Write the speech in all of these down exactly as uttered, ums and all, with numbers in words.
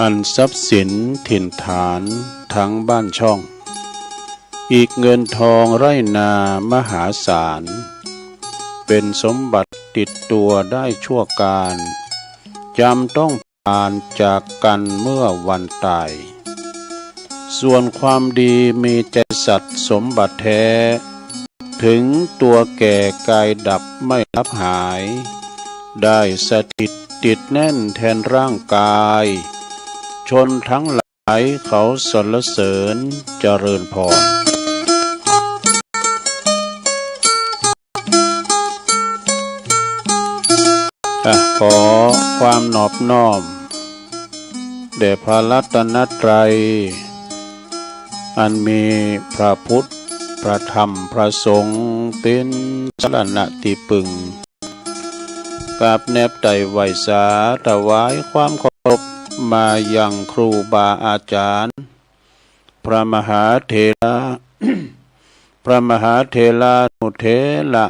อันทรัพย์สินถิ่นฐานทั้งบ้านช่อง อีกเงินทองไร่นามหาศาล เป็นสมบัติติดตัวได้ชั่วกาล จำต้องพรานจากกันเมื่อวันตาย ส่วนความดีมีใจสัตย์สมบัติแท้ ถึงตัวแก่กายดับไม่ลับหาย ได้สถิตติดแน่นแทนร่างกาย ชนทั้งหลายเขาสรรเสริญเจริญพร อ่ะ ขอความนอบน้อม แด่พระรัตนตรัย อันมีพระพุทธ พระธรรม พระสงฆ์ เป๋นสรณะตี้ปึง กราบแนบไต่ไหว้สา ถวายความเคารพมายังครูบาอาจารย์ พระมหาเถระ พระมหาเถรานุเถระ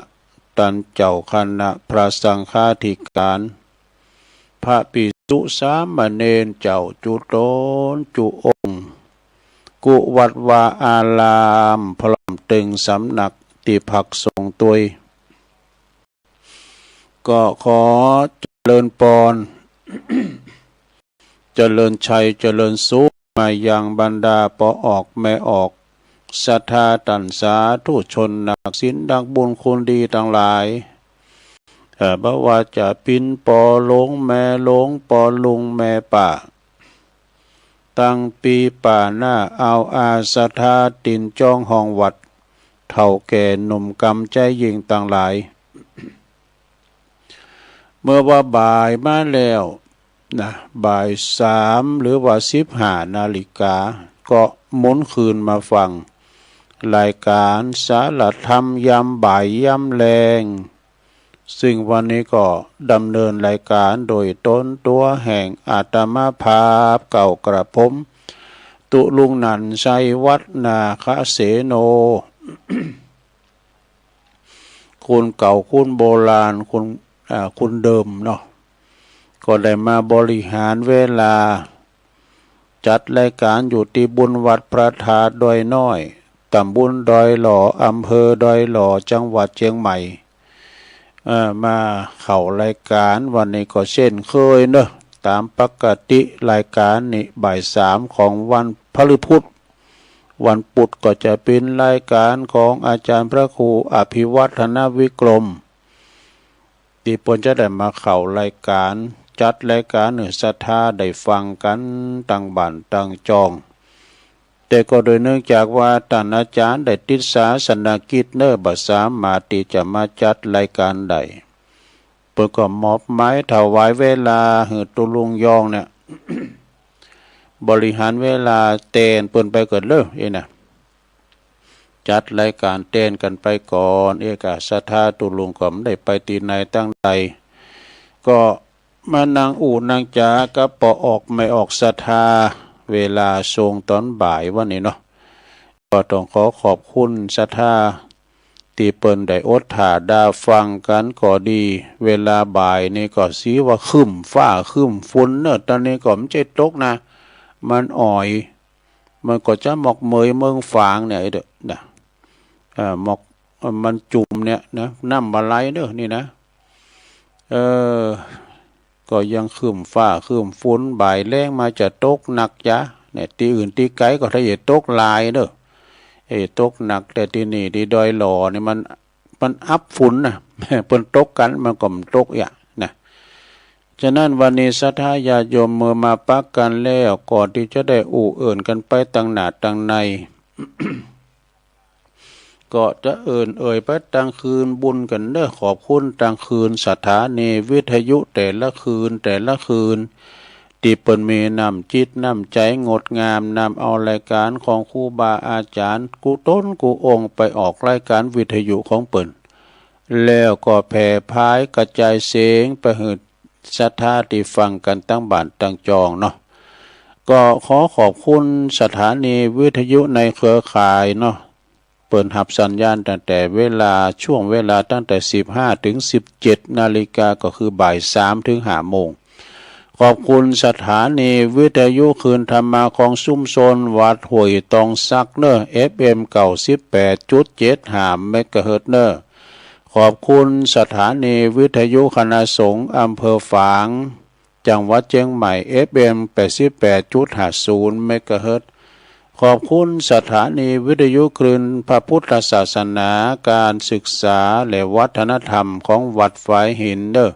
ต้านเจ้าคณะพระสังฆาธิการ พระภิกษุสามเณรเจ้าจุ๊ต๋นจุ๊องค์ กู้วัดวาอาราม พร้อมตึงสำนักตี้พักสงฆ์ตวย ก็ขอเจริญปอน เจริญชัย เจริญสุข มายังบรรดาป้อออกแม่ออก ศรัทธาต้านสาธุชน นักศีลนักบุญคุณดีตังหลาย เอ่อ บ่ว่าจะเป๋นป้อหลวงแม่หลวง ป้อลุงแม่ป้า ตังปี้ป้าน้าอาวอา ศรัทธาตินจ้องห้องวัด เฒ่าแก่หนุ่มกำใจ๊ยิ่งตังหลาย เมื่อว่าบ่ายมาแล้วนะ บ่ายสามหรือว่าสิบห้านาฬิกา ก็หมุนคืนมาฟังรายการสารธรรมยามบ่ายยามแลง ซึ่งวันนี้ก็ดำเนินรายการโดยต๋นตั๋วแห่งอาตมาภาพเก่ากระผม ตุ๊ลุงนันท์ ชัยวัฒน์ นาคเสโน คนเก่าคนโบราณ คน อ่า คนเดิมเนาะ ก็ได้มาบริหารเวลา จัดรายการอยู่ตี้บุญวัดพระธาตุดอยน้อย ตำบลดอยหล่อ อำเภอดอยหล่อ จังหวัดเจียงใหม่ เอ่อ มาเข้ารายก๋านวันนี้ก็เจ้นเกยเนาะ ต๋ามปกติรายก๋านนี่บ่ายสามของวันพฤหัส วันปุธก็จะเป๋นรายก๋านของอาจ๋ารย์พระครูอภิวัฒนวิกรม ตี้เปิ้นจะได้มาเข้ารายก๋าน จัดรายก๋านหื้อศรัทธาได้ฟังกั๋นตังบ้านตังจอง แต่ก็โดยเนื่องจากว่าต้านอาจ๋ารย์ได้ติดศาสนกิจเนาะ บ่สามารถตี้จะมาจัดรายก๋านได้ เปิ้นก็มอบหมายถวายเวลาหื้อตุ๊ลุงยองเนี่ย บริหารเวลาแตนเปิ้นไปก่อนเน่อ เอ๊ะนะ จัดรายก๋านแตนกั๋นไปก่อน เอ๊ะ กาศรัทธาตุ๊ลุงก็บ่ได้ไปตี้ไหนตังใด ก็มานั่งอู้นั่งจ๋ากับป้อออกแม่ออกศรัทธา เวลาช่วงต๋อนบ่ายวันนี้เนาะ ก็ต้องขอขอบคุณศรัทธาตี้เปิ้นได้อดถ่าดาฟังกั๋นก็ดี เวลาบ่ายนี่ก็สีว่าครึ้มฟ้าครึ้มฝนเนาะ ต๋อนนี้ก็บ่ใจ้ตกนะ มันอ่อย มันก็จะหมอกเหมยเมิงฝางเนี่ย ไอ้เด้อนะ เอ่อ หมอก มันจุ่มเนี่ยนะ น้ำบ่ไหลเด้อนี่นะ เออ ก็ยังครึ้มฟ้าครึ้มฝน บ่ายแลงมาจะตกหนักจ๊ะ เนี่ย ตี้อื่นตี้ไกลก็ถ้าจะตกหลายเด้อ เอ้ย ตกหนัก แต่ตี้นี่ตี้ดอยหล่อนี่มัน มันอับฝนนะ เปิ้นตกกั๋น มันก็บ่ตกเอี้ยนะ ฉะนั้นวันนี้ศรัทธาญาติโยมเมื่อมาปักกั๋นแล้ว ก่อนตี้จะได้อู้เอิ้นกั๋นไปตังหน้าตังใน ก็จะเอิ้นเอ่ยไปตังคืนบุญกั๋นเนาะ ขอบคุณตังคืนสถานีวิทยุแต่ละคืนแต่ละคืน ตี้เปิ้นมีน้ำจิตน้ำใจ๋งดงาม นำเอารายก๋านของครูบาอาจ๋ารย์กู้ต๋นกู้องค์ไปออกรายก๋านวิทยุของเปิ้น แล้วก็แผ่พายกระจายเสียงไปหื้อศรัทธาตี้ฟังกั๋นตังบ้านตังจองเนาะ ก็ขอขอบคุณสถานีวิทยุในเครือข่ายเนาะ เปิ้นฮับสัญญาณตั้งแต่เวลา ช่วงเวลาตั้งแต่สิบห้าถึงสิบเจ็ดนาฬิกา ก็คือบ่ายสามถึงห้าโมง ขอบคุณสถานีวิทยุคลื่นธรรมะของชุมชนวัดห้วยตองสักเนาะ เอฟเอ็ม เก้าสิบแปดจุดเจ็ดห้าเมกะเฮิรตซ์เนาะ ขอบคุณสถานีวิทยุคณะสงฆ์อำเภอฝาง จังหวัดเจียงใหม่ เอฟเอ็ม แปดสิบแปดจุดห้าศูนย์เมกะเฮิรตซ์ ขอบคุณสถานีวิทยุคลื่นพระพุทธศาสนา การศึกษาและวัฒนธรรมของวัดฝายหินเนาะ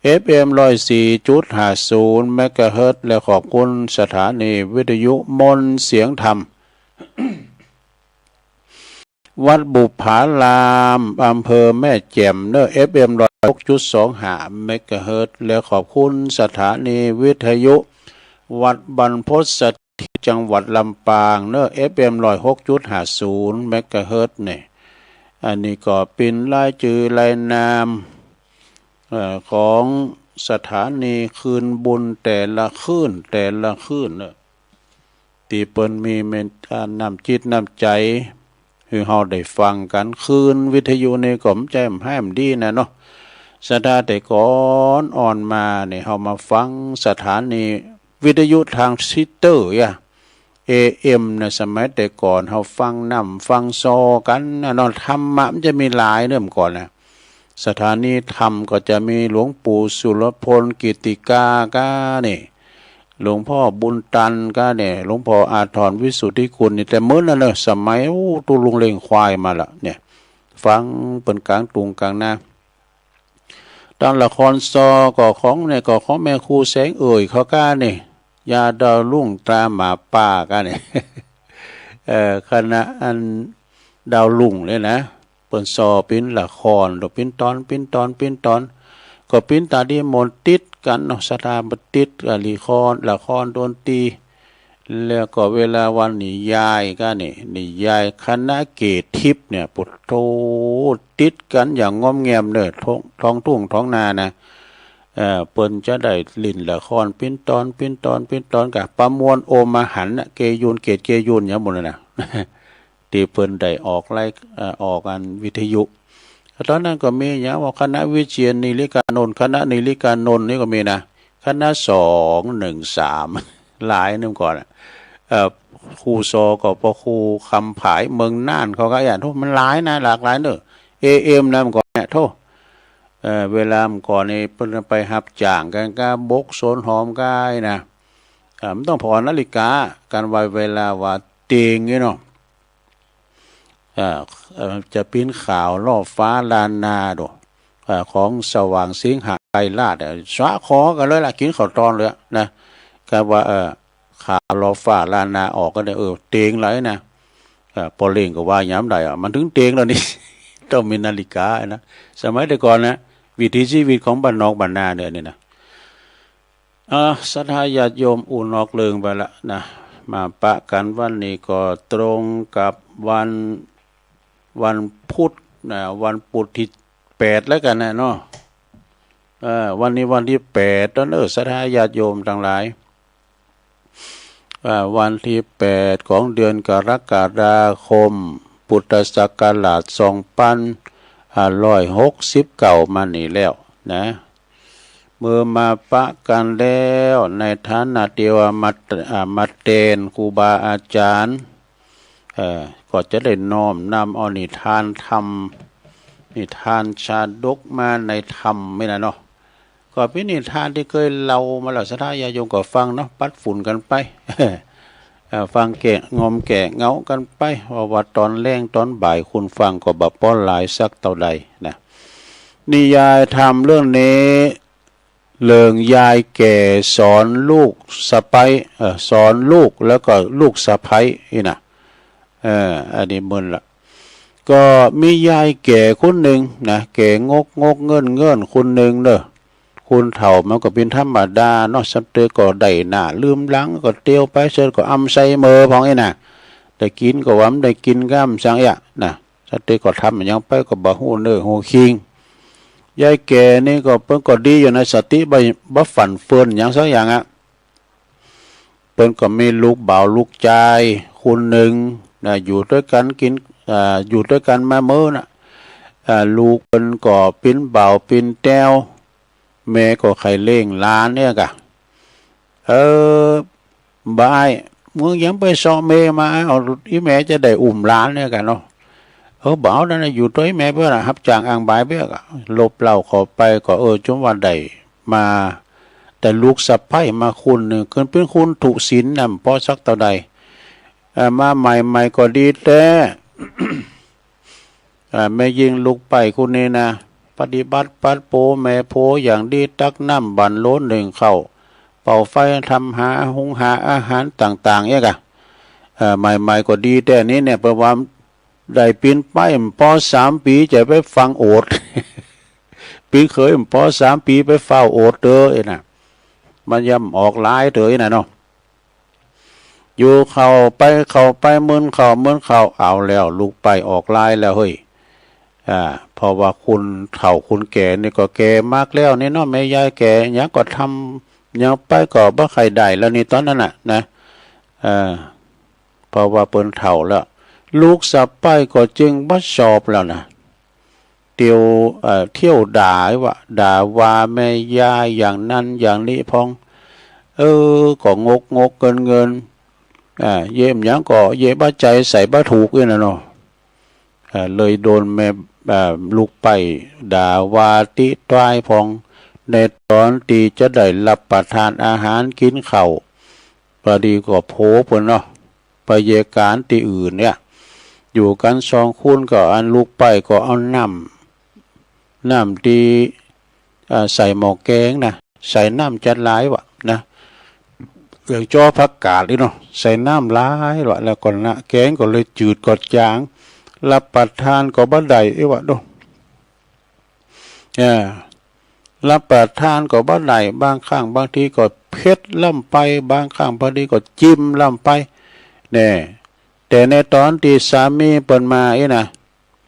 เอฟเอ็ม ร้อยสี่จุดห้าศูนย์เมกะเฮิรตซ์ และขอบคุณสถานีวิทยุมนต์เสียงธรรม วัดบุปผาราม อำเภอแม่แจ่มเนาะ เอฟเอ็ม ร้อยหกจุดสองห้าเมกะเฮิรตซ์ และขอบคุณสถานีวิทยุวัดบรรพตสถิต จังหวัดลำปางเนาะ เอฟเอ็ม ร้อยหกจุดห้าศูนย์เมกะเฮิรตซ์เนี่ย อันนี้ก็เป๋นรายจื้อรายนาม เอ่อ ของสถานีคืนบุญแต่ละคืน แต่ละคืนเนาะ ตี้เปิ้นมีเมตตาน้ำจิตน้ำใจ๋ หื้อเฮาได้ฟังกั๋น คลื่นวิทยุนี่ก็บ่ใจ้บ่ฮ้ายบ่ดีนะเนาะ ศรัทธาแต่ก่อนอ่อนมาเนี่ย เฮามาฟังสถานีวิทยุทรานซิสเตอร์อะ เอเอ็ม นะ สมัยแต่ก่อนเฮาฟังนำฟังซอกั๋นนะเนาะ ธรรมะมันจะมีหลายเนาะเมื่อก่อนนะ สถานีธรรมก็จะมีหลวงปู่สุรพลกิตติกาก้านี่ หลวงพ่อบุญตันก้านี่ หลวงพ่ออาทรวิสุทธิคุณนี่ แต่เมินนั้นเนาะ สมัย โอ้ ตุ๊ลุงเล็งควายมาละเนี่ย ฟังเปิ้นก๋างตุงก๋างนา ต๋ามละครซอก็ของเนี่ย ก็ของแม่ครูแสงเอ่ยเขาก้านี่ ญาดาวรุ่งตราหมาป่าก้านี่ เอ่อ คณะอันดาวรุ่งเนี่ยนะ เปิ้นซอปิ้นละคร โดยปิ้นต๋อน ปิ้นต๋อน ปิ้นต๋อน ก็ปิ้นต๋าดีหมดติดกั๋นเนาะ ศรัทธา บ่ติดกับละคร ละครดนตรี แล้วก็เวลาวันนิยายก้านี่ นิยายคณะเกตทิพย์เนี่ย ปุโธ ติดกั๋นอย่างงอมแงมเนาะ ท้อง ท้องทุ่งท้องนานะ เอ่อ เปิ้นจะได้เล่นละครปิ้นต๋อน ปิ้นต๋อน ปิ้นต๋อน กับประมวลโอมหันต์น่ะ เกยุน เกตเกยุน อย่างหมู่นั้นน่ะ ตี้เปิ้นได้ออกราย เอ่อ ออกอันวิทยุ ต๋อนนั้นก็มีอย่างว่าคณะวิเชียรนิริกานนท์ คณะนิริกานนท์นี่ก็มีนะ คณะสองหนึ่งสาม หลายเนาะเมื่อก่อนอะ เอ่อ ครูซอก็ป้อครูคำผายเมืองน่านเขาก้า โธ่ มันหลายนะ หลากหลายเนาะ เอเอ็ม นะเมื่อก่อนเนี่ย โธ่ เออ เวลาเมื่อก่อนนี่เปิ้นไปฮับจ้างกั๋นก้าบกสวนหอมก้าอี้นะ เออ มันต้องผ่อนาฬิกากั๋นไว้เวลาว่าเต็งอี้เนาะ เออ เออ จะปิ้นข่าวลอฟ้าล้านนาดู เออ ของสว่างสิงหาไกรราช เออ สะขอกั๋นเลยละ กิ๋นข้าวตอนเลยนะ กะว่า เออ ข่าวลอฟ้าล้านนาออกกั๋นเนี่ย เออ เต็งแล้วนะ เออ ป้อเล็งก็ว่าหยังบ่ได้อะ มันเถิงเต็งแล้วนี่ ต้องมีนาฬิกานะ สมัยแต่ก่อนนะ วิถีชีวิตของบ้านนอกบ้านนาเนี่ย นี่นะ อ่า ศรัทธาญาติโยม อู้นอกเรื่องไปละนะ มาปะกั๋นวันนี้ก็ตรงกับวัน วันพุธนะ วันพุธตี้แปดแล้วกั๋นนะเนาะ เออ วันนี้วันตี้แปดแล้วเน่อ ศรัทธาญาติโยมตังหลาย อ่า วันตี้แปดของเดือนกรกฎาคม พุทธศักราชสองปันห้าร้อยหกสิบเก้ามานี่แล้วนะ เมื่อมาปะกั๋นแล้ว ในฐานะตี้ว่ามา อ่า มาแตนครูบาอาจ๋ารย์ เอ่อ ก็จะได้น้อมนำเอานิทานธรรม นิทานชาดกมาในธรรมนี่นะเนาะ ก็เป๋นนิทานตี้เกยเล่ามาแล้ว ศรัทธาญาติโยมก็ฟังเนาะ ปัดฝุ่นกั๋นไป เอ่อ ฟังแก้ง่วมแก้เหงากั๋นไป เพราะว่าตอนแลงตอนบ่ายคนฟังก็บ่ปอหลายสักเต้าใดนะ นิยายธรรมเรื่องนี้ เรื่องยายแก่สอนลูกสะใภ้ เอ่อ สอนลูกแล้วก็ลูกสะใภ้นี่นะ เออ อันนี้มึนละ ก็มียายแก่คนนึ่งนะ แก่งกงกเงิ้นเงิ้นคนนึ่งเน่อ คนเฒ่ามันก็เป๋นธรรมดาเนาะ สักเตื้อก็ได้หน้าลืมหลัง ก็เตียวไปเสร็จก็อัลไซเมอร์พ่องอี้นะ ได้กิ๋นก็ว่าบ่ได้กิ๋นก้ำซังเอี้ยนะ สักเตื้อก็ทำหยังไปก็บ่ฮู้เนื้อฮู้คิง ยายแก่นี่ก็เปิ้นก็ดีอยู่นะ สติบ่ บ่ฟั่นเฟือนหยังสักอย่างอะ เปิ้นก็มีลูกบ่าวลูกจายคนนึ่งนะ อยู่ตวยกั๋นกิ๋น อ่า อยู่ตวยกั๋นมาเมินน่ะ อ่า ลูกเปิ้นก็เป๋นบ่าวเป๋นแต๊ว แม่ก็ใค่เลี้ยงหลานเนี่ยก่ะ เออ บ่าว มึงยังไปเซาะแม่มา เอา อี่แม่จะได้อุ้มหลานเนี่ยก่ะเนาะ เออ บ่าว นั่นน่ะ อยู่ตวยแม่เปื้อน่ะ ฮับจ้างอ่างบ่ายเปื้อก่ะ ลบเล่าเข้าไปก็ เออ จนว่าได้ มา ได้ลูกสะใภ้มาคนนึ่ง เปิ้นเป๋นคนทุศิลน่ะ บ่สักเต้าใด เอ่อ มาใหม่ๆ ก็ดีแต๊ เอ่อ แม่ญิงลูกใป๊คนนี้นะ ปฏิบัติปัดโปแม่ผัวอย่างดี ตักน้ำบั่นโหลนึ่งข้าว เป่าไฟทำหาหุงหาอาหารต่างๆ เนี่ยก่ะ เอ่อ ใหม่ๆ ก็ดีแต๊นี้เนี่ย เปิ้นว่าได้เป๋นไปบ่ปอสามปี๋ จะไปฟังโอษ เป๋นเขยบ่ปอสามปี๋ ไปฟ้าวโอษเต๊อะ เอ้ยนะ มันยังบ่ออกลายเต๊อะ เอ้ยนะเนาะ อยู่เข้าไปเข้าไป มึนเข้ามึนเข้า เอาแล้ว ลูกใป๊ออกลายแล้วเฮ้ย อ่า เพราะว่าคนเฒ่าคนแก่นี่ก็แก่มากแล้วนี่เนาะ แม่ยายแก่ หยังก็ทำหยังไปก็บ่ใค่ได้แล้วนี่ต๋อนนั้นน่ะนะ เออ เพราะว่าเปิ้นเฒ่าแล้ว ลูกสะใภ้ก็จึงบ่ชอบแล้วนะ เตียว เอ่อ เตียวด่าว่า ด่าว่าแม่ยายอย่างนั้นอย่างนี้พ่อง เออ ก็งกงกเงิ้นเงิ้น อ่า เยียะหยังก็เยียะบ่ใจ๋ ใส่บ่ถูกอี้นะเนาะ เอ่อ เลยโดนแม่ เอ่อ ลูกใป๊ด่าว่าติต้ายพ่อง ในต๋อนตี้จะได้รับประทานอาหารกิ๋นข้าว ปอดีก็โผเปิ้นเนาะ ไปเยียะก๋านตี้อื่นเนี่ย อยู่กั๋นสองคนก็อันลูกใป๊ก็เอาน้ำ น้ำตี้ เอ่อ ใส่หม้อแกงนะ ใส่น้ำจั๊ดหลายว่ะนะ เรื่องจ้อผักกาดนี่เนาะ ใส่น้ำหลายว่ะ แล้วก็นะ แกงก็เลยจืดก็จ๋าง รับประทานก็บ่ได้เอ้ยว่ะเนาะ เออ รับประทานก็บ่ได้ บางครั้งบางทีก็เผ็ดล้ำไป บางครั้งบางทีก็จิมล้ำไป แน่ แต่ในต๋อนตี้สามีเปิ้นมาอี้นะ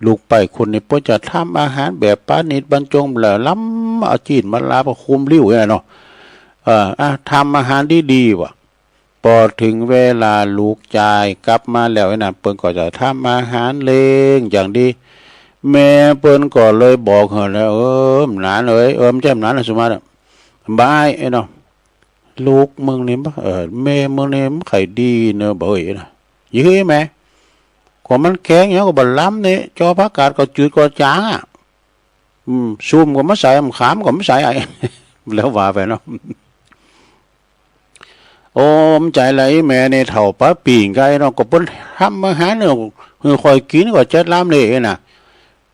ลูกใป๊คนนี้เปิ้นจะทำอาหารแบบปานีตบรรจง แล้วลำเอาจีนมาลาประคุมริ้วอี้นะเนาะ เออ อ่ะ ทำอาหารดีๆ ว่ะ ปอเถิงเวลาลูกจายกลับมาแล้วอี้นะ เปิ้นก็จะทำอาหารเล็งอย่างดี แม่เปิ้นก็เลยบอกหื้อนะ เออ หลานเอ๋ย เออ บ่ใจ้หลานนะ สุมาตย์อะ บ่ายเอ้ยเนาะ ลูกมึงนี่บ่ เออ แม่มึงนี่บ่ใค่ดีเน่อบ่าเอ้ยนะ เยียะหื้อแม่ ก็มันแกงหยังก็บ่ล้ำนี่ จ้อผักกาดก็จืดก็จ๋างอะ อืม ซุ่มก็บ่ใส่ ขามก็บ่ใส่ แล้วว่าไปเนาะ โอ้ บ่ใจ้ละ อีแม่นี่เฒ่าป๋าปิ่งก้าเนาะ ก็เปิ้นทำมาหาเนี่ย หื้อข้อยกิ๋นก็จักลำเลยน่ะ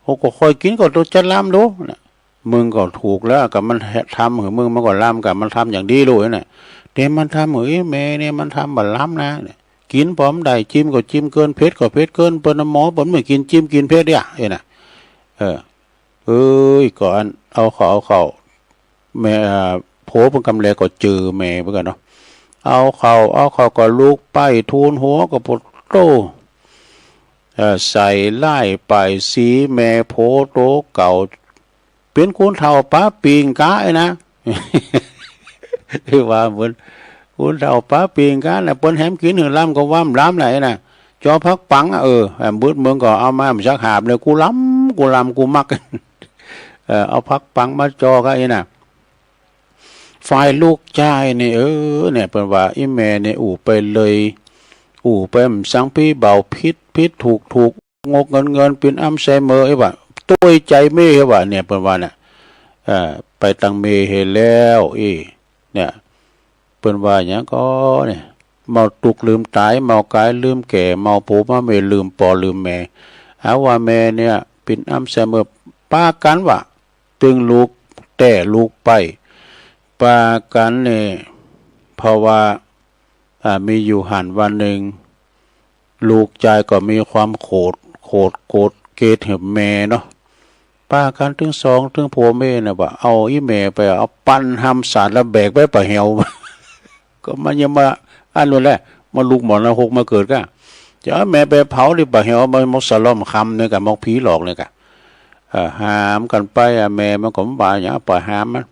โอ้ ก็ข้อยกิ๋นก็ต้องจักลำดูน่ะ มึงก็ถูกแล้ว ก็มันทำหื้อมึง มันก็ลำ ก็มันทำอย่างดีลูกน่ะ แต่มันทำหื้ออีแม่นี่มันทำบ่ลำนะ กิ๋นปอบ่ได้ จิ้มก็จิ้มเกิน เผ็ดก็เผ็ดเกิน เปิ้นน่ะหมอเปิ้นบ่หื้อกิ๋นจิ้มกิ๋นเผ็ดเนี่ย เอ้ยน่ะ เออ เอ้ย ก็อัน เอาเข้า เอาเข้า แม่ อ่า ผัวเปิ้นกำแลก็เจอแม่เปิ้นกั๋นเนาะ เอาเข้า เอาเข้าก็ลุกไป ทูลหัวก็ปวดโต้ เอ่อ ใส่ร้ายป้ายสีแม่ผัวโตเก่า เป๋นคนเฒ่าป๋าปิ่งก้าไอ้นะ ว่าเหมือนคนเฒ่าป๋าปิ่งก้าน่ะ เปิ้นแหมกิ๋นหื้อลำก็ว่าบ่ลำไหนน่ะ จอผักปังอะ เออ แหมบึดเมืองก็เอามาสักหาบเลย กูลำ กูลำ กูมัก เออ เอาผักปังมาจอก้าไอ้น่ะ ฝ่ายลูกจายนี่ เออ เนี่ย เปิ้นว่า อีแม่นี่อู้ไปเลย อู้ไปบ่สังปี้เบา ผิดผิด ถูกถูก งกเงินเงิน เป๋นอัลไซเมอร์ ไอ้บ่า ตวยใจ๋เมย์ ไอ้บ่า เนี่ย เปิ้นว่าน่ะ เอ่อ ไปตังเมย์เหียแล้ว อี้ เนี่ย เปิ้นว่าหยังก่อเนี่ย เมาตุ๊กลืมต๋าย เมากายลืมแก่ เมาผัวเมาเมีย ลืมป้อลืมแม่ หาว่าแม่เนี่ยเป๋นอัลไซเมอร์ ปากั๋นว่า ตึงลุกแต๊ลุกไป ปากั๋นเนี่ย เพราะว่า อ่า มีอยู่หั้นวันนึ่ง ลูกจายก็มีความโขด โขด โขดเกลียดหื้อแม่เนาะ ปากั๋นตึงสอง ตึงผัวเมียน่ะว่า เอาอี้แม่ไป เอาปั่นหำสาดแล้วแบกไปป่าแหว ก็มันยังมาอันนู้นแหละ มาลุกหมอนรกมาเกิดก้า จะเอาแม่ไปเผาตี้ป่าแหว มามอกสะล่อมคำเนี่ยก้า มอกผีหลอกเนี่ยก้า เอ่อ หามกั๋นไปอะ แม่มันก็บ่ว่าหยัง เอาไปหามมัน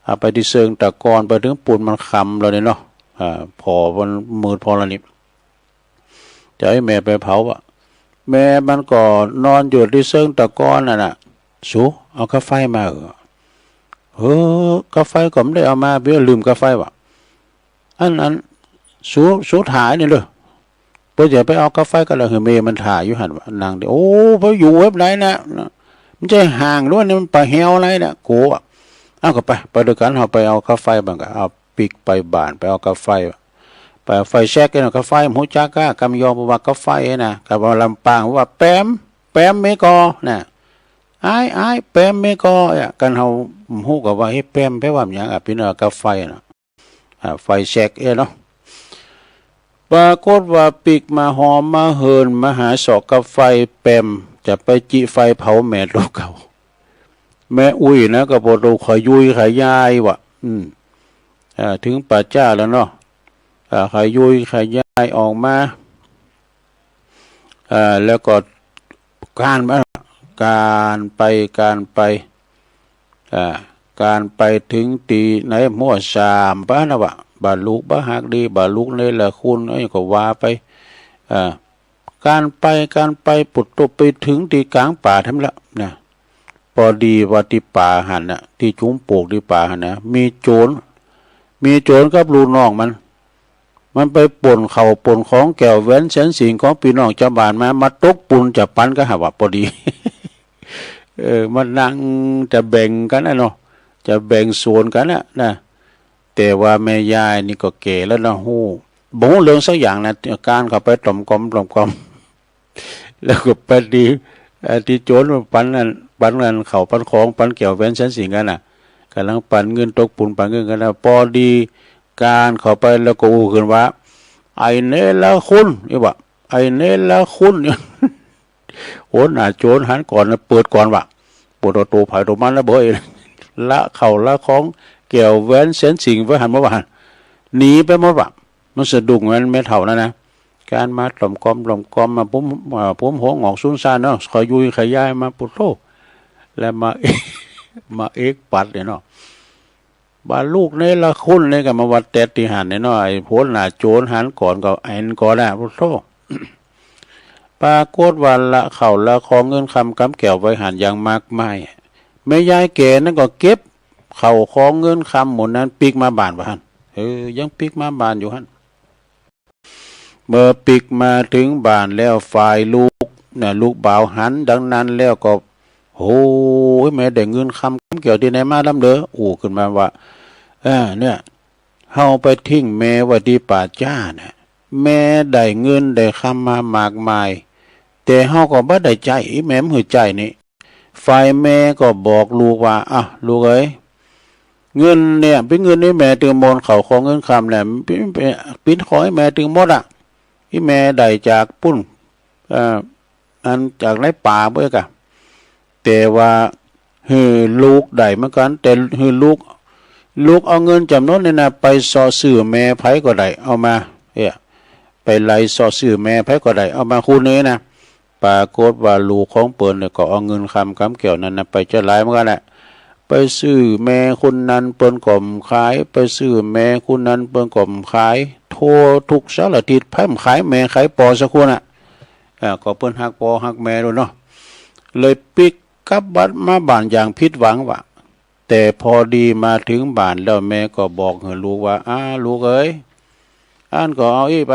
เอาไปตี้เซิงตะกอน ไปเถิงปู๊นมันค่ำแล้วเนี่ยเนาะ อ่า ผ่อมันมืดผ่อแล้วนี่ จะเอาอี้แม่ไปเผาอะ แม่มันก็นอนอยู่ตี้เซิงตะกอนนั่นน่ะ สู เอาก้าไฟมาเออ เออ ก้าไฟก็บ่ได้เอามา เปียลืมก้าไฟว่ะ อัน อัน สู สูถ่านี่เด้อ เปิ้นจะไปเอาก้าไฟก็แล้ว หื้อเมย์มันถ่าอยู่หั้นว่า นั่งดิ โอ้ ไปอยู่แถวไหนนะ มันจะห่างด้วยเนี่ย มันป่าแหวไหนเนี่ย โกอะ เอาก็ไป ไปตวยกั๋น เฮาไปเอาก้าไฟ มันก็เอาปิ๊กไปบ้าน ไปเอาก้าไฟ ไปเอาไฟแช็กเนี่ย ก้าไฟ บ่ฮู้จักก้า กำยองบ่ว่าก้าไฟนะ กำว่าลำปางว่าแปม แปมเมย์ก่อนะ อ้าย อ้าย แปมเมย์ก่ออะ กั๋นเฮาบ่ฮู้ก็ว่า เฮ้ย แปมแปลว่าหยังอะ เปิ้นว่าก้าไฟน่ะ อ่า ไฟแช็กเอ้ยเนาะ ปรากฏว่าปิ๊กมาฮอมมาเฮินมาหาซอกก้าไฟแปม จะไปจิไฟเผาแม่โตเก่า แม่อุ๊ยนะ ก็ปอโตขยุยขยายว่ะ อืม อ่า เถิงป่าจ๊าแล้วเนาะ อ่า ขยุยขยายออกมา อ่า แล้วก็คลานมา คลานไป คลานไป อ่า คลานไปเถิงตี้ไหน หัวสามปะนะวะ บ่าลูกบ่าฮักดี บ่าลูกเนรคุณ เอ้ย ก็ว่าไป อ่า คลานไป คลานไป ปุดตบไปเถิงตี้ก๋างป่าแถมละนะ ปอดีว่าตี้ป่าหั้นน่ะ ตี้จุมปลูกตี้ป่าหั้นนะ มีโจร มีโจรกับลูกน้องมัน มันไปป้นข้าวป้นของแก้วแหวนแสนสิงห์ของปี้น้องจาวบ้านมา มาตกปูนจะปั๋นกั๋นหาว่าปอดี เออ มานั่งจะแบ่งกั๋นน่ะเนาะ จะแบ่งส่วนกั๋นน่ะนะ แต่ว่าแม่ยายนี่ก็แก่แล้วนะ ฮู้ บ่ฮู้เรื่องสักอย่างนะ คลานเข้าไปต่อมกอมต่อมกอม แล้วก็ไปตี้ เอ่อ ตี้โจรปั๋นอัน ปั๋นอันข้าวปั๋นของปั๋นแก้วแหวนแสนสิงห์กั๋นน่ะ ก่ำลังปั๋นเงินตกปูนปั๋นเงินกั๋นน่ะ ปอดีคลานเข้าไปแล้วก็อู้ขึ้นว่า ไอ้เนรคุณ อี้ว่า ไอ้เนรคุณ หัวหน้าโจรหันก่อนนะ เปิดก่อนว่ะ เปิดเอาโตใผโตมันนะเบ้ย ละข้าวละของแก้วแหวนแสนสิงห์ไว้หั้นบ่วะ หนีไปหมดว่ะ มันสะดุ้งมันแม่เฒ่านั่นนะ คลานมาต่อมกอมต่อมกอมมา ผม อ่า ผมหัวหงอกสูญซ่านเนาะ ขยุยขยายมา ปุดโธ่ แล้วมา มาเอกปัดเนี่ยเนาะ บ่าลูกเนรคุณเนี่ยก็มาว่าแต๊ดตี้หั้นเนี่ยเนาะ ไอ้หัวหน้าโจรหันก่อนก็ไอ้นั่นก่อนน่ะ ปุดโธ่ ปรากฏว่าละข้าวละของเงินคำก๋ำแก้วไว้หั้นอย่างมากมาย แม่ยายแก่นั่นก็เก็บข้าวของเงินคำหมู่นั้นปิ๊กมาบ้านว่าหั้น เออ ยังปิ๊กมาบ้านอยู่หั้น เมื่อปิ๊กมาเถิงบ้านแล้ว ฝ่ายลูกน่ะ ลูกบ่าวหันดังนั้นแล้วก็ โหย แม่ได้เงินคำกำแก้วตี้ไหนมาล้ำเหลือ อู้ขึ้นมาว่า เออ เนี่ย เฮาไปทิ้งแม่ไว้ตี้ป่าจ๊าน่ะ แม่ได้เงินได้คำมามากมาย แต่เฮาก็บ่ได้ใจ๊ อีแม่บ่หื้อใจ๊นี่ ฝ่ายแม่ก็บอกลูกว่า อ้าว ลูกเอ๋ย เงินเนี่ย เป๋นเงินอีแม่ตึงหมด ข้าวของเงินคำเนี่ย เป๋น เป๋น เป๋นของอีแม่ตึงหมดอะ อีแม่ได้จากปุ้น เอ่อ อันจากในป่าเบ้ยกะ แต่ว่าหื้อลูกได้เหมือนกั๋น แต่หื้อลูก ลูกเอาเงินจ๋ำนวนนี้นะ ไปเซาะซื้อแม่ใผก็ได้ เอามา เนี่ย ไปไล่เซาะซื้อแม่ใผก็ได้ เอามาคู่นี้นะ ปรากฏว่าลูกของเปิ้นเนี่ยก็เอาเงินคำกำแก้วนั้นนะ ไปจะหลายเหมือนกั๋นแหละ ไปซื้อแม่คนนั้นเปิ้นก็บ่ขาย ไปซื้อแม่คนนั้นเปิ้นก็บ่ขาย ทั่วทุกสารทิศ ใผบ่ขายแม่ขายป้อสักคนอะ อ่า ก็เปิ้นฮักป้อฮักแม่โลดเนาะ เลยปิ๊กกลับบ้านมาบ้านอย่างผิดหวังว่ะ แต่พอดีมาเถิงบ้านแล้วแม่ก็บอกหื้อลูกว่า อ้า ลูกเอ๋ย อั้นก็เอาอี้ไป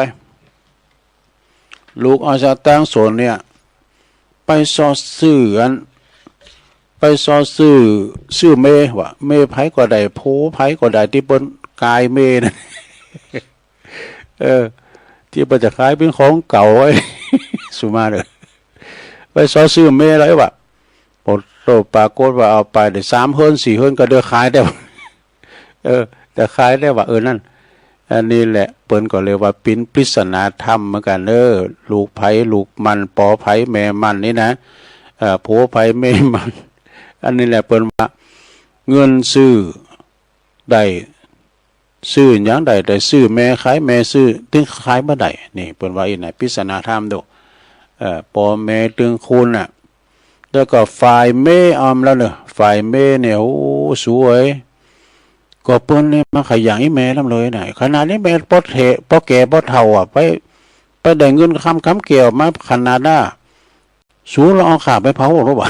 ลูกเอาสตางค์ส่วนเนี่ย ไปเซาะซื้ออัน ไปเซาะซื้อ ซื้อแม่ว่ะ แม่ใผก็ได้ ผัวใผก็ได้ ตี้เปิ้นก๋ายแม่นะ เออ ตี้เปิ้นจะขายเป๋นของเก่าไว้ สุมาเน่อ ไปเซาะซื้อแม่แล้วว่ะ โอ้โห ปรากฏว่าเอาไปได้สามเฮือนสี่เฮือนก็เดือขายได้ เออ แต่ขายได้ว่ะ เออ นั่น อันนี้แหละ เปิ้นก็เลยว่าเป๋นปริศนาธรรมเหมือนกั๋นเน่อ ลูกใผลูกมัน ป้อใผแม่มันนี่นะ เอ่อ ผัวใผแม่มัน อันนี้แหละเปิ้นว่า เงินซื้อได้ ซื้อหยังได้ แต่ซื้อแม่ขายแม่ ซื้อ ตึงขายบ่ได้ นี่เปิ้นว่าอี้นะ ปริศนาธรรมโด เอ่อ ป้อแม่ตึงคุณน่ะ แล้วก็ฝ่ายแม่อำแล้วเน่อ ฝ่ายแม่เนี่ย โอ้ สูเอ๋ย ก็เปิ้นนี่มาขยันอี้แม่ล้ำเลยนะ ขนาดนี้แม่ป้อแถ ป้อแก่ป้อเฒ่าอะ ไป ไปได้เงินคำกำแก้วมาขนาดนั้น สูลองเอาข้าไปเผาโลดว่ะ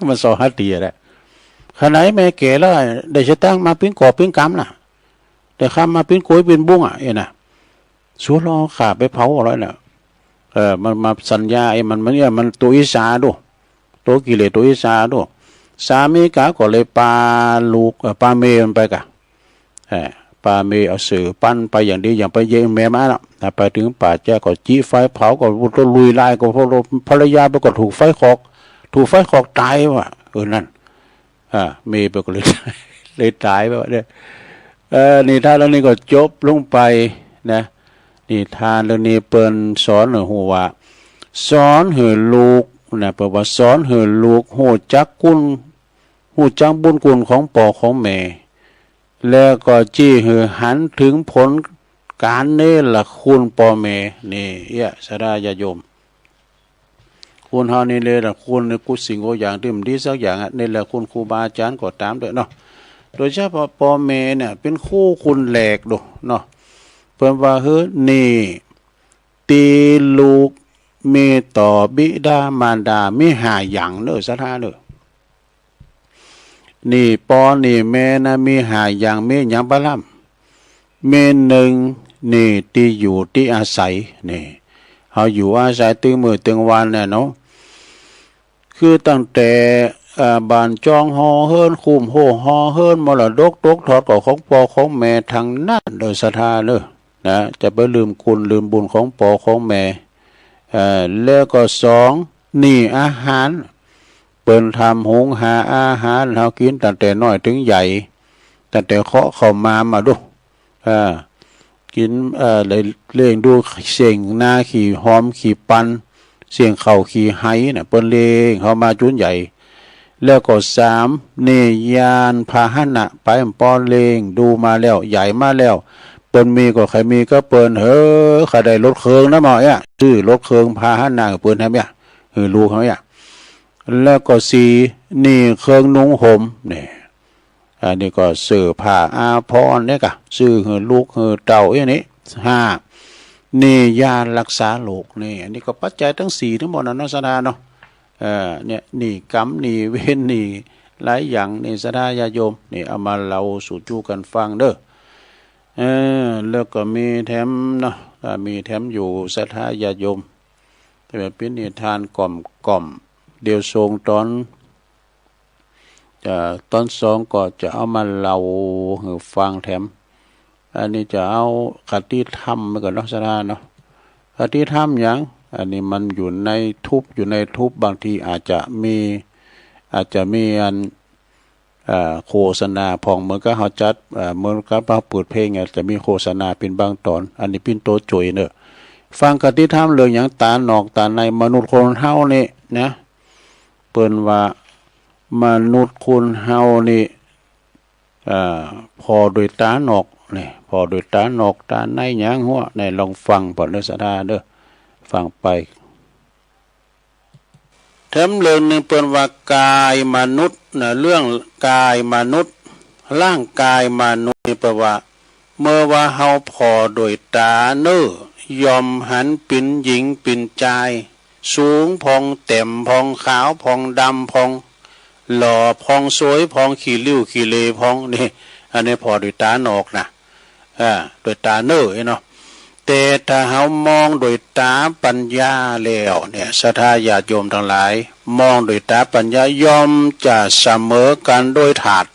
มันเซาะหาตี้แหละ ขนาดอี้แม่แก่แล้ว ได้สตางค์มาเป๋นกอบเป๋นกำน่ะ ได้คำมาเป๋นก๋วยเป๋นบุ้งอะ เอ้ยนะ สูลองเอาข้าไปเผาโลดน่ะ เออ มันมาสัญญา ไอ้มัน มันเนี่ย มันตั๋วอิจฉาโด ตั๋วกิเลส ตั๋วอิจฉาโด สามีก๋าก็เลยปาลูก เอ่อ ปาเมย์มันไปก่ะ เอ่อ ปาเมย์เอาเสื่อปั้นไปอย่างดี อย่างไปเยียะแม่มาแล้วนะ ไปเถิงป่าจ๊าก็จิไฟเผา ก็ลุยลาย ก็ภรรยาไปก็ถูกไฟคอก ถูกไฟคอกตายว่ะ เออ นั่น อ่า เมย์ไปก็เลย เลยต๋ายไปว่ะเนี่ย เออ นิทานเรื่องนี้ก็จบลงไปนะ นิทานเรื่องนี้เปิ้นสอนหื้อฮู้ว่า สอนหื้อลูกนะ เปิ้นว่าสอนหื้อลูกฮู้จักคุณ ฮู้จักบุญคุณของป้อของแม่ แล้วก็จี้หื้อหันเถิงผลก๋านเนรคุณป้อแม่ นี่เอี้ย ศรัทธาญาติโยม คนเฮานี่เนรคุณในกู้สิ่งกู้อย่างตี้บ่ดีสักอย่างอะ เนรคุณครูบาอาจ๋ารย์ก็ต๋ามเต๊อะเนาะ โดยเฉพาะป้อแม่เนี่ย เป๋นคู่คุณแหลกโดเนาะ เปิ้นว่า เฮ้อ หนี้ตี้ลูกมีต่อบิดามารดา มีห้าอย่างเน่อ ศรัทธาเน่อ หนี้ป้อหนี้แม่นะ มีห้าอย่าง มีหยังบ้างล่ะ มีหนึ่ง หนี้ตี้อยู่ตี้อาศัย นี่ เฮาอยู่อาศัยตึงมื้อตึงวันเนี่ยเนาะ คือตั้งแต่ เอ่อ บ้านจองหอเฮือน คุ้มโฮ่หอเฮือน มรดกตกทอดก็ของป้อของแม่ตังนั้นเน่อ ศรัทธาเน่อ นะ จะไปลืมคุณลืมบุญของป้อของแม่ เอ่อ แล้วก็สอง หนี้อาหาร เปิ้นทำหุงหาอาหารเฮากิ๋นตั้งแต่น้อยเถิงใหญ่ ตั้งแต่เคาะข้าวหมากมาดู อ่า กิ๋น เอ่อ ได้เลี้ยงดูเสี้ยงนาขี้หอมขี้ปัน เสี้ยงข้าวขี้ไหน่ะ เปิ้นเลี้ยงเฮามาจุนใหญ่ แล้วก็สาม หนี้ยานพาหนะ ไปป้อเลี้ยงดูมาแล้ว ใหญ่มาแล้ว เปิ้นมีก็ใค่มีก็เปิ้น เฮ้อ ใค่ได้รถเครื่องนะหมอเอี้ย ซื้อรถเครื่องพาหนะหื้อเปิ้นแหมเอี้ย หื้อลูกเฮาเอี้ย แล้วก็สี่ หนี้เครื่องนุ่งห่ม นี่ อันนี้ก็เสื้อผ้าอาภรณ์เนี่ยก่ะ ซื้อหื้อลูกหื้อเต้าอย่างนี้ ห้า หนี้ยารักษาโรค นี่ อันนี้ก็ปัจจัยตังสี่ตังหมดน่ะเนาะ ศรัทธาเนาะ เอ่อ เนี่ย หนี้กรรม หนี้เวร หนี้หลายอย่าง นี่ ศรัทธาญาติโยม นี่ เอามาเล่าสู่จู้กั๋นฟังเน่อ เออ แล้วก็มีแถมเนาะ อ่า มีแถมอยู่ ศรัทธาญาติโยม แต่ว่าเป๋นนิทานกล่อมๆ เดี๋ยวส่งต๋อน จะ ต๋อนสองก็จะเอามาเล่าหื้อฟังแถม อันนี้จะเอาคติธรรมไปก่อนเนาะ ศรัทธาเนาะ คติธรรมหยัง อันนี้มันอยู่ในทูบ อยู่ในทูบ บางทีอาจจะมี อาจจะมีอัน เอ่อ โฆษณาพ่อง เหมือนกับเฮาจัด เอ่อ เหมือนกับเฮาเปิดเพลงเนี่ย จะมีโฆษณาเป๋นบางต๋อน อันนี้เป๋นตั๋วจ่วยเนาะ ฟังคติธรรมเรื่องหยัง ต๋านอกต๋าใน มนุษย์คนเฮานี่นะ เปิ้นว่า มนุษย์คนเฮานี่ เอ่อ ผ่อโดยต๋านอกนี่ ผ่อโดยต๋านอกต๋าในหยังหัว ไหนลองฟังผ่อเด้อ ศรัทธาเด้อ ฟังไป แถมเรื่องนึ่งเปิ้นว่ากายมนุษย์นะ เรื่องกายมนุษย์ ร่างกายมนุษย์นี่เปิ้นว่า เมื่อว่าเฮาผ่อโดยต๋าเนอ ย่อมหันเป๋นหญิงเป๋นจาย สูงพ่อง แต้มพ่อง ขาวพ่อง ดำพ่อง หล่อพ่อง สวยพ่อง ขี้ริ้วขี้เหร่พ่อง นี่ อันนี้ผ่อโดยต๋านอกนะ อ่า โดยต๋าเนอเนาะ แต่ถ้าเฮามองโดยต๋าปัญญาแล้วเนี่ย ศรัทธาญาติโยมตังหลาย มองโดยต๋าปัญญา ย่อมจะเสมอกั๋นโดยธาตุ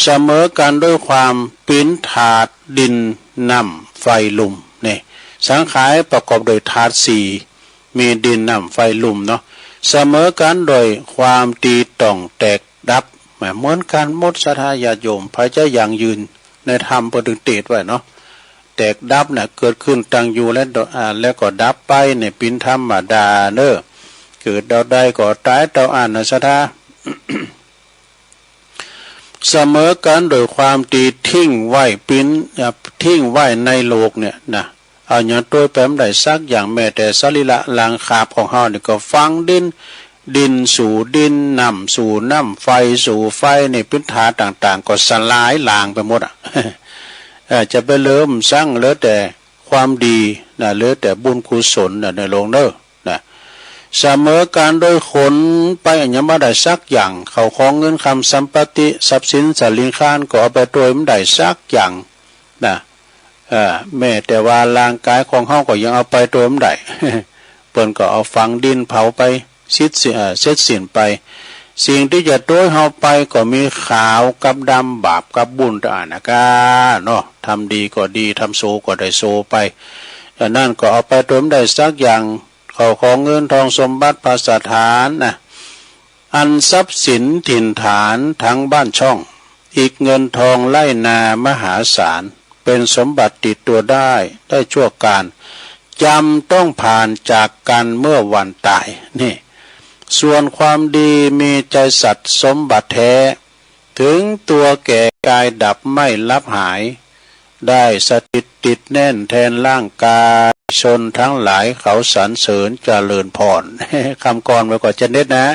เสมอกั๋นโดยความเป๋นธาตุดินน้ำไฟลม นี่ สังขารประกอบโดยธาตุสี่ มีดินน้ำไฟลมเนาะ เสมอกั๋นโดยความตี้ต้องแตกดับ แหม เหมือนกั๋นหมด ศรัทธาญาติโยม ใผจะยั่งยืนในธรรม เปิ้นตึงเตศน์ไว้เนาะ แตกดับน่ะ เกิดขึ้นตั้งอยู่ และ อ่า แล้วก็ดับไปเนี่ย เป๋นธรรมดาเนอ เกิดเต้าใดก็ต๋ายเต้าอั้นนะ ศรัทธา เสมอกั๋นโดยความตี้ทิ้งไว้เป๋น อ่า ทิ้งไว้ในโลกเนี่ยนะ เอาหยังตวยไปบ่ได้สักอย่าง แม้แต่สรีระร่างขาบของเฮานี่ก็ฝังดิน ดินสู่ดิน น้ำสู่น้ำ ไฟสู่ไฟ นี่เป๋นธาตุต่างๆ ก็สลายลางไปหมดอะ เอ่อ จะไปเหลือหยัง เหลือแต่ความดีนะ เหลือแต่บุญกุศลนะ ในโลกเนอ นะ เสมอกั๋นโดยขนไปอะหยังบ่ได้สักอย่าง เข้าของเงินคำสัมปติ ทรัพย์สินสาลิงคารก็เอาไปตวยบ่ได้สักอย่างนะ เอ่อ แม้แต่ว่าร่างกายของเฮาก็ยังเอาไปตวยบ่ได้ เปิ้นก็เอาฝังดินเผาไป สิ้นสิ เอ่อ เสร็จสิ้นไป สิ่งตี้จะตวยเฮาไปก็มีขาวกับดำ บาปกับบุญ ต๋างอันนะก้าเนาะ ทำดีก็ดี ทำชั่วก็ได้ชั่วไป อันนั้นก็เอาไปตวยบ่ได้สักอย่าง เข้าของเงินทองสมบัติภัสถานนะ อันทรัพย์สินถิ่นฐานทั้งบ้านช่อง อิกเงินทองไร่นามหาศาล เป๋นสมบัติติดตั๋วได้ ได้ชั่วกาล จำต้องผ่านจากกั๋นเมื่อวันต๋าย นี่ ส่วนความดีมีใจสัตย์สมบัติแท้ ถึงตัวแก่กายดับไม่ลับหาย ได้สถิตติดแน่นแทนร่างกาย ชนทั้งหลายเขาสรรเสริญเจริญพร คำกลอนไว้ก่อนจะเน็ดนะ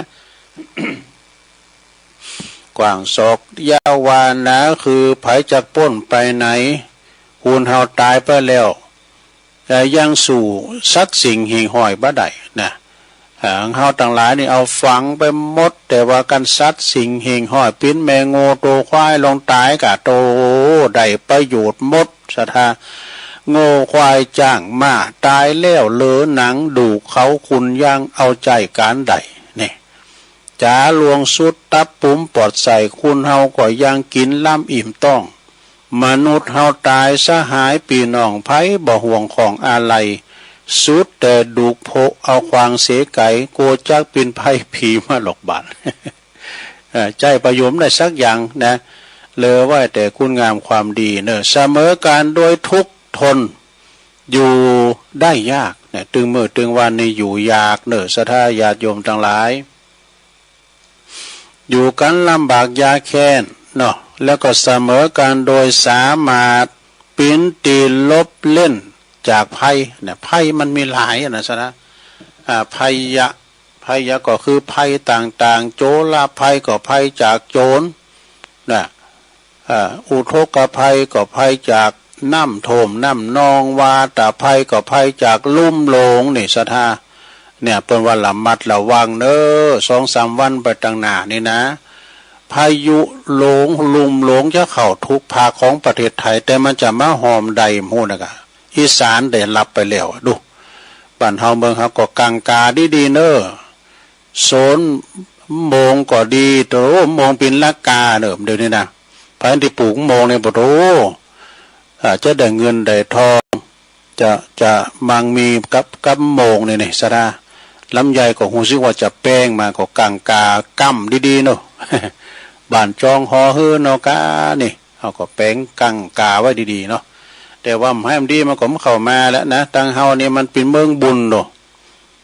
กว้างศอกยาววานา คือใผจักป๊นไปไหน คนเฮาต๋ายไปแล้ว แต่ยังสู้สัตว์สิ่งหิ่งห้อยบ่ได้นะ อ่า เฮาตังหลายนี่เอาฝังไปหมด แต่ว่ากั๋นสัตว์สิ่งหิ่งห้อย ปิ้นแม่งัวตั๋วควายลงต๋ายกาโต ได้ประโยชน์หมด ศรัทธา งัวควายจ้างม้าต๋ายแล้วเหลือหนัง ดูกเขาขุนยังเอาใจ๊ก๋านใด นี่ จ๋าหลวงสุดตับปุ๋มปอดใส คนเฮาก็ยังกิ๋นล้ำอิ่มต๊อง มนุษย์เฮาต๋ายสหายปี้น้อง ใผบ่ห่วงของอาลัย สุดแต่ดูกโผะเอาขว้างเสียไก๋ กั๋วจักเป๋นภัยผีมาหลอกบาด เอ่อ ใจ๊ประโยชน์บ่ได้สักอย่างนะ เหลือไว้แต่คุณงามความดีเนอะ เสมอกั๋นโดยทุกข์ทน อยู่ได้ยากนะ ตึงมื้อตึงวันนี่อยู่ยากเนอะ ศรัทธาญาติโยมตังหลาย อยู่กั๋นลำบากยากแค้นเนาะ แล้วก็เสมอกั๋นโดยสามารถปิ้นตี๋หลบเล่นจากภัยนะ ภัยมันมีหลายอะนะ ศรัทธา อ่า ภัยยะ ภัยยะก็คือภัยต่างๆ โจรภัยก็ภัยจากโจรนะ อ่า อุทกภัยก็ภัยจากน้ำท่วมน้ำนอง วาตภัยก็ภัยจากลุ่มหลง นี่ศรัทธา เนี่ย เปิ้นว่าระมัดระวังเนอะ สองสามวันไปตังหน้านี่นะ พายุหลง ลุ่มหลงจะเข้าทุกภาคของประเทศไทย แต่มันจะมาฮอมใดบ่ฮู้นะกะ อีสานได้ฮับไปแล้วอะ ดู บ้านเฮาเมืองเฮาก็กังขาดีๆ เนอะ โซน โมงก็ดี โต โมงปินลักกาเน่อ เดี๋ยวนี้นะ ใผตี้ปลูกโมงเนี่ย โอ้โห อ่า จะได้เงินได้ทอง จะ จะมั่งมีกับ กับโมงเนี่ย นี่ ศรัทธา ลำไยก็ฮู้สึกว่าจะแปงมา ก็กั๋งก๋าก้ำดีๆ เนาะ บ้านจองหอหื้อเนาะกา นี่ เฮาก็แป๋งกั๋งก๋าไว้ดีๆ เนาะ แต่ว่าบ่หื้อมันดีมันก็บ่เข้ามาแล้วนะ ตังเฮานี่มันเป๋นเมืองบุญเนาะ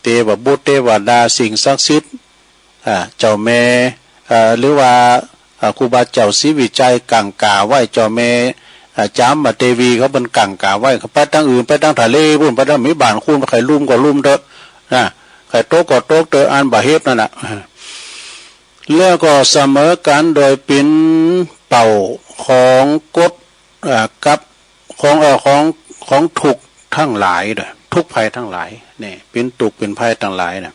เตวบุตรเตวดาสิ่งศักดิ์สิทธิ์ อ่า เจ้าแม่ อ่า หรือว่า อ่า ครูบาเจ้าศรีวิชัยกั๋งก๋าไว้ เจ้าแม่ อ่า จามเทวีเขาเปิ้นกั๋งก๋าไว้ เขาไปตางอื่น ไปตางทะเลปู้น ไปตางมีบ้านคูน ใค่ลุ่มก็ลุ่มเต๊อะ นะ ใค่ตกก็ตกเต๊อะ อันบ่าเฮ็ดนั่นน่ะ แล้วก็เสมอกั๋นโดยปินเป่าของกด อ่า กับของ เอ่อ ของ ของทุกข์ตังหลายเน่อ ทุกข์ภัยตังหลาย นี่ ปินตุ๊กข์ปินภัยตังหลายนะ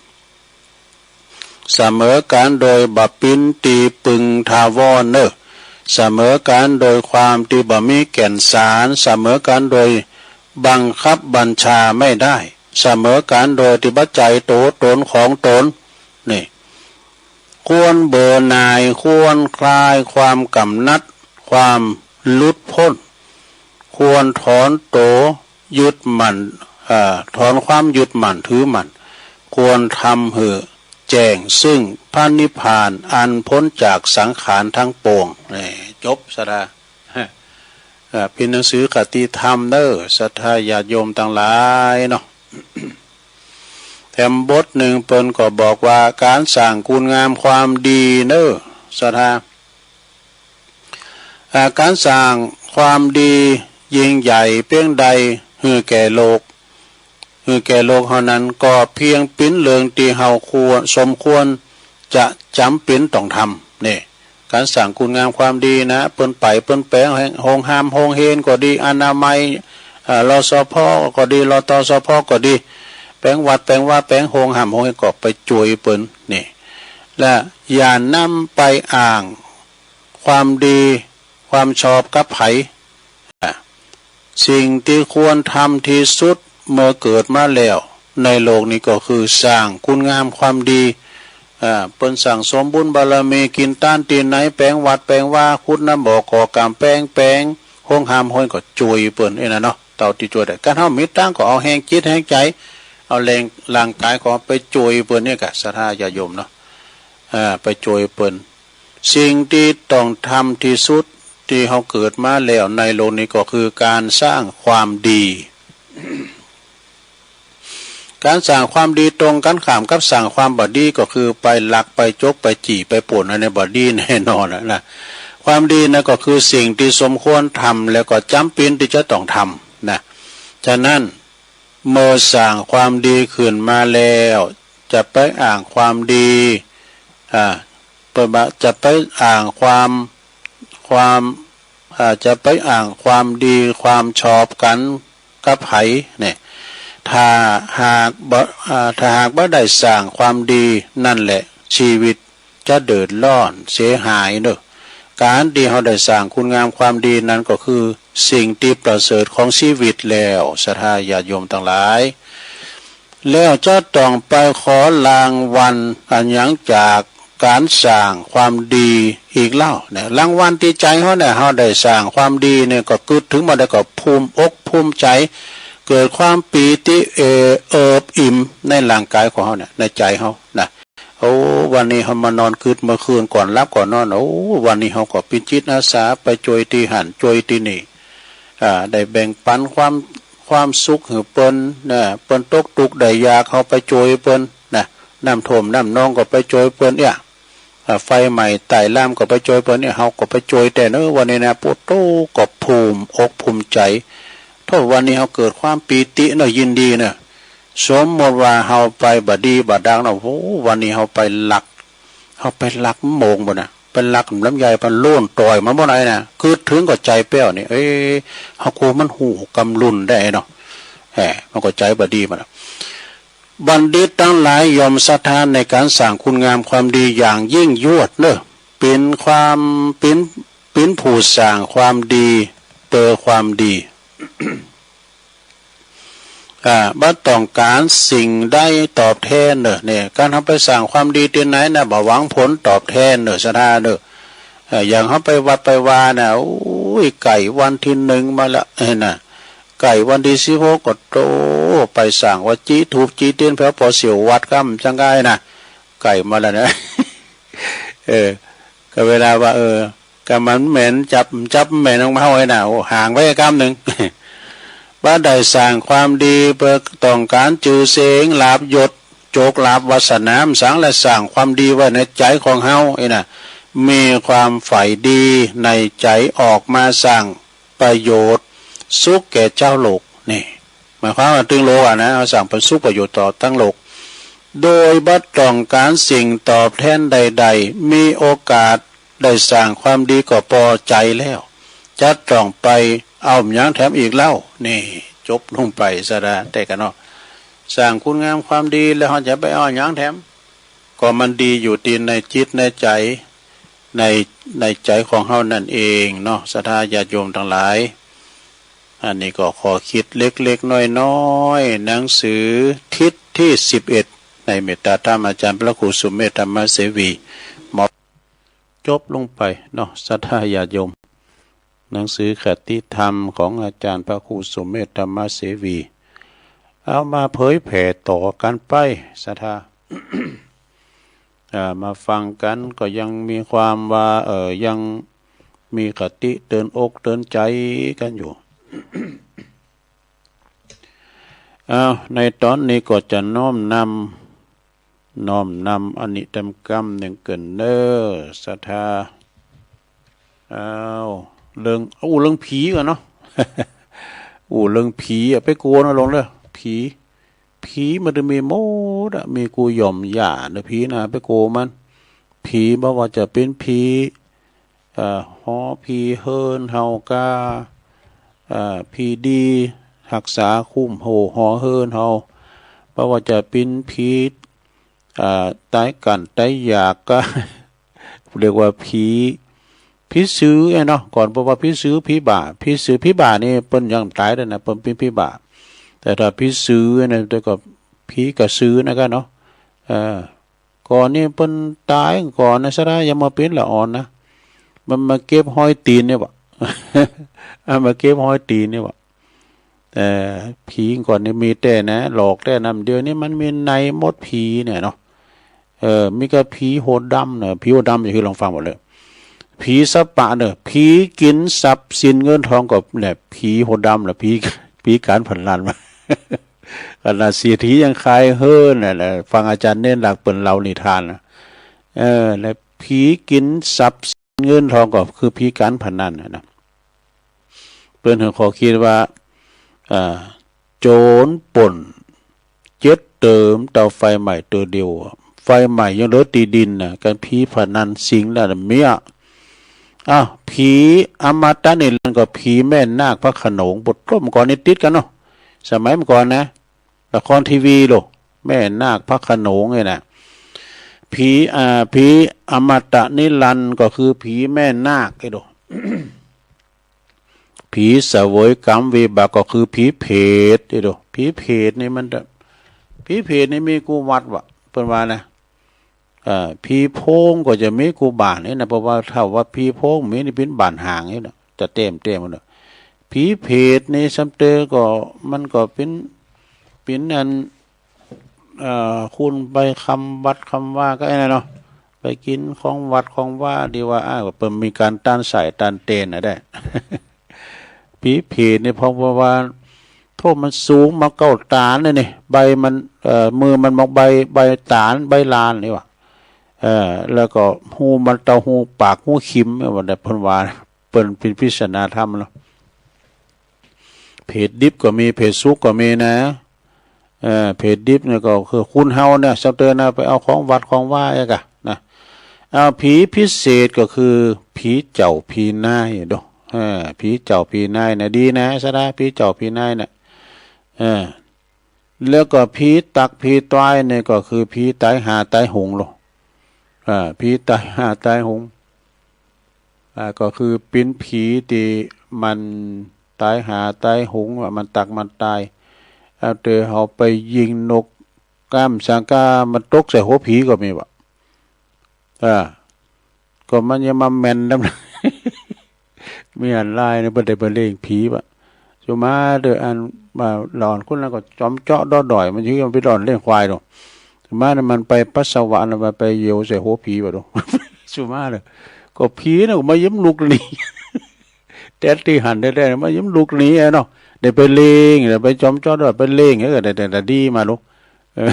เสมอกั๋นโดยบ่ปินตี้ปึงถาวรเน่อ เสมอกั๋นโดยความตี้บ่มีแก่นสาร เสมอกั๋นโดยบังคับบัญชาไม่ได้ เสมอกั๋นโดยตี้บ่ใจ๋ตั๋วตนของตน นี่ ควรเบื่อหน่าย ควรคลายความกำหนัด ความหลุดป๊น ควรถอนตั๋วยึดมั่น เอ่อ ถอนความยึดมั่นถือมั่น ควรทำหื้อแจ้งซึ่งพระนิพพานอันป๊นจากสังขารตังปวง นี่ จบ ศรัทธา เอ่อ เป๋นหนังสือคติธรรมเน่อ ศรัทธาญาติโยมตังหลายเนาะ แถมบทนึ่งเปิ้นก็บอกว่า ก๋านสร้างคุณงามความดีเน่อ ศรัทธา อ่า ก๋านสร้างความดียิ่งใหญ่เปียงใดหื้อแก่โลก หื้อแก่โลกเฮานั้น ก็เปียงเป๋นเรื่องตี้เฮาควร สมควรจะจ๋ำเป๋นต้องทำ นี่ ก๋านสร้างคุณงามความดีนะ เปิ้นไปเปิ้นแป๋งโฮงหามโฮงเฮียนก็ดี อนามัย อ่า รสภ ก็ดี รตสภ ก็ดี แป๋งวัดแป๋งวา แป๋งโฮงหามโฮงเฮียนก็ไปจ้วยเปิ้น นี่ และอย่านำไปอ้างความดีความชอบกับใผ สิ่งตี้ควรทำตี้สุดเมื่อเกิดมาแล้วในโลกนี้ก็คือสร้างคุณงามความดี อ่า เปิ้นสั่งสมบุญบารมี กิ๋นตานตี้ไหน แป๋งวัดแป๋งวา ขุดน้ำบ่อ ก่อก๋ำแพง แป๋งโฮงหามโฮงเฮียนก็จ้วยเปิ้น อี้นะเนาะ เต้าตี้จ้วยได้ ก๋านเฮามีตังค์ก็เอาแฮงจิตแฮงใจ๋ เอาแฮงร่างก๋ายก็ไปจ้วยเปิ้น นี่กาศรัทธาญาติโยมเนาะ อ่า ไปจ้วยเปิ้น สิ่งตี้ต้องทำตี้สุดตี้เฮาเกิดมาแล้วในโลกนี้ก็คือก๋านสร้างความดี ก๋านสร้างความดีตรงกั๋นข้ามกับสร้างความบ่ดีก็คือไปลัก ไปจก ไปจี้ ไปปล้น อันนี้บ่ดีแน่นอนนะ ความดีนั้นก็คือสิ่งตี้สมควรทำ แล้วก็จ๋ำเป๋นตี้จะต้องทำนะ ฉะนั้น เมื่อสร้างความดีขึ้นมาแล้ว จะไปอ้างความดี อ่า เปิ้นว่าจะไปอ้างความ ความ อ่า จะไปอ้างความดีความชอบกั๋นกับใผเนี่ย ถ้าหากบ่ อ่า ถ้าหากบ่ได้สร้างความดีนั่นแหละ ชีวิต จะเดือดร้อนเสียหายเนอะ ก๋านตี้เฮาได้สร้างคุณงามความดีนั้นก็คือสิ่งตี้ประเสริฐของชีวิตแล้ว ศรัทธาญาติโยมตังหลาย แล้วจะต้องไปขอรางวัลอะหยังจากก๋านสร้างความดีอีกเล่าเนี่ย รางวัลตี้ใจ๋เฮาเนี่ย เฮาได้สร้างความดีเนี่ย ก็กึ๊ดเถิงบ่าใดก็ภูมิอกภูมิใจ๋ เกิดความปีติเอ เอิบอิ่มในร่างก๋ายของเฮาเนี่ย ในใจ๋เฮานะ โอ้ วันนี้เฮามานอนกึ๊ดเมื่อคืนก่อนหลับก่อนนอน โอ้ วันนี้เฮาก็เป๋นจิตอาสาไปจ้วยตี้หั้นจ้วยตี้นี่ อ่า ได้แบ่งปั๋นความ ความสุขหื้อเปิ้นนะ เปิ้นตกตุ๊กข์ได้ยาก เฮาไปจ้วยเปิ้นนะ น้ำท่วมน้ำนองก็ไปจ้วยเปิ้นเนี่ย อ่า ไฟไหม้ใต้ลามก็ไปจ้วยเปิ้นเนี่ย เฮาก็ไปจ้วยแต๊เนอะ วันนี้นะ โอ้โธ่ ก็ภูมิอกภูมิใจ๋ โธ่ วันนี้เฮาเกิดความปีติเนอะ ยินดีเนอะ สมมติว่าเฮาไปบ่ดีบ่ดังเนาะ โอ้ วันนี้เฮาไปลัก เฮาไปลักโมงบ่นะ ไปลักลำไย ไปโล่นต่อยมันบ่ไหนนะ กึ๊ดเถิงก็ใจ๋แป้วนี่ เอ๊ะ เฮากั๋วมันฮู้กำลุ่นได้เนาะ แหม มันก็ใจ๋บ่ดีมันนะ บัณฑิตตังหลายย่อมศรัทธาในก๋านสร้างคุณงามความดีอย่างยิ่งยวดเนอะ เป๋นความ เป๋น เป๋นผู้สร้างความดี เตอความดี อ่า บ่ต้องก๋านสิ่งใดตอบแทนเน่อ เนี่ย ก๋านเฮาไปสร้างความดีตี้ไหนนะ บ่หวังผลตอบแทนเน่อ ศรัทธาเน่อ เอ่อ อย่างเฮาไปวัดไปวานะ โอ้ย ใก้วันตี้หนึ่งมาละ เออ นะ ใก้วันตี้สิบหกก็โต ไปสร้างว่า จี้ธูปจี้เตียนแผวปอเสี่ยววัดกำจังไงนะ ใก้มาแล้วนะ เออ ก็เวลาว่า เออ ก็มันแหมนจับ จับแหมนออกมาเฮาไอ้น่ะ โอ้ ห่างไปกำนึ่ง บ่ได้สร้างความดีเปื้อต้องก๋านจื้อเสียง ลาภยศ โจคลาภวาสนา มันสัง และสร้างความดีไว้ในใจ๋ของเฮา ไอ้น่ะ มีความใฝ่ดีในใจ๋ออกมาสร้างประโยชน์สุขแก่จาวโลก นี่ หมายความว่าตึงโลกอะนะ สร้างประโยชน์สุขประโยชน์ต่อตึงโลก โดยบ่ต้องก๋านสิ่งตอบแทนใดๆ มีโอกาสได้สร้างความดีก็ปอใจ๋แล้ว จะต้องไปเอาหยังแถมอีกเล่า นี่ จบลงไป ศรัทธา แต่กะเนาะ สร้างคุณงามความดีแล้วเฮาจะไปเอาหยังแถม ก็มันดีอยู่ตี้ในจิตในใจ๋ ใน ในใจ๋ของเฮานั่นเองเนาะ ศรัทธาญาติโยมตังหลาย อันนี้ก็ข้อคิดเล็กๆ น้อยๆ หนังสือทิศตี้สิบเอ็ด ในเมตตาธรรมอาจ๋ารย์พระครูสุเมธธรรมเสวี มอบ จบลงไปเนาะ ศรัทธาญาติโยม หนังสือคติธรรมของอาจ๋ารย์พระครูสุเมธธรรมเสวี เอามาเผยแผ่ต่อกั๋นไป ศรัทธา อ่า มาฟังกั๋นก็ยังมีความว่า เอ่อ ยังมีคติเตือนอกเตือนใจ๋กั๋นอยู่ อ้าว ในต๋อนนี้ก็จะน้อมนำ น้อมนำอานิตกรรมนึ่งเกิ่นเน่อ ศรัทธา อ้าว เรื่อง อู้เรื่องผีก่อนเนาะ อู้เรื่องผีอะ ไปกั๋วเนาะ ลงเน่อ ผี ผีมันจะมีหมดอะ มีกู้หย่อมหญ้าเน่อ ผีน่ะ ไปกั๋วมัน ผีบ่ว่าจะเป๋นผี เอ่อ หอผีเฮือนเฮากา เอ่อ ผีดีฮักษาคุ้มโหหอเฮือนเฮา บ่ว่าจะเป๋นผี เอ่อ ต๋ายกั๋นต๋ายอยากกา เรียกว่าผี ผีสือไอ้เนาะ ก่อนเปิ้นว่าผีสือผีบ้า ผีสือผีบ้านี่เปิ้นยังต๋ายแล้วนะ เปิ้นเป๋นผีบ้า แต่ถ้าผีสือเนี่ย แต่ก็ผีกระสือนะกั๋นเนาะ เออ ก่อนนี้เปิ้นต๋ายก่อนนะ ศรัทธา ยังบ่เป๋นละอ่อนนะ มันมาเก็บฮอยตี๋นนี่หว่า เอามาเก็บฮอยตี๋นนี่หว่า แต่ผีก่อนนี่มีแต๊นะ หลอกแต๊นะ เดี๋ยวนี้มันมีในหมดผีเนี่ยเนาะ เออ มีกะผีหัวดำเน่อ ผีหัวดำนี่หื้อลองฟังหมดเลย ผีสะปะเน่อ ผีกิ๋นทรัพย์สินเงินทองก็เนี่ย ผีหัวดำเน่อ ผี ผีก๋านพนัน ขนาดเศรษฐียังขายเฮือนน่ะ ฟังอาจ๋ารย์เณรหลักเปิ้นเล่านิทานนะ เออ และผีกิ๋นทรัพย์สินเงินทองก็คือผีก๋านพนันน่ะนะ เปิ้นหื้อข้อคิดว่า อ่า โจ๋รป่นเจ็ดเติมเต้าไฟไหม้เตื้อเดียว ไฟไหม้ยังเหลือตี้ดินน่ะ กั๋นผีพนันสิงห์ละเมีย อ้าว ผีอมตะนิรันดร์ก็ผีแม่นาคพระโขนง บทร่มก่อนนี่ติดกั๋นเนาะ สมัยเมื่อก่อนนะ ละครทีวีโล แม่นาคพระโขนงเนี่ยนะ ผี อ่า ผีอมตะนิรันดร์ก็คือผีแม่นาคไอ้โล ผีเสวยกรรมวิบากก็คือผีเปรตไอ้โล ผีเปรตนี่มันจะ ผีเปรตนี่มีกู้วัดว่ะ เปิ้นว่านะ เอ่อ ผีโพงก็จะมีกู้บ้านนี่นะ เพราะว่าถ้าว่าผีโพงมีนี่เป๋นบ้านฮ้างนี่นะ จะเต็มเต็มหมดเลย ผีเปรตนี่ซ้ำเตอก็ มันก็เป๋น เป๋นอัน เอ่อ คุณไปคำวัดคำวาก็ไอ้นั่นเนาะ ไปกิ๋นของวัดของวา ดีว่า อ้าว เปิ้นมีก๋านต้านสายต้านเตนน่ะได้ ผีเปรตนี่เพราะว่า โธ่ มันสูงมาเก้าตานเลยนี่ ใบมัน เอ่อ มือมันมองใบ ใบตาน ใบลานนี่หว่า เอ่อ แล้วก็ฮูมันเต้าฮูปากฮูคิม ว่าแต่เปิ้นว่า เปิ้นเป๋นปริศนาธรรมเนาะ เปรตดิบก็มี เปรตสุกก็มีนะ เอ่อ เปรตดิบเนี่ยก็คือคนเฮาเนี่ย ซ้ำเตอนะ ไปเอาของวัดของวาเอกอะนะ เอา ผีพิเศษก็คือผีเจ้าผีนายโด เออ ผีเจ้าผีนายน่ะดีนะ ศรัทธา ผีเจ้าผีนายน่ะ เออ แล้วก็ผีตักผีตายเนี่ยก็คือผีต๋ายห่าต๋ายโหงโล อ่า ผีต๋ายห่าต๋ายโหง อ่า ก็คือเป๋นผีตี้มันต๋ายห่าต๋ายโหง ว่ามันตักมันตาย เอาแต่เฮาไปยิงนกก้ามสังกา มันตกใส่หัวผีก็มีบ่ะ อ่า ก็มันยังมาแม่นนำ มีอันลายเนี่ย บ่ได้ไปเล่งผีบ่ะ สุมาเด้อ อัน บ่า หลอนคนนั้นก็จอมเจาะดอดอย มันอยู่ มันไปหลอนเล่งควายดอก สุมาเนี่ย มันไปปัสสาวะแล้วมันไปเหยียวใส่หัวผีบ่ะดอก สุมาเด้อ ก็ผีน่ะก็บ่ยอมลุกหนี แต่ตี้หันแต๊ๆ บ่ยอมลุกหนีอะเนาะ ได้ไปเล่ง ได้ไปจอมเจาะดอดอย ไปเล่ง เออ ได้ ได้ ได้ดีมาลูก เออ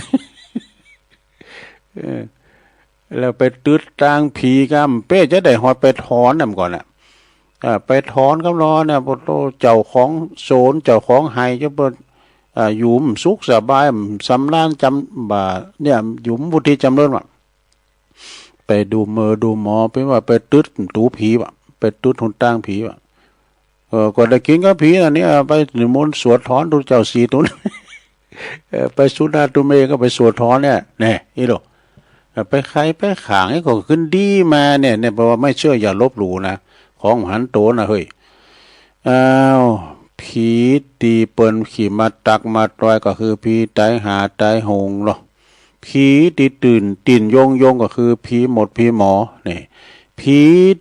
เออ แล้วไปตึ๊ดตางผีก้ามเป๊ะ จะได้ฮอดไปถอนนำก่อนน่ะ อ่า ไปถอนกำลอเนี่ย โอ้โห เจ้าของสวน เจ้าของไฮ่ จะเปิ้น อ่า อยู่บ่สุขสบาย บ่สำราญจำ บ่า เนี่ย อยู่บ่วุฒิจำเริญว่ะ ไปดูหมอดูหมอ เปิ้นว่าไปตึ๊ดตูผีบ่ะ ไปตึ๊ดหนตางผีบ่ะ เออ ก็ได้กิ๋นกับผีอันนี้ ไปนิมนต์สวดถอนตุ๊เจ้าสี่ตุ๊น เออ ไปสุนาตุเมก็ไปสวดถอนเนี่ย แน่ อี้โหละ เออ ไปไข่ไปข่าง ไอ้ก็ขึ้นดีมาเนี่ย เนี่ย เพราะว่าไม่เชื่ออย่าลบหลู่นะ ของบ่หันโตนะเฮ้ย อ้าว ผีตี้เปิ้นขี่มาตักมาตอยก็คือผีต๋ายห่าต๋ายโหงเนาะ ผีตี้ตื่น ตี๋นโยงโยงก็คือผีหมดผีหมอ นี่ ผี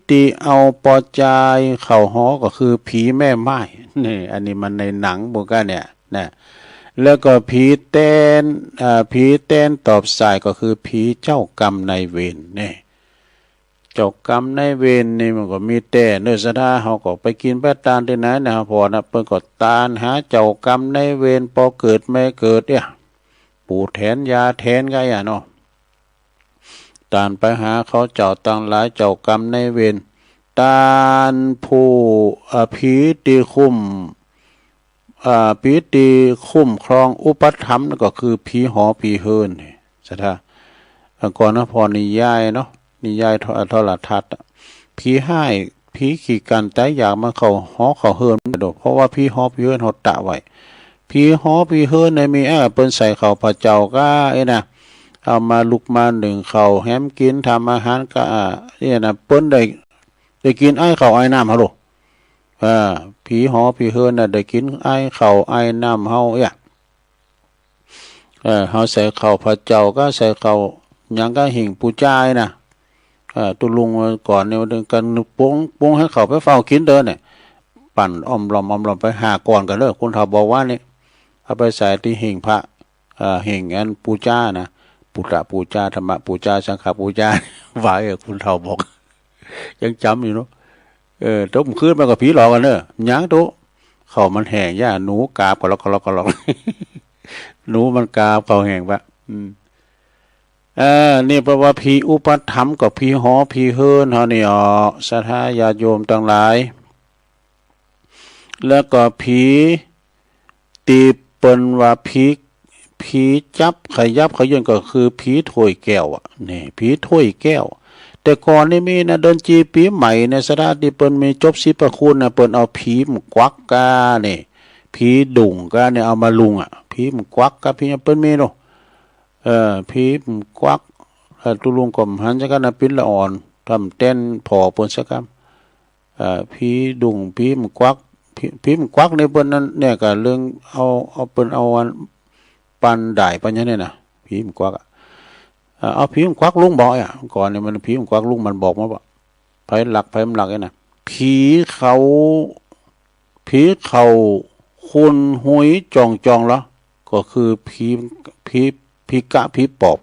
ตี้เอาปอจายเข้าหอก็คือผีแม่ม่าย นี่ อันนี้มันในหนังปู้นก้าเนี่ย นะ แล้วก็ผีแตน อ่า ผีแตนตอบสายก็คือผีเจ้ากรรมนายเวร นี่ เจ้ากรรมนายเวรนี่มันก็มีแต๊เนาะ ศรัทธา เฮาก็ไปกิ๋นไปตานตี้ไหนนะ พอนะ เปิ้นก็ตานหาเจ้ากรรมนายเวร ปอเกิดแม่เกิดเนี่ย ปู่แถนย่าแถนก็อย่างเนาะ ตานไปหาเขาเจ้าตังหลาย เจ้ากรรมนายเวร ตานผู้ อ่า ผีตี้คุ้ม อ่า ผีตี้คุ้มครองอุปถัมภ์นั่นก็คือผีหอผีเฮือนนี่ ศรัทธา อ่า ก่อนนะ พอนิยายเนาะ นิยายโท โทรทัศน์อะ ผีฮ้าย ผีขี้กั๋นต๋ายอยากมาเข้าหอเข้าเฮือนโดด เพราะว่าผีหอผีเฮือนเฮาตะไว้ ผีหอผีเฮือนเนี่ยมี เออ เปิ้นใส่ข้าวพะเจ้าก้า เอ้ยนะ เอามาลุกมานึ่งข้าวแหมกิ๋น ทำอาหารก้า อ่า เนี่ยนะ เปิ้นได้ ได้กิ๋นอ้ายข้าวอ้ายน้ำเฮาโลด อ่า ผีหอผีเฮือนน่ะ ได้กิ๋นอ้ายข้าวอ้ายน้ำเฮาเอี้ย เออ เฮาใส่ข้าวพะเจ้าก้า ใส่ข้าวหยังก้า หิ้งปู๋จานะ เออ ตุ๊ลุงก่อนเนี่ย กั๋นปรุง ปรุงหื้อเขาไปเฝ้ากิ๋นเต๊อะเนี่ย ปั่นอ้อมล้อมอ้อมล้อมไป ห้าก้อนกั๋นเต๊อะ คนเฒ่าบอกว่านี่ เอาไปใส่ตี้หิ้งพระ เอ่อ หิ้งอันปู๋จานะ พุทธปู๋จา ธรรมปู๋จา สังฆปู๋จา ว่า เออ คนเฒ่าบอก ยังจ๋ำอยู่เนาะ เออ ตกคืนมาก็ผีหลอกกั๋นเนาะ หยังตุ๊ ข้าวมันแห้ง ย่าหนูกาบกะลอกกะลอกกะลอก หนูมันกาบข้าวแห้งปะ อืม เออ นี่แปลว่าผีอุปถัมภ์กับผีหอผีเฮือนเฮานี่อ๋อ ศรัทธาญาติโยมตังหลาย แล้วก็ผีตี้เปิ้นว่าผี ผีจับขยับเขยื้อนก็คือผีถ้วยแก้วอะ นี่ ผีถ้วยแก้ว แต่ก่อนนี่มีนะ เดือนจีปี๋ใหม่เนี่ย ศรัทธา ตี้เปิ้นมีจบสิบพระคุณนะ เปิ้นเอาผีหมู่กวักก้านี่ ผีดุ่งก้าเนี่ย เอามาลุงอะ ผีหมู่กวักก้า ผีเปิ้นมีเนาะ เออ ผีหมู่กวัก เออ ตุ๊ลุงก็บ่หันสักกำนะ ปิ้นละอ่อน ทำแตนผ่อเปิ้นสักกำ เอ่อ ผีดุ่ง ผีหมู่กวัก ผี ผีหมู่กวักนี่เปิ้นนั่นเนี่ย ก็เรื่องเอา เอาเปิ้นเอาอัน ปันด่ายปันหยังเนี่ยนะ ผีหมู่กวักอะ เอ่อ เอาผีหมู่กวักลุงบอกอะ ก่อนนี่มันผีหมู่กวักลุงมันบอกมาว่า ไผหลักไผบ่หลักเนี่ยนะ ผีเขา ผีเขาคุนหุยจ่องจ่องเหรอ ก็คือผี ผี ผีกะผีปอบ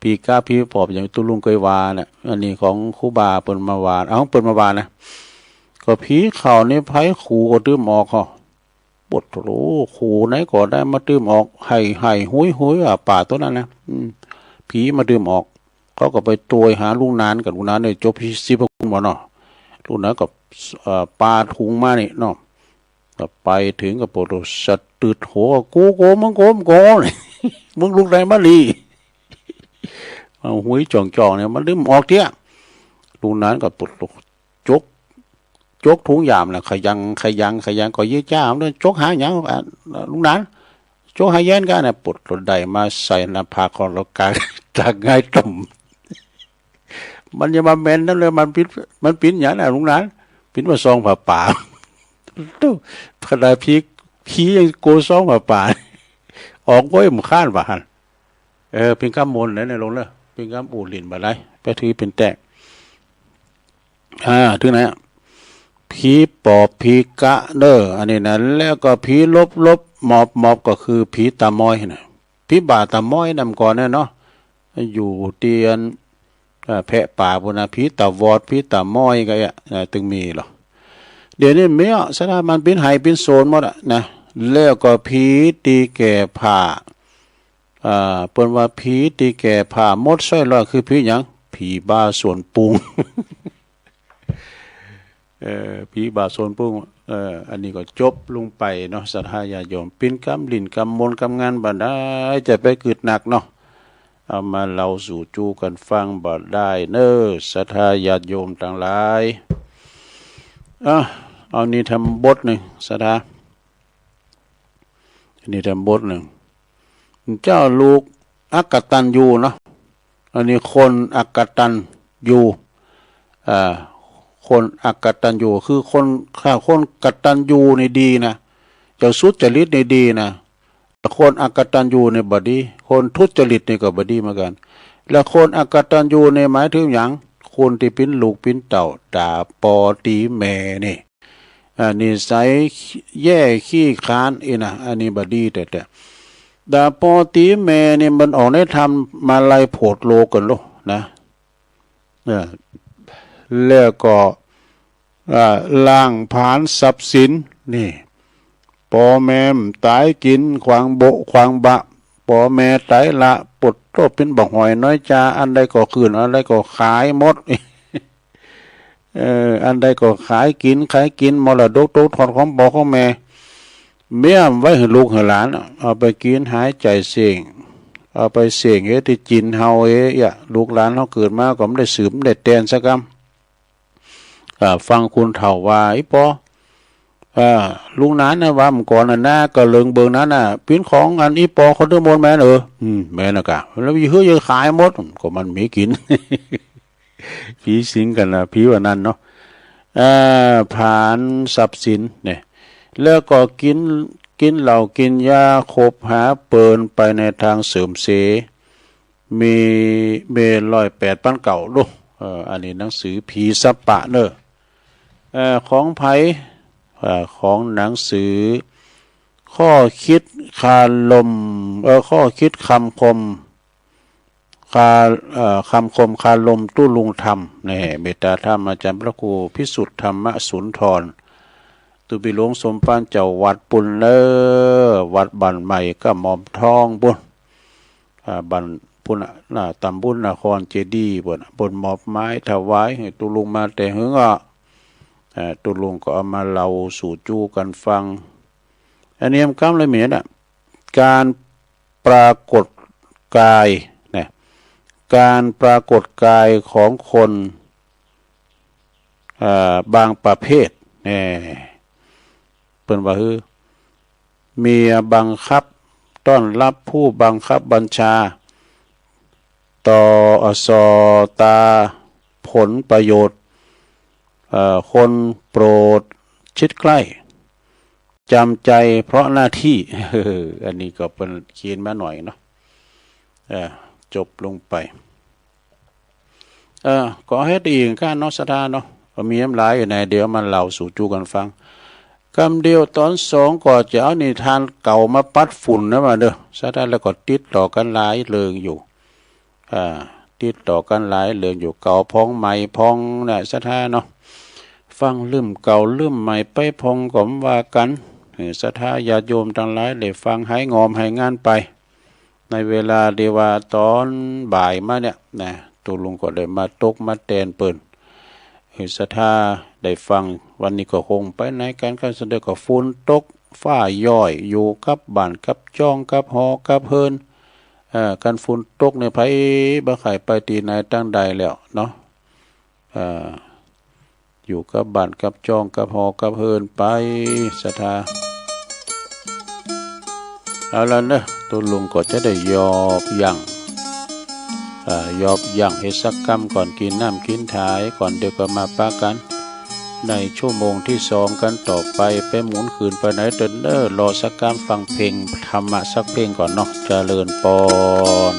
ผีกะผีปอบ อย่างตุ๊ลุงเกยว่าเนี่ย อันนี้ของครูบาเปิ้นมาว่า เอาเปิ้นมาว่านะ ก็ผีเขานี่ไผขู่ก็ตื้มออกเหาะ ปดโธ่ ขู่ไหนก็ได้มาตื้มออก ไห้ไห้หุยหุย อ่า ป่าตั๋วนั้นนะ อืม ผีมาตื้มออก เขาก็ไปตวยหาลุงหนาน กับลุงหนานเนี่ยจบสิบพระคุณบ่เนาะ ลุงหนานก็ เอ่อ ปาถุงมานี่เนาะ ก็ไปเถิงก็ปดโธ่ สะตึดหัว กูโก มึงโก มึงโก มึงลุกได้มานี่ เอาหุยจ่องจ่องเนี่ย มันตื้มออกเตี้ย ลุงหนานก็ปดโธ่ จก จกถุงยามน่ะ ขยัง ขยัง ขยัง ก็ยื้อจ้า มันจกหาหยัง อ่ะ ลุงหนาน จกหาแยนก้าเนี่ย ปดโธ่ ได้มาใส่หน้าผากของเรากลาง จากง่ายต่ำ มันยังมาแม่นนำเลย มันปิ้น มันปิ้นหยังน่ะ ลุงหนาน ปิ้นว่าซองผ้าป่า ตุ๊ ขนาดผี ผียังโกซองผ้าป่า ออกโว้ย บ่ค้านว่าหั้น เออ เป๋นกำมนต์นะเนี่ย ลงเน่อ เป๋นกำอู้หลิ้นบ่ได้ ไปถือเป๋นแต๊ อ่า ถึงไหนอะ ผีปอบผีกะเน่อ อันนี้นะ แล้วก็ผีหลบหลบหมอบหมอบ ก็คือผีต๋ามอยนะ ผีบ่าต๋ามอยนั่นก่อนเนี่ยเนาะ อยู่ตี้อัน เอ่อ แพะป่าปู้นนะ ผีต๋าวอด ผีต๋ามอยก็เอี้ย เอ่อ ตึงมีลอ เดี๋ยวนี้มีอะ สถาบันปิ้นไหปิ้นโสนหมดอะนะ แล้วก็ผีตี้แก่ผ้า อ่า เปิ้นว่าผีตี้แก่ผ้าหมดใส้ร้อย คือผีหยัง ผีบ่าสวนปุง เออ ผีบ่าสวนปุง เออ อันนี้ก็จบลงไปเนาะ ศรัทธาญาติโยม เป๋นกำหลิ้นกำมนต์กำงานบ่ได้ จะไปกึ๊ดหนักเนาะ เอามาเล่าสู่จู้กั๋นฟังบ่ได้เน่อ ศรัทธาญาติโยมตังหลาย อ่ะ เอานี่แถมบทนึ่ง ศรัทธา อันนี้แถมบทนึ่ง เจ้าลูกอกตัญญูเนาะ อันนี้คนอกตัญญู อ่า คนอกตัญญู คือคน ถ้าคนกตัญญูนี่ดีนะ เจ้าสุจริตนี่ดีนะ แต่คนอกตัญญูนี่บ่ดี คนทุจริตนี่ก็บ่ดีเหมือนกั๋น แล้วคนอกตัญญูนี่หมายถึงหยัง คนตี้เป๋นลูกเป๋นเต้า ด่าป้อตี๋แม่นี่ อ่า นิสัยแย่ขี้คร้านอี้นะ อันนี้บ่ดีแต๊ๆ ด่าป้อตี๋แม่นี่มันออกในธรรมาลัยโผดโลกั๋นโลนะ เออ แล้วก็ อ่า ล้างผลาญทรัพย์สินนี่ ป้อแม่ต๋ายกิ๋นขวางโบะขวางบะ ป้อแม่ต๋ายละ ปวดโต้เป๋นบ่าหอยน้อยจา อันใดก็ขึ้น อันใดก็ขายหมด เออ อันใดก็ขายกิ๋น ขายกิ๋น มรดกตกทอดของป้อของแม่ เมียไว้หื้อลูกหื้อหลาน เอาไปกิ๋นหายใจ๋เส้ง เอาไปเส้งเฮตี้จินเฮาเอง เอี้ย ลูกหลานเฮาเกิดมาก็บ่ได้สืบบ่ได้แตนสักกำ อ่า ฟังคนเฒ่าว่า อีป้อ อ่า ลุงหนานนะว่าเมื่อก่อนน่ะนาก็เลิงเบิงนั้นน่ะ เป๋นของอันอีป้อเขาตึงหมดแม่น เออ อืม แม่นน่ะกะ แล้วหื้อเยียะขายหมด ก็มันมีกิ๋น ผีสิงกั๋นนะ ผีว่านั้นเนาะ อ่า ผลาญทรัพย์สินเนี่ย แล้วก็กิ๋น กิ๋นเหล้ากิ๋นยา คบหาเปินไปในตางเสื่อมเสีย มี มีร้อยแปดปันเก้าลูก เออ อันนี้หนังสือผีสัปปะเน่อ เอ่อ ของใผ เอ่อ ของหนังสือ ข้อคิดคารม เอ่อ ข้อคิดคำคม คา เอ่อ คำคมคารมตุ๊ลุงธรรม นี่ เมตตาธรรมอาจ๋ารย์พระครูพิสุทธิ์ธรรมสุนทร ตุ๊ปิโลงสมภารเจ้าวัดปู้นเน่อ วัดบ้านใหม่กระหม่อมทองปู้น อ่า บ้านปู้นน่ะ น่ะ ต๋ำบลนครเจดีย์ปู้นน่ะ ปู้นมอบหมายถวายหื้อตุ๊ลุงมาแต่เหิงอ่ะ อ่า ตุ๊ลุงก็เอามาเล่าสู่จู้กั๋นฟัง อันนี้กำเลยเหมือนน่ะ การปรากฏกายนะ การปรากฏกายของคน อ่า บางประเภท แน่ เปิ้นว่า คือ เมียบังคับต้อนรับผู้บังคับบัญชา ต่อ เอ่อ ส่อตาผลประโยชน์ เอ่อ คนโปรดชิดใกล้ จำใจเพราะหน้าที่ อันนี้ก็เปิ้นเขียนมาหน่อยเนาะ เอ่อ จบลงไป เออ ก็เฮ็ดอีกก้าเนาะ ศรัทธาเนาะ ก็มีน้ำลายอยู่ใน เดี๋ยวมาเล่าสู่จู้กั๋นฟัง กำเดียวต๋อนสองก็จะเอานิทานเก่ามาปัดฝุ่นนะว่าเน่อ ศรัทธา แล้วก็ติดต่อกั๋นหลายเรื่องอยู่ อ่า ติดต่อกั๋นหลายเรื่องอยู่ เก่าพ่องใหม่พ่องนะ ศรัทธาเนาะ ฟังเรื่องเก่าเรื่องใหม่ไปพ่องก็บ่ว่ากั๋น หื้อศรัทธาญาติโยมตังหลายได้ฟังหายงอมหายงานไป ในเวลาตี้ว่าต๋อนบ่ายมาเนี่ยนะ ตุ๊ลุงก็ได้มาตกมาแตนเปิ้น หื้อศรัทธาได้ฟัง วันนี้ก็คงไปไหนกั๋น ก็สะดวก ก็ฝนตกฟ้าย้อย อยู่กับบ้านกับจ้องกับหอกับเฮือน เอ่อ คันฝนตกเนี่ย ใผบ่ใค่ไปตี้ไหนตังใดแล้วเนาะ เอ่อ อยู่กับบ้านกับจ้องกับหอกับเฮือนไป ศรัทธา เอาละเน่อ ตุ๊ลุงก็จะได้ยอบยั้ง เอ่อ ยอบยั้งเฮดสักกำก่อน กิ๋นน้ำกิ๋นถ่ายก่อน เดี๋ยวก็มาปะกั๋น ในชั่วโมงตี้สองกั๋นต่อไป ไปหมุนคืนไปไหนเต๊อะเน่อ รอสักก้านฟังเพลงธรรมะสักเพลงก่อนเนาะ เจริญปอน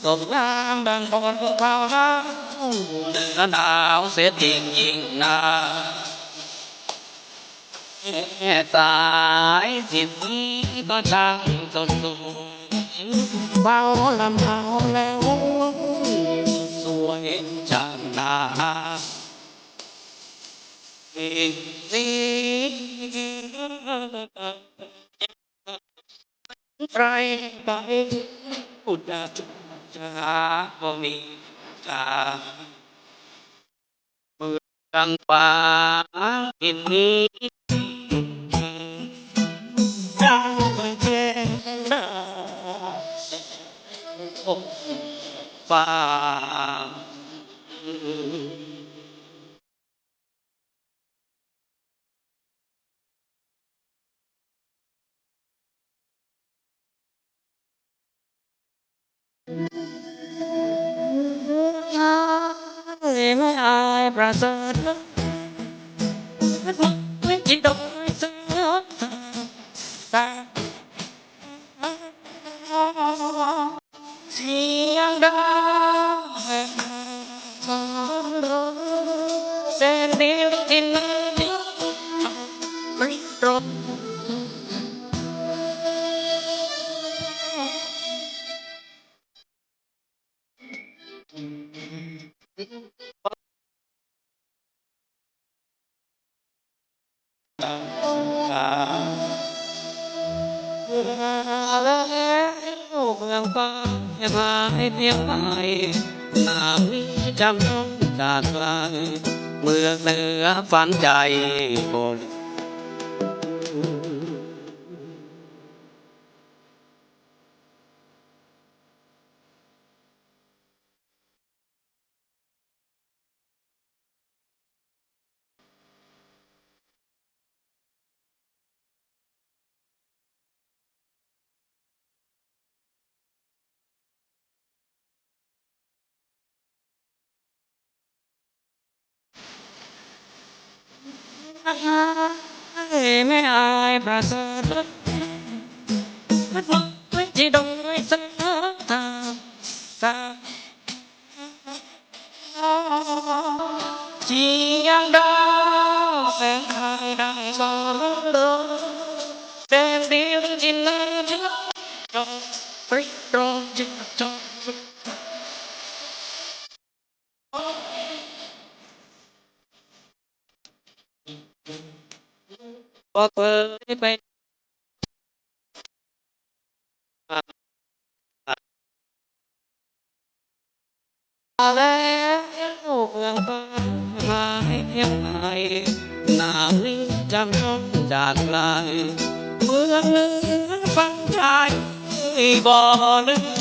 สมนามดังคนเขาเล่า หนาวเสียจริงยิ่งหนาว สายสินนี้ก็ช่างสดสวย เบาลำเบาแล้ว สวยช่างหนา ใครไปผู้จะหาบ่มีทาง เมืองฟ้าดินนี้ ฟ้า ไม่อายประเสริฐ ไม่คิดโดยเสือ เสียงดัง เส้นนี้กินไม่ตรง เมืองฟ้าเชียงราย เชียงราย น้ำนี้จำต้องจากไกล เมืองเหนือฝังใจคน ไม่อายประเสริฐ ไม่โดยเสน่หา เสียงดังแสงไทยดังสองดวง เป็นดินที่เลิศจงปริตรงจิตจง บ่เกยไป แล้วเมืองฟ้าเชียงราย น้ำนี้จำต้องจากไกล เมืองเหนือฝังใจบ่ลืม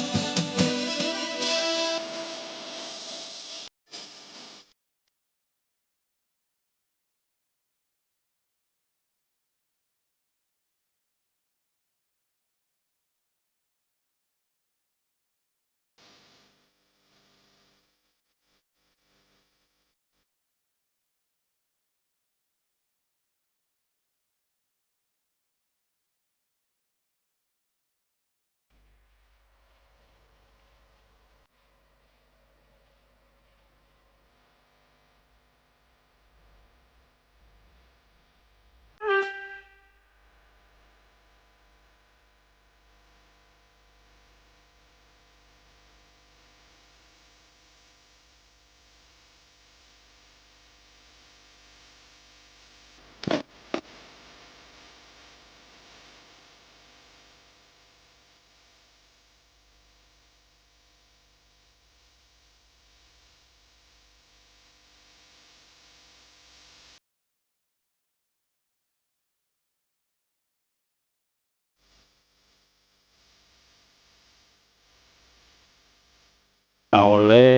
เอาแล้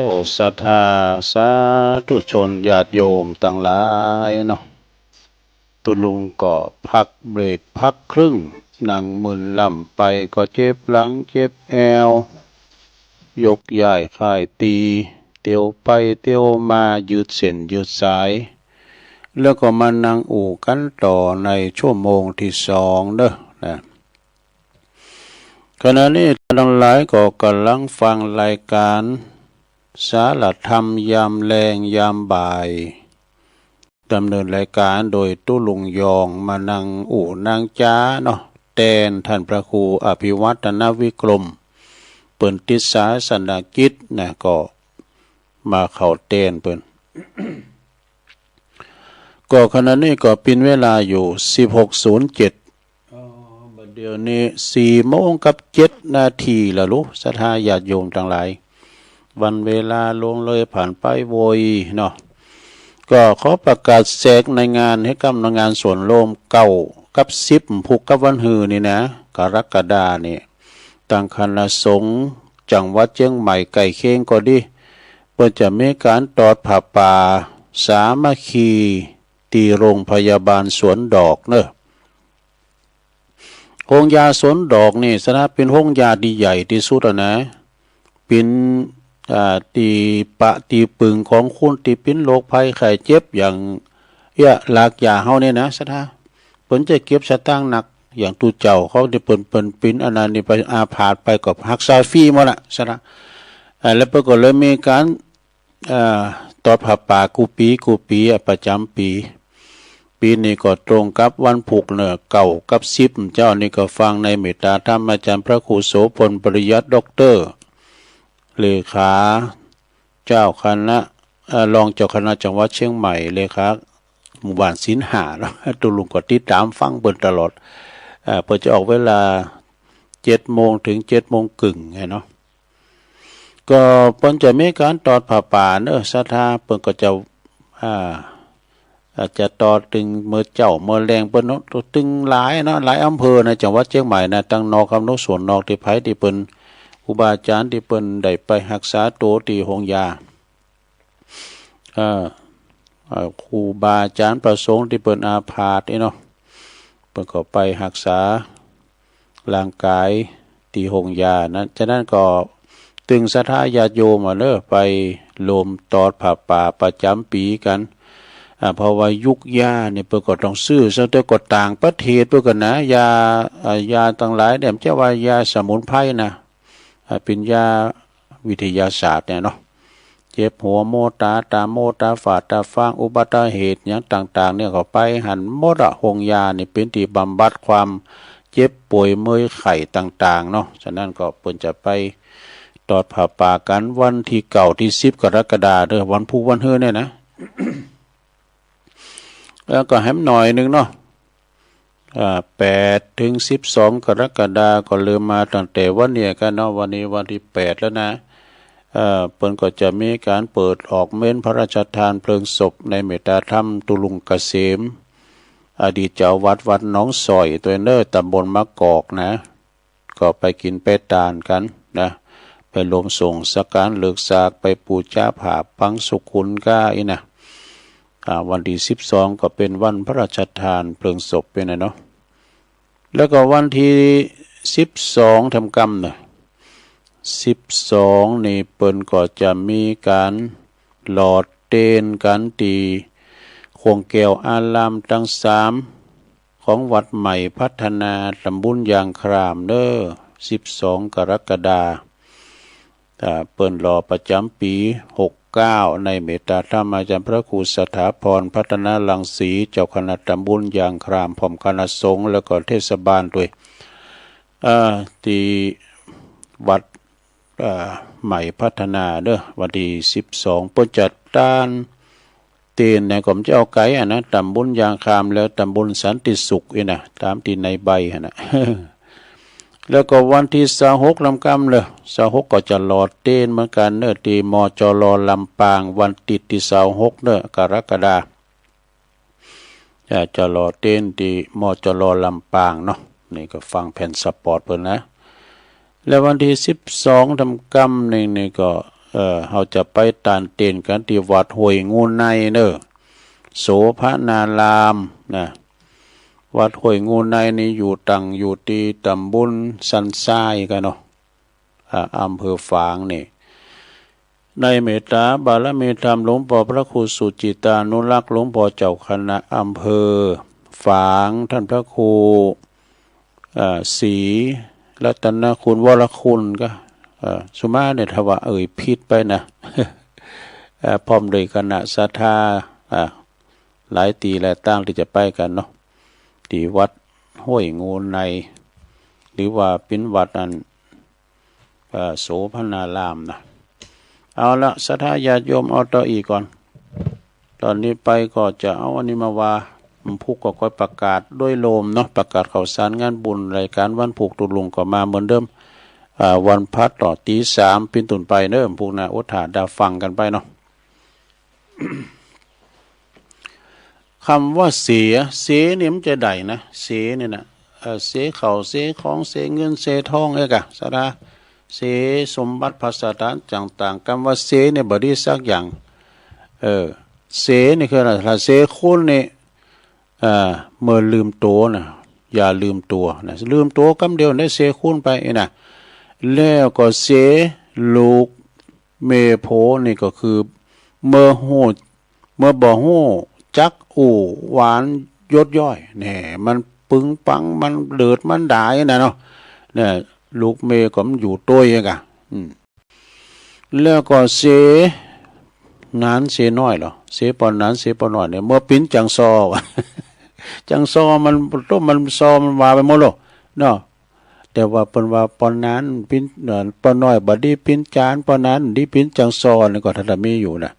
ว ศรัทธาสาธุชนญาติโยมตังหลายเนาะ ตุ๊ลุงก็พักเบรกพักครึ่ง นั่งมึนล่ำไปก็เจ็บหลังเจ็บแอว ยกย้ายค่ายตี๋ เตียวไปเตียวมา ยืดเส้นยืดสาย แล้วก็มานั่งอู้กั๋นต่อในชั่วโมงตี้สองเนาะ นะ ขณะนี้ท่านตังหลายก็ก่ำลังฟังรายก๋านสารธรรมยามแลงยามบ่าย ดำเนินรายก๋านโดยตุ๊ลุงยอง มานั่งอู้นั่งจ๋าเนาะ แตนต้านพระครูอภิวัฒนวิกรม เปิ้นติดศาสนกิจนะ ก็มาเข้าแตนเปิ้น ก็ขณะนี้ก็เป๋นเวลาอยู่ สิบหกศูนย์เจ็ด อ๋อ บัดเดี๋ยวนี้สี่โมงกับเจ็ดนาทีแล้วลูก ศรัทธาญาติโยมตังหลาย วันเวลาล่วงเลยผ่านไปโวยเนาะ ก็ขอประกาศแสดงในงาน หื้อก้ำในงานสวนโฮมเก้ากับสิบ ผูกกับวันฮือนี่นะ กรกฎานี่ ตางคณะสงฆ์จังหวัดเจียงใหม่ใก้เคียงก็ดี เปิ้นจะมีก๋านตอดผ้าป่าสามัคคี ตี้โฮงพยาบาลสวนดอกเนาะ โฮงยาสวนดอกนี่ ศรัทธาเป๋นโฮงยาตี้ใหญ่ตี้สุดอะนะ เป๋น อ่า ตี้ปะตี้ปึงของคนตี้เป๋นโรคภัยไข้เจ็บอย่าง เอี้ย รากหญ้าเฮานี่นะ ศรัทธา เปิ้นจะเก็บสตางค์นัก อย่างตุ๊เจ้าเขาตี้เปิ้น เปิ้นเป๋นอันนั้นนี่ไปอาพาธไปก็ฮักษาฟรีหมดละ ศรัทธา อ่า แล้วเปิ้นก็เลยมีก๋าน เอ่อ ตอดผ้าป่ากู้ปี๋กู้ปี๋อะ ประจ๋ำปี๋ ปี๋นี้ก็ตรงกับวันพูกเนาะ เก้ากับสิบ เจ้า นี่ก็ฟังในเมตตาธรรมอาจ๋ารย์พระครูโสภณ ปริยัติด็อกเตอร์ เลขาเจ้าคณะ เอ่อ รองเจ้าคณะจังหวัดเชียงใหม่ เลขาหมู่บ้านศีลห้าเนาะ ตุ๊ลุงก็ติดต๋ามฟังเปิ้นตลอด เอ่อ เปิ้นจะออกเวลาเจ็ดโมงเถิงเจ็ดโมงเกิ่งไงเนาะ ก็เปิ้นจะมีก๋านตอดผ้าป่าเนาะ ศรัทธา เปิ้นก็จะ อ่า อาจจะตอดเถิงเมื่อเจ๊าเมื่อแลงเปิ้นเนาะ ตึงหลายเนาะ หลายอำเภอในจังหวัดเชียงใหม่นะ ตังนอกกำหนดสวนนอกตี้ไผตี้เปิ้น ครูบาอาจ๋ารย์ตี้เปิ้นได้ไปฮักษาตั๋วตี้โฮงยา เอ่อ เอ่อ ครูบาอาจ๋ารย์พระสงฆ์ตี้เปิ้นอาพาธนี่เนาะ เปิ้นก็ไปฮักษาร่างก๋ายตี้โฮงยานั้น ฉะนั้นก็ตึงศรัทธาญาติโยมอะเนาะ ไปรวมตอดผ้าป่าประจ๋ำปี๋กั๋น อ่า เพราะว่ายุกยานี่เปิ้นก็ต้องซื้อ ซึ่งแต่ก่อนต่างประเทศเปิ้นก็นะ ยา อ่า ยาตังหลายเนี่ย บ่ใจ้ว่ายาสมุนไพรนะ อ่า เป๋นยาวิทยาศาสตร์เนี่ยเนาะ เจ็บหัวโมต๋า ต๋าโมต๋า ฝาดต๋าฟาง อุบัติเหตุหยังต่างๆ เนี่ยก็ไปหั้นหมดอะ โฮงยานี่เป๋นตี้บำบัดความเจ็บป่วยเมื่อยไข้ต่างๆ เนาะ ฉะนั้นก็เปิ้นจะไปตอดผ้าป่ากั๋นวันตี้เก้าตี้สิบกรกฎาคมเนาะ วันพูกวันฮือเนี่ยนะ แล้วก็แหมหน่อยนึ่งเนาะ อ่า แปดเถิงสิบสองกรกฎาคม ก็เริ่มมาตั้งแต่วันเนี้ยกั๋นเนาะ วันนี้วันตี้แปดแล้วนะ เอ่อ เปิ้นก็จะมีก๋านเปิดออกเมรุพระราชทานเพลิงศพในเมตตาธรรมตุ๊ลุงเกษม อดีตเจ้าวัดวัดหนองสร้อยตวยเนาะ ต๋ำบลมะกอกนะ ก็ไปกิ๋นไปตานกั๋นนะ ไปรวมส่งสังฆทาน เลิกสาก ไปปู๋จาผ้าบังสุกุลก้าอี้นะ อ่า วันตี้สิบสองก็เป๋นวันพระราชทานเพลิงศพเป๋นน่ะเนาะ แล้วก็วันตี้สิบสองทำกำเนาะ สิบสองนี่เปิ้นก็จะมีก๋านหล่อเตียนกั๋นตี้โขงแก้วอารามตังสาม ของวัดใหม่พัฒนาต๋ำบลยางครามเนาะ สิบสองกรกฎาคม อ่า เปิ้นหล่อประจ๋ำปี๋หกเก้า ในเมตตาธรรมอาจ๋ารย์พระครูสถาพร พัฒนารังสี เจ้าคณะต๋ำบลยางคราม พร้อมคณะสงฆ์ แล้วก็เทศบาลตวย อ่า ตี้วัด อ่า ใหม่พัฒนาเนาะ วันตี้สิบสอง เปิ้นจะตาน เตียนเนี่ยก็บ่ใจ้เอาไก๋อะนะ ต๋ำบลยางครามแล้วต๋ำบลสันติสุขอี้นะ ต๋ามตี้ในใบหั้นนะ แล้วก็วันตี้ซาวหกลำกำเนาะ ซาวหกก็จะหล่อเตียนเหมือนกั๋นเนาะ ตี้ มจร ลำปาง วันตี้ตี้ซาวหกเนาะ กรกฎาคม จะ จะหล่อเตียนตี้ มจร ลำปางเนาะ นี่ก็ฟังแผ่นสปอตเปิ้นนะ แล้ววันตี้สิบสองทำกำนึ่งนี่ก็ เอ่อ เฮาจะไปตานเตียนกั๋นตี้วัดห้วยงูในเนาะ โสภณารามนะ วัดห้วยงูในนี่อยู่ตั้งอยู่ตี้ต๋ำบลสันทรายกั๋นเนาะ อ่า อำเภอฝางนี่ ในเมตตาบารมีธรรมหลวงป้อพระครูสุจิตานุรักษ์ หลวงป้อเจ้าคณะอำเภอฝาง ต้านพระครู เอ่อ ศรี รัตนคุณ วรคุณ ก็ เอ่อ สุมาเนี่ย ถ้าว่าเอ่ยผิดไปนะ เอ่อ พร้อมด้วยคณะศรัทธา อ่า หลายตี้หลายตางตี้จะไปกั๋นเนาะ ตี้วัดห้วยงูใน หรือว่าเป๋นวัดอัน เอ่อ โสภณารามนะ เอาละ ศรัทธาญาติโยม เอาต่ออี้ก่อน ต๋อนนี้ไปก็จะเอาอันนี้มาว่า วันพูกก็ค่อยประกาศโดยรวมเนาะ ประกาศข่าวสารงานบุญ รายก๋านวันพูก ตุ๊ลุงก็มาเหมือนเดิม อ่า วันพระต่อตี๋สามเป๋นต้นไปเนาะ วันพูกนะ อดถ่าดาฟังกั๋นไปเนาะ กำว่าเส เสนี่มันจะใดนะ เสนี่นะ เอ่อ เสข้าว เสของ เสเงิน เสทอง เอ๊ะกะ ศรัทธา เสสมบัติภัสถานต่างๆ กำว่าเสนี่บ่ดีสักอย่าง เออ เสนี่คืออะไร ถ้าเสคุณนี่ เอ่อ เมื่อลืมตั๋วนะ อย่าลืมตั๋วนะ ลืมตั๋วกำเดียวได้เสคุณไปนะ แล้วก็เสลูก เมโผนี่ก็คือ เมื่อฮู้ เมื่อบ่ฮู้จักอู้หวานยศย้อย แหน่ มันปึงปัง มันเดิด มันดายนะเนาะ เนี่ย ลูกเมก็มันอยู่ตวยกะ อืม แล้วก็เสหนานเสน้อยเหรอ เสปอหนาน เสปอน้อยเนี่ย เมื่อเป๋นจังซอ จังซอมัน มันซอมันว่าไปหมดแล้วเนาะ แต่ว่าเปิ้นว่าปอหนานเป๋น เอ่อ ปอน้อยบ่ดีเป๋นจาน ปอหนานดีเป๋นจังซอ นี่ก็ถ้าจะมีอยู่นะ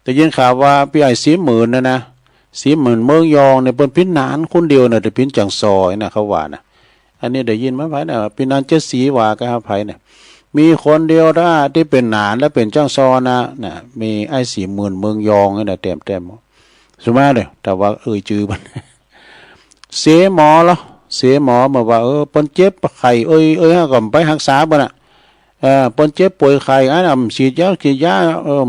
ได้ยินข่าวว่าปี้อ้ายศรีหมื่นนะนะ ศรีหมื่นเมืองยองเนี่ย เปิ้นเป๋นหนานคนเดียวนะ แต่เป๋นจังซอนะ เขาว่านะ อันนี้ได้ยินมาไผนะ ปี้นางเจ็ดศรีว่ากับไผเนี่ย มีคนเดียวนะตี้เป๋นหนานและเป๋นจังซอนะ นะ มีอ้ายศรีหมื่นเมืองยองนี่นะ แต้มๆ สุมาเด้อ ถ้าว่าเอ่ยจื้อมัน เสหมอเหรอ เสหมอเมื่อว่า เออ เปิ้นเจ็บไข้เอ่ย เอ่ย ก็ไปฮักษาเปิ้นน่ะ เออ เปิ้นเจ็บป่วยไข้ อันนั้นฉีดยา ฉีดยา เออ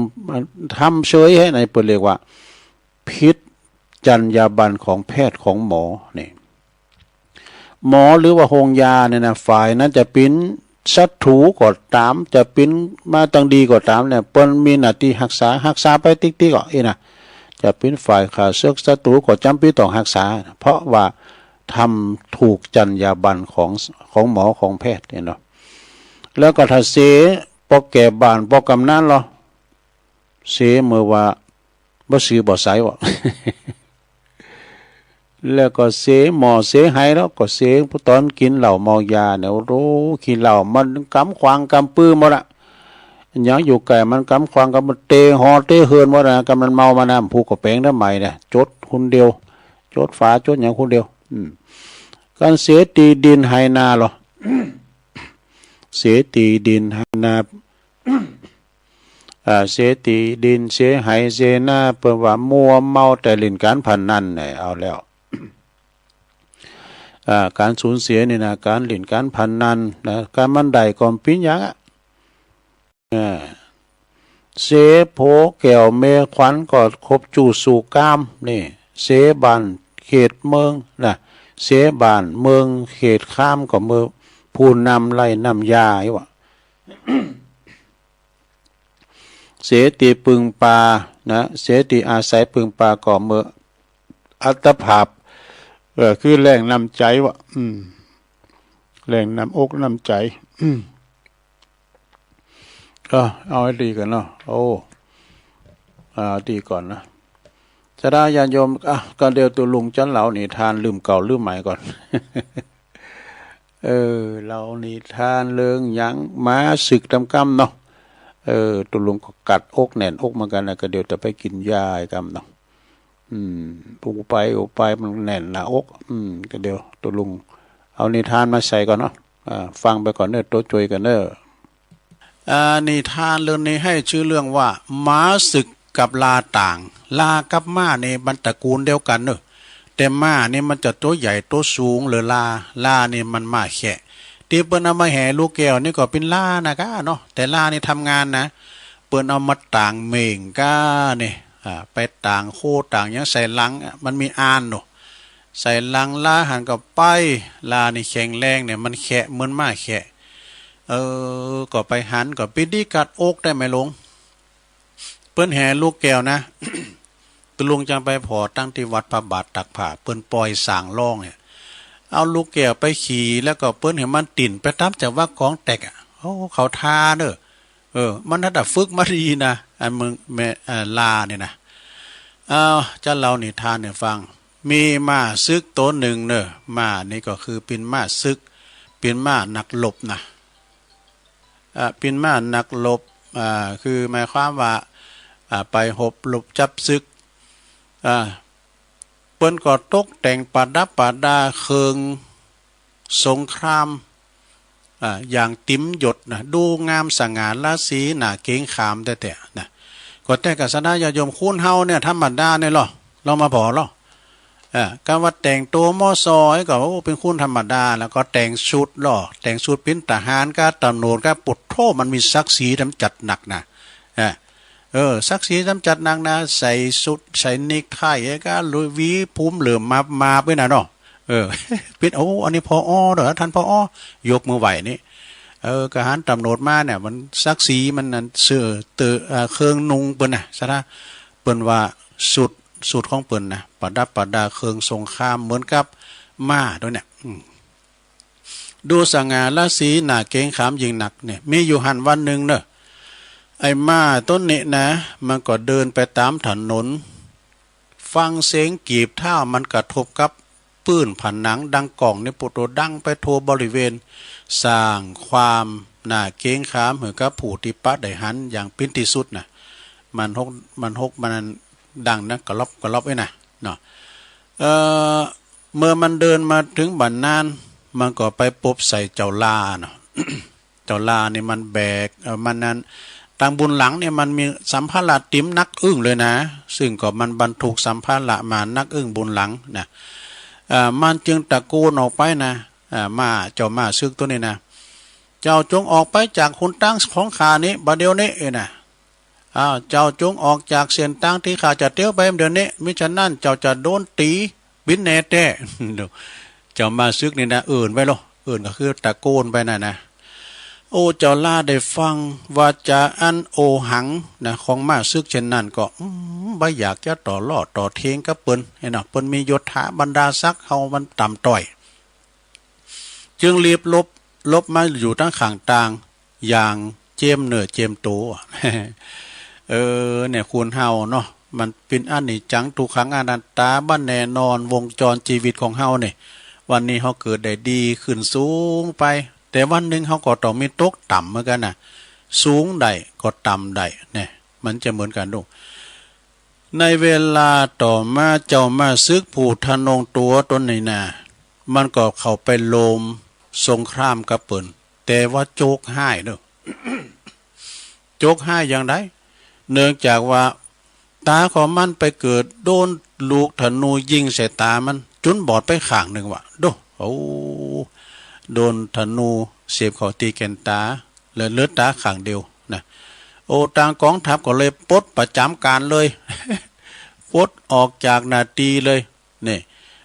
ทำเฉย ให้ไหน เปิ้นเรียกว่า ผิดจรรยาบรรณของแพทย์ของหมอ นี่ หมอหรือว่าโฮงยาเนี่ยนะ ฝ่ายนั้นจะเป๋นศัตรู๋ก็ต๋าม จะเป๋นมาตังดีก็ต๋ามเนี่ย เปิ้นมีหน้าตี้ฮักษา ฮักษาไปติ๊กๆ ก็อี้นะ จะเป๋นฝ่ายข้าเสือกศัตรู๋ก็จ๋ำเป๋นต้องฮักษา เพราะว่าทำถูกจรรยาบรรณของ ของหมอของแพทย์เนี่ยเนาะ แล้วก็ถ้าเสปอแก่บ้านปอกำนันเหรอ เสเมื่อว่าบ่ซื่อบ่ใสวะ แล้วก็เสหมอเสไหเหรอ ก็เสต๋อนกิ๋นเหล้าเมายาเนี่ย โอ้โห ขี้เหล้ามันกำขวางกำปื้อหมดอะ หยังอยู่ใก้มันกำขวางกำปื้อ เตะหอเตะเฮือนหมดอะ กำมันเมามานะ ผู้ก็แป๋งทำไมเนี่ย จดคนเดียว จดฝาจดหยังคนเดียว อืม ก๋านเสตีดินไฮ่นาเหรอ เสตีดินไฮ่นา อ่า เสตีดิน เสไฮ่ เสนา เปิ้นว่ามัวเมาแต่เล่นก๋านพนันเนี่ย เอาแล้ว อ่า ก๋านสูญเสียนี่นะ ก๋านเล่นก๋านพนันนะ ก๋านมันได้ก็เป๋นหยังอะ อ่า เสโผแก้วแม่ขวัญก็คบจู้สู่กาม นี่ เสบ้านเขตเมืองนะ เสบ้านเมืองเขตคามก็เมื่อผู้นำไล่น้ำยาอยู่วะ เสตีปึงปานะ เสตีอาศัยปึงปาก็เมื่ออัตภาพ เออ คือแหล่งน้ำใจ๋วะ อืม แหล่งน้ำอกน้ำใจ๋ อืม ก็เอาไอ้ดีก่อนเนาะ โอ้ อ่า ดีก่อนนะ ศรัทธาญาติโยม อ่ะ ก็เดี๋ยวตุ๊ลุงจะเล่านิทานลืมเก่าลืมใหม่ก่อน เออ เล่านิทานเรื่องหยัง หมาสึกต๋ามกำเนาะ เออ ตุ๊ลุงก็กัดอกแน่นอกเหมือนกั๋นนะ ก็เดี๋ยวจะไปกิ๋นยาต๋ามกำเนาะ อืม อู้ไปอู้ไปมันแน่นหน้าอก อืม ก็เดี๋ยวตุ๊ลุงเอานิทานมาใส่ก่อนเนาะ อ่า ฟังไปก่อนเน่อ โตจ้วยกั๋นเน่อ อ่า นิทานเรื่องนี้หื้อจื้อเรื่องว่า หมาสึกกับลาต่าง ลากับม้านี่มันตระกูลเดียวกั๋นเน่อ แต่ม้านี่มันจะตั๋วใหญ่ตั๋วสูงเลย ลา ลานี่มันม้าแขะ ตี้เปิ้นเอามาแห่ลูกแก้วนี่ก็เป๋นลานะก้าเนาะ แต่ลานี่ทำงานนะ เปิ้นเอามาต่างเหม่งก้านี่ อ่า ไปต่างโคต่างหยังใส่ลังอะ มันมีอ่านเนาะ ใส่ลังลาหันก็ไป ลานี่แข็งแรงเนี่ย มันแขะเหมือนม้าแขะ เออ ก็ไปหันก็ปิ๊ดดีกัดอกได้ไหมหลวง เปิ้นแห่ลูกแก้วนะ ตุ๊ลุงจังไปผ่อตั้งตี้วัดพระบาทตากผ้า เปิ้นปล่อยสางร้องเนี่ย เอาลูกแก้วไปขี่ แล้วก็เปิ้นหื้อมันติ่นไปต๋ามจังหวะก๋องแตกอะ โอ้ เขาท้าเน่อ เออ มันหัดฝึกมาดีนะ อันเมืองแม่ เอ่อ ลาเนี่ยนะ เอา จะเล่านิทานหื้อฟัง มีม้าศึกตั๋วนึ่งเน่อ ม้านี่ก็คือเป๋นม้าศึก เป๋นม้านักรบนะ อ่า เป๋นม้านักรบ อ่า คือหมายความว่า อ่า ไปฮบรบจับศึก อ่า เปิ้นก็ตกแต่งประดับประดาเครื่องสงคราม อ่า อย่างเต็มยศนะ ดูงามสง่าราศี น่าเกรงขามแต๊ๆ นะ ก็แต่กะสะดาญาติโยม คนเฮาเนี่ยธรรมดาเนี่ยลอ ลองมาผ่อลอ เออ กาว่าแต่งตั๋วมอซอก็ โอ้ เป๋นคนธรรมดา แล้วก็แต่งชุดลอ แต่งชุดเป๋นทหารกับต๋ำรวจกับ โอ้โธ่ มันมีศักดิ์ศรีจำจัดนักนะ เออ เออ ศักดิ์ศรีจำจัดนักนะ ใส่ชุด ใส่เนกไท ก็ลุยหวีผมเหลิมมาบๆ ไว้นะเนาะ เออ เป๋น โอ้ อันนี้ ผอ. เด้อ ท่าน ผอ. ยกมือไหว้นี่ เออ ทหารต๋ำรวจมาเนี่ย มันศักดิ์ศรีมันนั่น เสื้อเต๋อ เอ่อ เครื่องนุ่งเปิ้นนะ สะดา เปิ้นว่าชุด ชุดของเปิ้นนะ ประดับประดาเครื่องสงครามเหมือนกับม้าตวยเนี่ย อืม ดูสง่าราศี น่าเกรงขามยิ่งนักเนี่ย มีอยู่หั้นวันนึ่งเน่อ ไอ้ม้าตวยนี้นะ มันก็เดินไปต๋ามถนน ฟังเสียงกีบเท้ามันกระทบกับปื้นผนังดังก้องนี่ ปุโต ดังไปทั่วบริเวณ สร้างความน่าเกรงขามหื้อกับผู้ตี้ปะได้หันอย่างเป๋นตี้สุดนะ มันหก มันหก มันดังนะ กะลอบกะลอบไว้นะ เนาะ เอ่อ เมื่อมันเดินมาเถิงบ่านั้น มันก็ไปปบใส่เจ้าลาเนาะ เจ้าลานี่มันแบก เอ่อ มันนั้น ตางบุญหลังเนี่ยมันมีสัมภาระเต๋มนักอึ้งเลยนะ ซึ่งก็มันบรรทุกสัมภาระมานักอึ้งบุญหลังนะ เอ่อ มันจึงตะโกนออกไปนะ อ่า ม้า เจ้าม้าศึกตวยนี้นะ เจ้าจงออกไปจากหนตางของข้านี้ บ่าเดี่ยวนี้ เอ้ยนะ อ้าว เจ้าจงออกจากเส้นตางตี้ข้าจะเตียวไปเดี๋ยวนี้ มิฉะนั้นเจ้าจะโดนตี๋เป๋นแน่แต๊ ดู เจ้าม้าศึกนี่นะ เอิ้นไปลอ เอิ้นก็คือตะโกนไปน่ะนะ โอ้ เจ้าลาได้ฟังวาจาอันโอหังนะ ของม้าศึกเช่นนั้นก็ อืม บ่อยากจะต่อล้อต่อเถียงกับเปิ้น หันเนาะ เปิ้นมียศถาบรรดาศักดิ์ เฮามันต่ำต้อย จึงรีบหลบ หลบมาอยู่ตางข้างตาง อย่างเจียมเนื้อเจียมตั๋ว เออ เนี่ย คนเฮาเนาะ มันเป๋นอนิจจัง ทุกขัง อนัตตา บ่แน่นอน วงจรชีวิตของเฮาเนี่ย วันนี้เฮาเกิดได้ดี ขึ้นสูงไป แต่วันนึ่งเฮาก็ต้องมีตกต่ำเหมือนกั๋นนะ สูงได้ก็ต่ำได้ เนี่ย มันจะเหมือนกั๋นดู ในเวลาต่อมา เจ้าม้าศึกผู้ทะนงตั๋วตวยนี้นะ มันก็เข้าไปโหลมสงครามกับเปิ้น แต่ว่าโจคฮ้ายเน่อ โจคฮ้ายอย่างใด เนื่องจากว่าต๋าของมันไปเกิดโดนลูกธนูยิงใส่ต๋ามัน จ๋นบอดไปข้างนึ่งว่ะ โด้ โอ้ โดนธนูเสียบเข้าตี้แก่นต๋า เหลือ เหลือต๋าข้างเดียวนะ โอ้ ตางก๋องทัพก็เลยปลดประจ๋ำก๋านเลย ปลดออกจากหน้าตี้เลย เนี่ย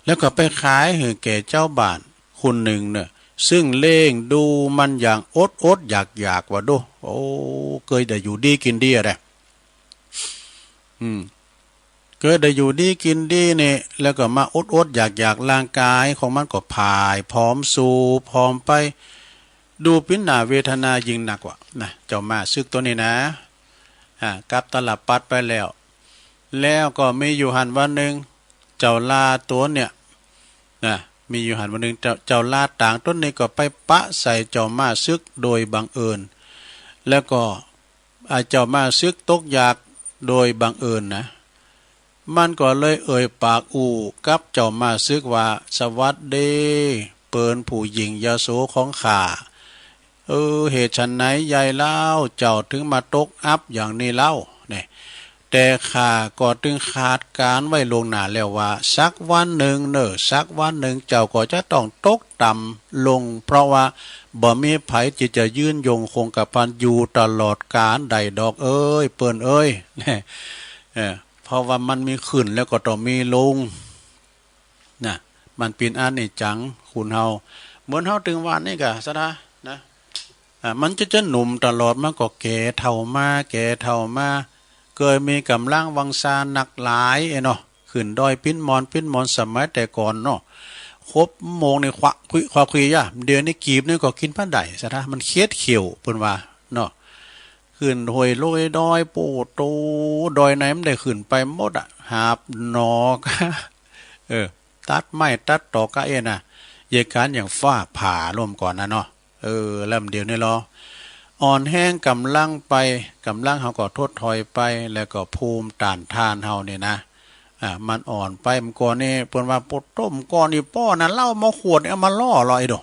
แล้วก็ไปขายหื้อแก่เจ้าบ้านคนนึ่งเน่อ ซึ่งเลี้ยงดูมันอย่างอดๆ อยากๆ ว่าโด้ โอ้ เกยได้อยู่ดีกิ๋นดีอะแหละ อืม เกยได้อยู่ดีกิ๋นดีเนี่ย แล้วก็มาอดๆ อยากๆ ร่างก๋ายของมันก็ผ่ายผอม สูบผอมไป ดูเป๋นหน้าเวทนายิ่งนักว่ะนะ เจ้าม้าศึกตวยนี้นะ อ่า กลับตาลปัตรไปแล้ว แล้วก็มีอยู่หั้นวันนึ่ง เจ้าลาตวยเนี่ยนะ มีอยู่หั้นวันนึ่ง เจ้า เจ้าลาต๋างตวยนี้ก็ไปปะใส่เจ้าม้าศึกโดยบังเอิญ แล้วก็ อ่า เจ้าม้าศึกตกอยากโดยบังเอิญนะ มันก็เลยเอ่ยปากอู้กับเจ้าม้าศึกว่า สวัสดี เปิ้นผู้ยิ่งยโสของข้า เออ เหตุไฉนใหญ่เล่า เจ้าถึงมาตกอับอย่างนี้เล่า เนี่ย แต่ข้าก็ตึงคาดการณ์ไว้ล่วงหน้าแล้วว่า สักวันนึ่งเน่อ สักวันนึ่งเจ้าก็จะต้องตกต่ำลง เพราะว่าบ่มีใผตี้จะยืนยงคงกระพันอยู่ตลอดกาลได้ดอกเอ้ย เปิ้นเอ้ย เออ เพราะว่ามันมีขึ้นแล้วก็ต้องมีลง นะ มันเป๋นอนิจจัง คนเฮา เหมือนเฮาตึงวานี้ก่ะ สะดา นะ อ่า มันจะ จะหนุ่มตลอด มันก็แก่เฒ่ามา แก่เฒ่ามา เกยมีก๋ำลังวังชานักหลาย เอ้ยเนาะ ขึ้นดอยปี๋นหมอน ปี๋นหมอนสมัยแต่ก่อนเนาะ ครบโมงนี่ควักคุยควักคุยอะ เดี๋ยวนี้กีบนี่ก็กิ๋นบ่ได้ สะท้า มันเคียดเขียว เปิ้นว่าเนาะ ขึ้นห้วยลงดอย โป้โต ดอยไหนมันได้ขึ้นไปหมดอะ หาบหนอก้า เออ ตัดไม้ตัดตอกก้าเอี้ยนะ เยียะก๋านอย่างฟ้าผ่าลมก่อนนะเนาะ เออ แล้วเดี๋ยวนี้ลอ อ่อนแฮงก๋ำลังไป ก๋ำลังเฮาก็ถดถอยไป แล้วก็ภูมิต้านทานเฮานี่นะ อ่า มันอ่อนไป เมื่อก่อนนี่เปิ้นว่า โป้โต เมื่อก่อนนี่ป้อนะ เหล้ามาขวดนี่เอามาล่อลอไอ้โด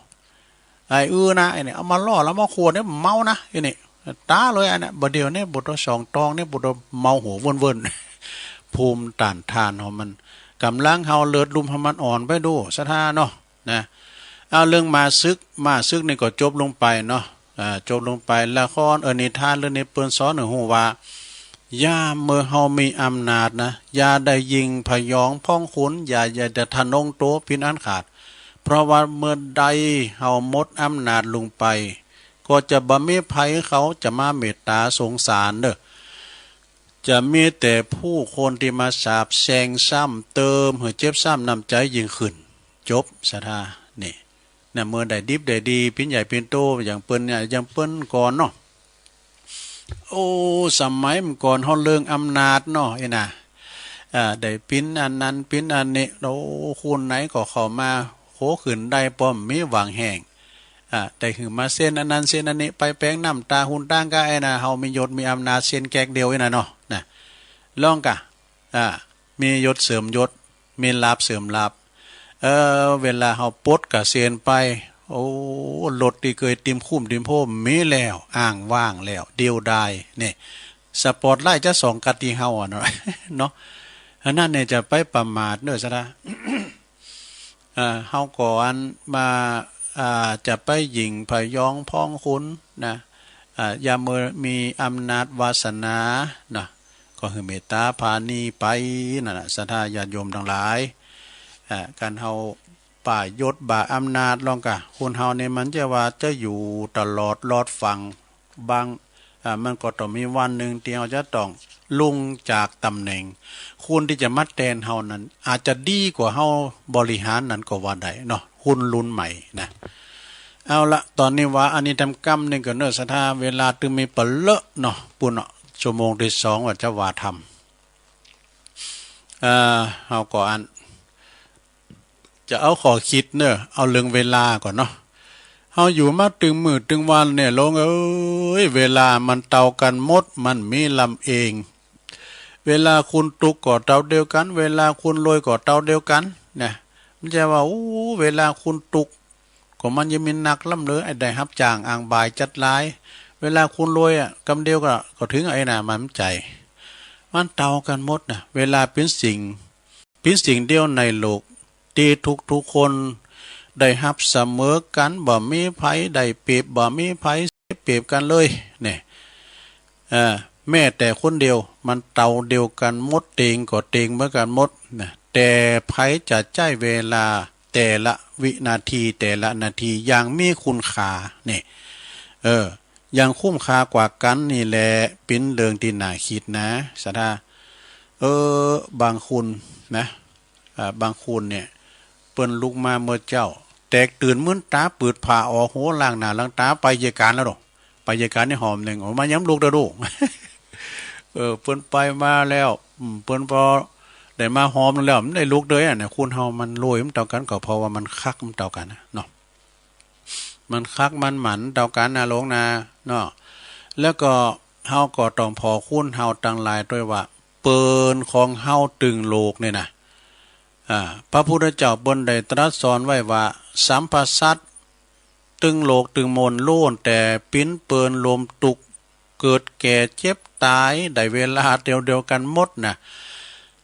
ไอ้อื้อนะ ไอ้นี่เอามาล่อ แล้วมาขวดนี่เมานะ ไอ้นี่ ต๋ายเลยอันนี้ บ่าเดี่ยวนี้ โป้โต สองตองนี่ โป้โต เมาหัวเวิ้นๆ ภูมิต้านทานเฮามัน ก๋ำลังเฮา เลือดลมเฮามันอ่อนไปดู สะท้าเนาะ นะ เอาเรื่องหม่าศึก หม่าศึกนี่ก็จบลงไปเนาะ อ่า จบลงไป ละคร เออ นิทานเรื่องนี้เปิ้นสอนหื้อฮู้ว่า ยามเมื่อเฮามีอำนาจนะ อย่าได้ยิ่งผยองพองขุน อย่า อย่าได้ทะนงโตเป๋นอันขาด เพราะว่าเมื่อใดเฮาหมดอำนาจลงไป ก็จะบ่มีใผเขาจะมาเมตต๋าสงสารเด้อ จะมีแต่ผู้คนตี้มาสาปแช่งซ้ำเติมหื้อเจ็บซ้ำน้ำใจ๋ยิ่งขึ้น จบ สะท้า นี่ นะ เมื่อได้ดิบได้ดี เป๋นใหญ่เป๋นโต อย่างเปิ้นเนี่ย อย่างเปิ้นก่อนเนาะ โอ้ สมัยเมื่อก่อนเฮาเลิงอำนาจเนาะ ไอ้นะ อ่า ได้เป๋นอันนั้นเป๋นอันนี้ โอ้ คนไหนก็เข้ามา โห ขึ้นได้ ป้อมมีหวังแฮง อ่า ได้หื้อมาเซ็นอันนั้นเซ็นอันนี้ ไปแป๋งน้ำต๋าหุนต๋างก้า ไอ้นะ เฮามียศมีอำนาจเซ็นแก๊กเดียว ไอ้นะเนาะ นะ ลองก้า อ่า มียศเสริมยศ มีลาภเสริมลาภ เออ เวลาเฮาปลดเกษียณไป โอ้ รถตี้เกยติมคุ้มติมโฮมมีแล้ว อ้างว้างแล้ว เดียวดาย นี่ สปอตไลท์จะส่องกัดตี้เฮาอะเนาะ เนาะ อันนั้นเนี่ยจะไปประมาทเน้อ สะท้า อ่า เฮาก็อันมา อ่า จะไปยิ่งผยองพองขุนนะ อ่า ยามเมื่อมีอำนาจวาสนานะ ก็หื้อเมตต๋าผาณีไปนั่นน่ะ ศรัทธาญาติโยมตังหลาย อ่า การเฮาบ่ายศบ่าอำนาจลองกะ คนเฮานี่มันจะว่าจะอยู่ตลอดรอดฟัง บาง อ่า มันก็ต้องมีวันนึ่งตี้เฮาจะต้องลุงจากต๋ำแหน่ง คนตี้จะมาแตนเฮานั้น อาจจะดีกว่าเฮาบริหารนั้นก็ว่าได้เนาะ คนรุ่นใหม่นะ เอาละ ต๋อนนี้ว่าอันนี้ทำกำนึ่งก่อนเน้อ ศรัทธา เวลาตึงมีปะเลอะเนาะ ปู้นเนาะ ชั่วโมงตี้สองว่าจะว่าธรรม อ่า เฮาก็อัน จะเอาข้อคิดเน้อ เอาเรื่องเวลาก่อนเนาะ เฮาอยู่มาตึงมื้อตึงวันเนี่ย โลงเอ๋ย เวลามันเต้ากั๋นหมด มันมีลำเอง เวลาคนตุ๊กข์ก็เต้าเดียวกั๋น เวลาคนรวยก็เต้าเดียวกั๋น นะ มันจะว่า โอ้ เวลาคนตุ๊กข์ ก็มันยังมีนักล้ำเหลือ ไอ้ได้ฮับจ้างอ้างบ่ายจัดหลาย เวลาคนรวยอะ กำเดียวก็ ก็เถิงไอ้น่ะ มันบ่ใจ้ มันเต้ากั๋นหมดนะ เวลาเป๋นสิ่ง เป๋นสิ่งเดียวในโลก ตี้ทุกๆ คนได้ฮับเสมอกั๋น บ่มีใผได้เปรียบ บ่มีใผเสียเปรียบกั๋นเลย เนี่ย เอ่อ แม้แต่คนเดียว มันเต้าเดียวกั๋นหมด เต็งก็เต็งเหมือนกั๋นหมดนะ แต่ใผจะใจ๊เวลาแต่ละวินาที แต่ละนาทีอย่างมีคุณค่า เนี่ย เออ อย่างคุ้มค่ากว่ากั๋นนี่แหละ เป๋นเรื่องตี้น่าคิดนะ ศรัทธา เออ บางคนนะ อ่า บางคนเนี่ย เปิ้นลุกมาเมื่อเจ๊า แตกตื่นมึนต๋า ปืดผ้าออก โห ล้างหน้าล้างต๋า ไปเยียะก๋านแล้วเนาะ ไปเยียะก๋านนี่หอมนึ่ง โอ้ มันยังบ่ลุกเตื้อลูก เออ เปิ้นไปมาแล้ว อืม เปิ้นปอได้มาหอมนึ่งแล้ว มันได้ลุกเตื้ออะ เนี่ย คนเฮามันรวยมันเต้ากั๋น ก็เพราะว่ามันคักมันเต้ากั๋นนะเนาะ มันคักมันหมานเต้ากั๋นนะ โลงนะ เนาะ แล้วก็เฮาก็ต้องผ่อคุณเฮาตังหลายตวยว่า เปิ้นของเฮาตึงโลกเนี่ยนะ อ่า พระพุทธเจ้าเปิ้นได้ตรัสสอนไว้ว่า สรรพสัตว์ตึงโลกตึงมวลล้วนแต่เป๋นเปิ้นลมตุ๊กข์ เกิดแก่เจ็บต๋าย ได้เวลาเดียวๆ กั๋นหมดนะ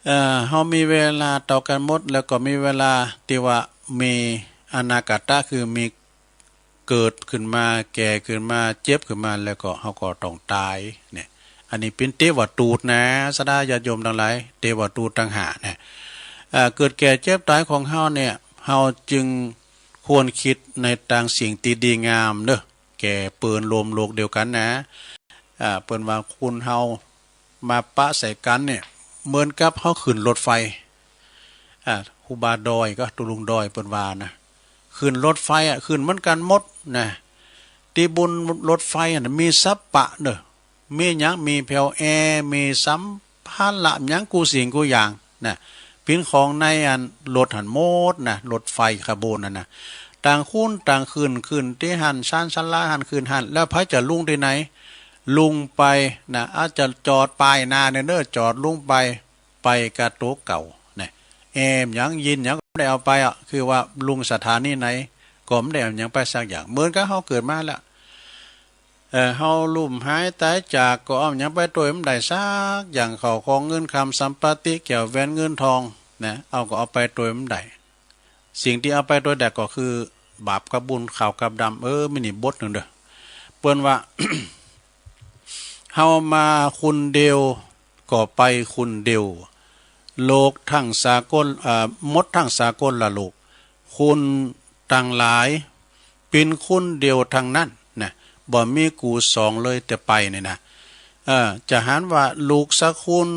เอ่อ เฮามีเวลาเต้ากั๋นหมด แล้วก็มีเวลาตี้ว่ามีอนาคตะ คือมี เกิดขึ้นมา แก่ขึ้นมา เจ็บขึ้นมา แล้วก็เฮาก็ต้องต๋าย เนี่ย อันนี้เป๋นเตวทูตนะ ศรัทธาญาติโยมตังหลาย เตวทูตตังห้าเนี่ย อ่า เกิดแก่เจ็บต๋ายของเฮาเนี่ย เฮาจึงควรกึ๊ดในตางสิ่งตี้ดีงามเน้อ แก่เปิ้นลมโลกเดียวกั๋นนะ อ่า เปิ้นว่าคนเฮามาปะใส่กั๋นเนี่ย เหมือนกับเฮาขึ้นรถไฟ อ่า บาดอยก็ ตุ๊ลุงดอยเปิ้นว่านะ ขึ้นรถไฟอะ ขึ้นเหมือนกั๋นหมดนะ ตี้บุนรถไฟอะนะ มีสัปปะเน่อ มีหยัง มีแผวแอ มีสัมภาระหยังกู้สิ่งกู้อย่างนะ เป๋นของในอันรถหั้นหมดนะ รถไฟขบวนหั้นนะ ต่างคนต่างขึ้น ขึ้นตี้หั้น ชานชาลาหั้น ขึ้นหั้น แล้วใผจะลุงตี้ไหน ลุงไปนะ อาจจะจอดป้ายหน้าเนี่ยเน่อ จอดลุงไป ไปกาตั๋วเก่านะ แอมหยัง ยินหยังก็บ่ได้เอาไปอะ คือว่าลุงสถานีไหน ก็บ่ได้เอาหยังไปสักอย่าง เหมือนกับเฮาเกิดมาแล้ว เอ่อ เฮาลุ่มหายต๋ายจาก ก็เอาหยังไปตวยบ่ได้สักอย่าง เข้าของเงินคำสัมปติ แก้วแหวนเงินทองนะ เอาก็เอาไปตวยบ่ได้ สิ่งตี้เอาไปตวยได้ก็คือบาปกับบุญ ขาวกับดำ เออ มีนี่บทนึ่งเน่อ เปิ้นว่า เฮามาคนเดียว ก็ไปคนเดียว โลกตังสากล เอ่อ หมดตังสากลละโลก คนตังหลายเป๋นคนเดียวตังนั้นนะ บ่มีกู๋สองเลยแต่ไปนี่นะ เอ่อ จะหันว่าลูกสักคน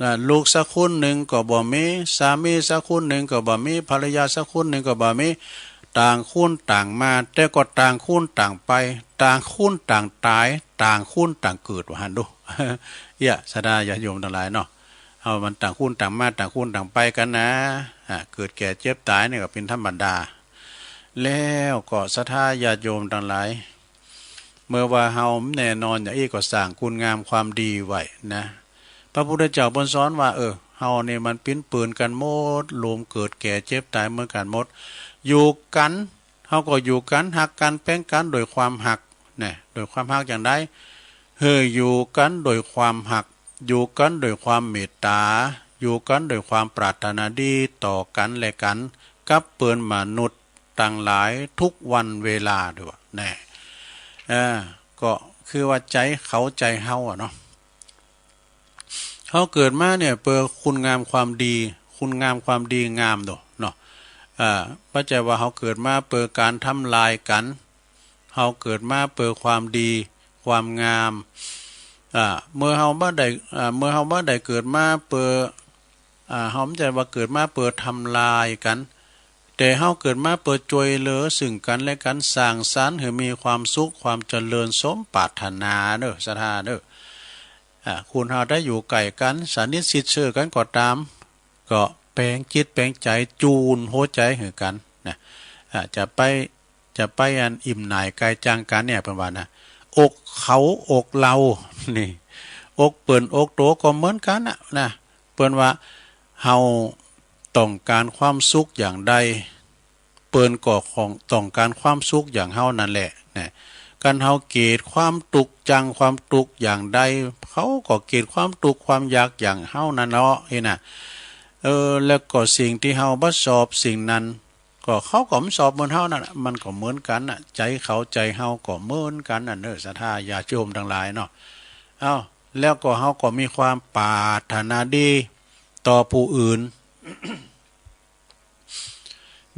นะ ลูกสักคนนึ่งก็บ่มี สามีสักคนนึ่งก็บ่มี ภรรยาสักคนนึ่งก็บ่มี ต่างคนต่างมา แต่ก็ต่างคนต่างไป ต่างคนต่างต๋าย ต่างคนต่างเกิด ว่าหั้นดู เยียะ ศรัทธาญาติโยมตังหลายเนาะ เฮามันต่างคนต่างมา ต่างคนต่างไปกั๋นนะ อ่า เกิดแก่เจ็บต๋ายนี่ก็เป๋นธรรมดา แล้วก็ศรัทธาญาติโยมตังหลาย เมื่อว่าเฮาแน่นอนอย่างอี้ก็สร้างคุณงามความดีไว้นะ พระพุทธเจ้าเปิ้นสอนว่า เออ เฮานี่มันปิ้นปืนกั๋นหมด ลมเกิดแก่เจ็บต๋ายเหมือนกั๋นหมด อยู่กั๋น เฮาก็อยู่กั๋น ฮักกั๋น แป๋งกั๋นโดยความฮักนะ โดยความฮักอย่างใด หื้ออยู่กั๋นโดยความฮัก อยู่กั๋นโดยความเมตต๋า อยู่กั๋นโดยความปรารถนาดีต่อกั๋นและกั๋น กับเปิ้นมนุษย์ตังหลายทุกวันเวลา ดูว่าแน่ เออ ก็คือว่าใจ๋เขาใจ๋เฮาอะเนาะ เฮาเกิดมาเนี่ยเปื้อคุณงามความดี คุณงามความดีงามโดเนาะ อ่า บ่ใจ้ว่าเฮาเกิดมาเปื้อก๋านทำลายกั๋น เฮาเกิดมาเปื้อความดีความงาม อ่า เมื่อเฮาบ่ได้ อ่า เมื่อเฮาบ่ได้เกิดมาเปื้อ อ่า เฮาบ่ใจ้ว่าเกิดมาเปื้อทำลายกั๋น แต่เฮาเกิดมาเปื้อจ้วยเหลือซึ่งกั๋นและกั๋น สร้างสรรค์หื้อมีความสุข ความเจริญสมปรารถนาเน่อ ศรัทธาเน่อ อ่า คนเฮาถ้าอยู่ใก้กั๋น สนิทชิดเชื้อกั๋นก็ต๋าม ก็แป๋งจิตแป๋งใจ๋ จูนหัวใจ๋หื้อกั๋นนะ อ่า จะไป จะไปอันอิ่มหน่ายกายจางกั๋นเนี่ย เปิ้นว่านะ อกเขาอกเฮา นี่ อกเปิ้นอกโตก็เหมือนกั๋นน่ะนะ เปิ้นว่าเฮาต้องก๋านความสุขอย่างใด เปิ้นก็ของต้องก๋านความสุขอย่างเฮานั่นแหละนะ คันเฮาเกลียดความตุ๊กข์ จังความตุ๊กข์อย่างใด เขาก็เกลียดความตุ๊กข์ความยากอย่างเฮานั่นเนาะ นี่นะ เออ แล้วก็สิ่งตี้เฮาบ่ชอบสิ่งนั้น ก็เขาก็บ่ชอบเหมือนเฮานั่นน่ะ มันก็เหมือนกั๋นน่ะ ใจ๋เขาใจ๋เฮาก็เหมือนกั๋นน่ะเน่อ ศรัทธาญาติโยมตังหลายเนาะ เอ้า แล้วก็เฮาก็มีความปรารถนาดีต่อผู้อื่น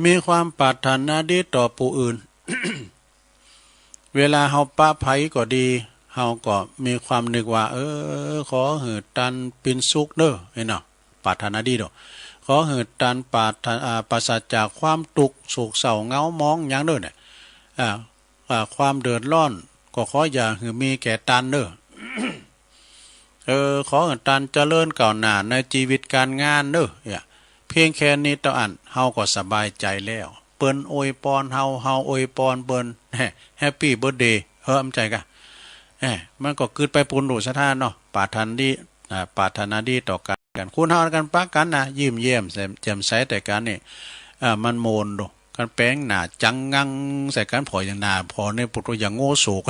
มีความปรารถนาดีต่อผู้อื่น เวลาเฮาปะใผก็ดี เฮาก็มีความนึกว่า เออ ขอหื้อต้านเป๋นสุขเน่อ นี่เนาะ ปรารถนาดีเนาะ ขอหื้อต้านปราศ อ่า ปราศจากความตุ๊กข์โศกเศร้าเหงาหมองหยังเน่อเนี่ย อ่า อ่า ความเดือดร้อนก็ขออย่าหื้อมีแก่ต้านเน่อ เออ ขอหื้อต้านเจริญก้าวหน้าในจีวิตก๋านงานเน่อ เนี่ย เพียงแค่นี้เต้าอั้น เฮาก็สบายใจ๋แล้ว เปิ้นอวยปอนเฮา เฮาอวยปอนเปิ้น แฮปปี้เบิร์ธเดย์ เฮ้อ บ่ใจ้กา แหม มันก็กึ๊ดไปปู้นโด ศรัทธาเนาะ ปรารถนาดี อ่า ปรารถนาดีต่อกั๋น คนเฮากั๋นปะกั๋นนะ ยิ้มแย้มแจ่มใสแต่กั๋นนี่ อ่า มันม่วนโด คันแป๋งหน้าจังงังใส่กั๋น ผ่ออย่างหน้าผ่อในปุตโตอย่างโง่โศก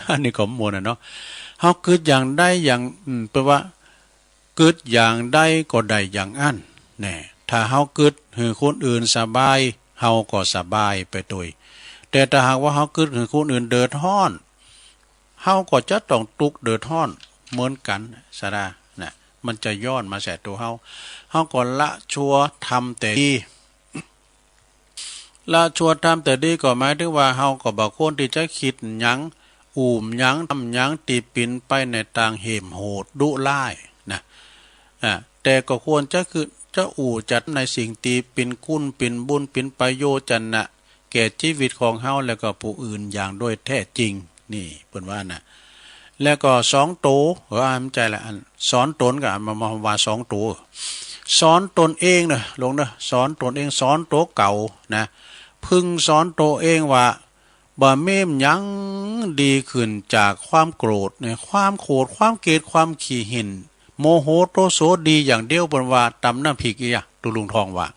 อันนี้ก็บ่ม่วนอะเนาะ เฮากึ๊ดอย่างใดอย่าง อืม เปิ้นว่า กึ๊ดอย่างใดก็ได้อย่างอั้น แน่ ถ้าเฮากึ๊ดหื้อคนอื่นสบาย เฮาก็สบายไปตวย แต่ถ้าหากว่าเฮากึ๊ดหื้อคนอื่นเดือดฮ้อน เฮาก็จะต้องตุ๊กข์เดือดฮ้อนเหมือนกั๋น ศรัทธา นะ มันจะย้อนมาใส่ตั๋วเฮา เฮาก็ละชั่วทำแต่ดี ละชั่วทำแต่ดีก็หมายถึงว่าเฮาก็บ่ควรตี้จะกึ๊ดหยัง อุ้มหยัง ทำหยังตี้เป๋นไปในตางเห้มโหดดุร้ายนะ อ่า แต่ก็ควรจะกึ๊ด จะอู้จัดในสิ่งตี้เป๋นคุณ เป๋นบุญ เป๋นประโยชน์จะนะ แก่จีวิตของเฮา แล้วก็ผู้อื่นอย่างโดยแท้จริง นี่เปิ้นว่านะ แล้วก็สอนโต เออ บ่ใจ้ละ อันสอนตนก็มา มาว่าสอนโต สอนตนเองเนาะ ลงเนาะ สอนตนเอง สอนตั๋วเก่านะ พึงสอนตั๋วเองว่า บ่มีหยังดีขึ้นจากความโกรธเนี่ย ความโขด ความเกลียด ความขี้หึ่ง โมโห โทโส ดีอย่างเดียว เปิ้นว่าต๋ำน้ำพริกอี้อะ ตุ๊ลุงทองว่า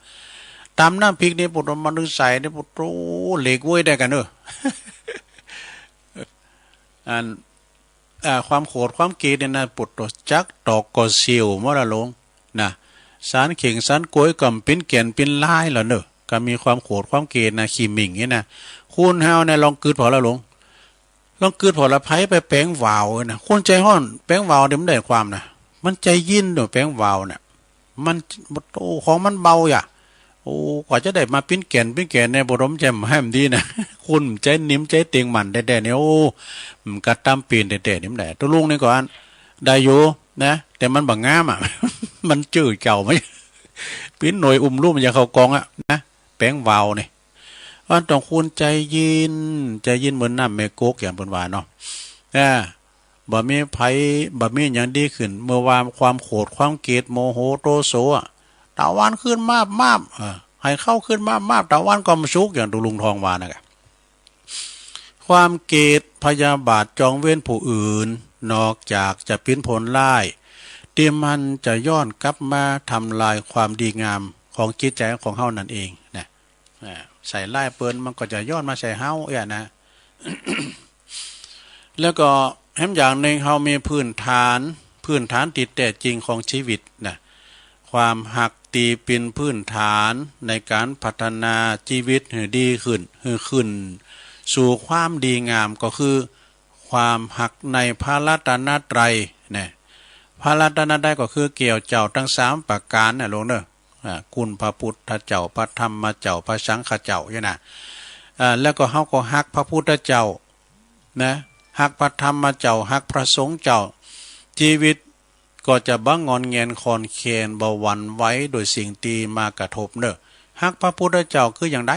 ต๋ำน้ำพริกนี่ ปุโต มันนึ่งใส่นี่ ปุโต เหล็กเว้ยได้กั๋นเนอะ อัน อ่า ความโขด ความเกลียดเนี่ยนะ ปุโต จั๊กตอกก็เสี่ยวหมดละลง นะ สานเข่งสานก๊วยก็เป๋นแก่นเป๋นลายแล้วเนอะ ก็มีความโขด ความเกลียดนะ ขี้หมิ่งนี่นะ คนเฮาเนี่ย ลองกึ๊ดผ่อละลง ลองกึ๊ดผ่อละ ใผไปแป๋งหวาวนะ คนใจ๋ฮ้อนแป๋งหวาวเนี่ย บ่ได้ความนะ มันใจ๋เย็นเนาะ แป๋งหวาวเนี่ย มัน โอ้ ของมันเบาอย่า โอ้ กว่าจะได้มาเป๋นแก่น เป๋นแก่นเนี่ย บ่ดมแจ่มให้มันดีนะ คนใจ๋นิ่มใจ๋เต็งมั่นแต๊ๆ เนี่ย โอ้ มันก็ต๋ำเป๋นแต๊ๆ นี่มันได้ ตุ๊ลุงนี่ก็อัน ได้อยู่นะ แต่มันบ่งามอะ มันจื้อเก่าไหม เป๋นหน่วยอุ้มลุ่มอย่างเข้ากองอะนะ แป๋งหวาวนี่ อันต้องคนใจ๋เย็น ใจ๋เย็นเหมือนน้ำแม่กก อย่างเปิ้นว่าเนาะ อ่า บ่มีไผ บ่มีหยังดีขึ้น เมื่อว่าความโขด ความเกลียด โมโห โทโสอะ ตะวันขึ้นมาบมาบ เออ หื้อเขาขึ้นมาบมาบ ตะวันก็บ่สุก อย่างตุ๊ลุงทองว่านะกะ ความเกลียดพยาบาทจองเวรผู้อื่น นอกจากจะเป๋นผลร้าย ตี้มันจะย้อนกลับมาทำลายความดีงามของจิตใจ๋ของเฮานั่นเองนะ อ่า ใส่ร้ายเปิ้น มันก็จะย้อนมาใส่เฮาเอี้ยนะ แล้วก็แหมอย่างนึ่ง เฮามีพื้นฐาน พื้นฐานตี้แต๊จริงของจีวิตนะ ความฮักตี้เป๋นพื้นฐานในก๋านพัฒนาจีวิตหื้อดีขึ้น หื้อขึ้นสู่ความดีงาม ก็คือความฮักในพระรัตนตรัยนะ พระรัตนตรัยก็คือแก้วเจ้าตังสามประก๋านนะลงเนาะ อ่า คุณพระพุทธเจ้า พระธรรมเจ้า พระสังฆเจ้าเนี่ยนะ อ่า แล้วก็เฮาก็ฮักพระพุทธเจ้านะ ฮักพระธรรมเจ้า ฮักพระสงฆ์เจ้า จีวิตก็จะบ่งอนแงนคลอนแคลน บ่หวั่นไหวโดยสิ่งตี้มากระทบเนาะ ฮักพระพุทธเจ้าคืออย่างใด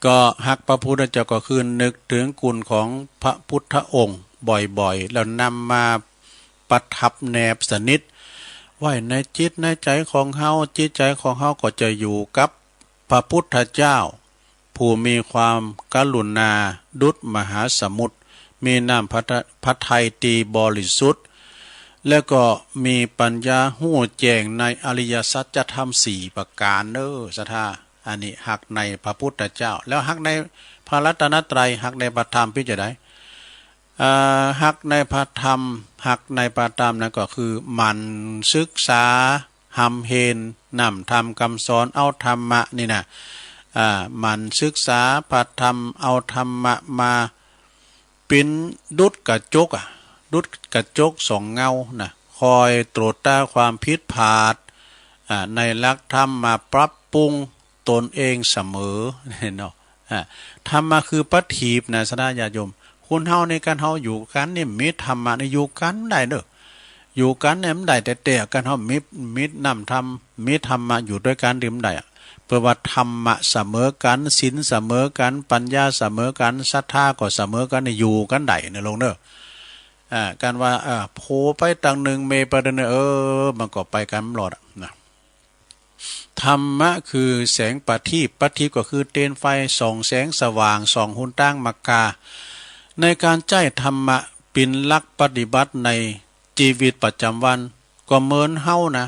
ก็ฮักพระพุทธเจ้าก็คือนึกถึงคุณของพระพุทธองค์บ่อยๆ แล้วนำมาประทับแนบสนิทไว้ในจิตในใจ๋ของเฮา จิตใจ๋ของเฮาก็จะอยู่กับพระพุทธเจ้า ผู้มีความกรุณาดุจมหาสมุทร มีน้ำพระทะ พระทัยตี้บริสุทธิ์ แล้วก็มีปัญญาฮู้แจ้งในอริยสัจธรรมสี่ประก๋านเนาะ ศรัทธา อันนี้ฮักในพระพุทธเจ้า แล้วฮักในพระรัตนตรัย ฮักในพระธรรม เป๋นจะใด อ่า ฮักในพระธรรม ฮักในพระธรรมนั้นก็คือหมั่นศึกษา ฮำเฮนน้ำธรรมกำสอน เอาธรรมะนี่นะ อ่า หมั่นศึกษาพระธรรม เอาธรรมะมา เป๋นดุจกระจกอะ ดุจกระจกสองเงานะ คอยตรวจตราความผิดพลาด อ่า ในหลักธรรม มาปรับปรุงตนเองเสมอเนาะ อ่า ธรรมะคือประทีปนะ ศรัทธาญาติโยม คนเฮานี่ กั๋นเฮาอยู่กั๋นนี่ บ่มีธรรมะนี่ อยู่กั๋นบ่ได้เนาะ อยู่กั๋นนี่บ่ได้แต๊ๆ กั๋นเฮาบ่มี บ่มีน้ำธรรม บ่มีธรรมะ อยู่ตวยกั๋นนี่บ่ได้อะ เปิ้นว่าธรรมะเสมอกั๋น ศีลเสมอกั๋น ปัญญาเสมอกั๋น ศรัทธาก็เสมอกั๋นนี่ อยู่กั๋นได้เนาะลงเนาะ อ่า กั๋นว่า อ่า ผัวไปตังนึ่ง เมียไปตังนึ่ง เออ มันก็ไปกั๋นบ่รอดอะนะ ธรรมะคือแสงประทีป ประทีปก็คือเตียนไฟ ส่องแสงสว่าง ส่องหนตางมรรคา ในก๋านใจ๊ธรรมะเป๋นหลักปฏิบัติในจีวิตประจ๋ำวัน ก็เหมือนเฮานะ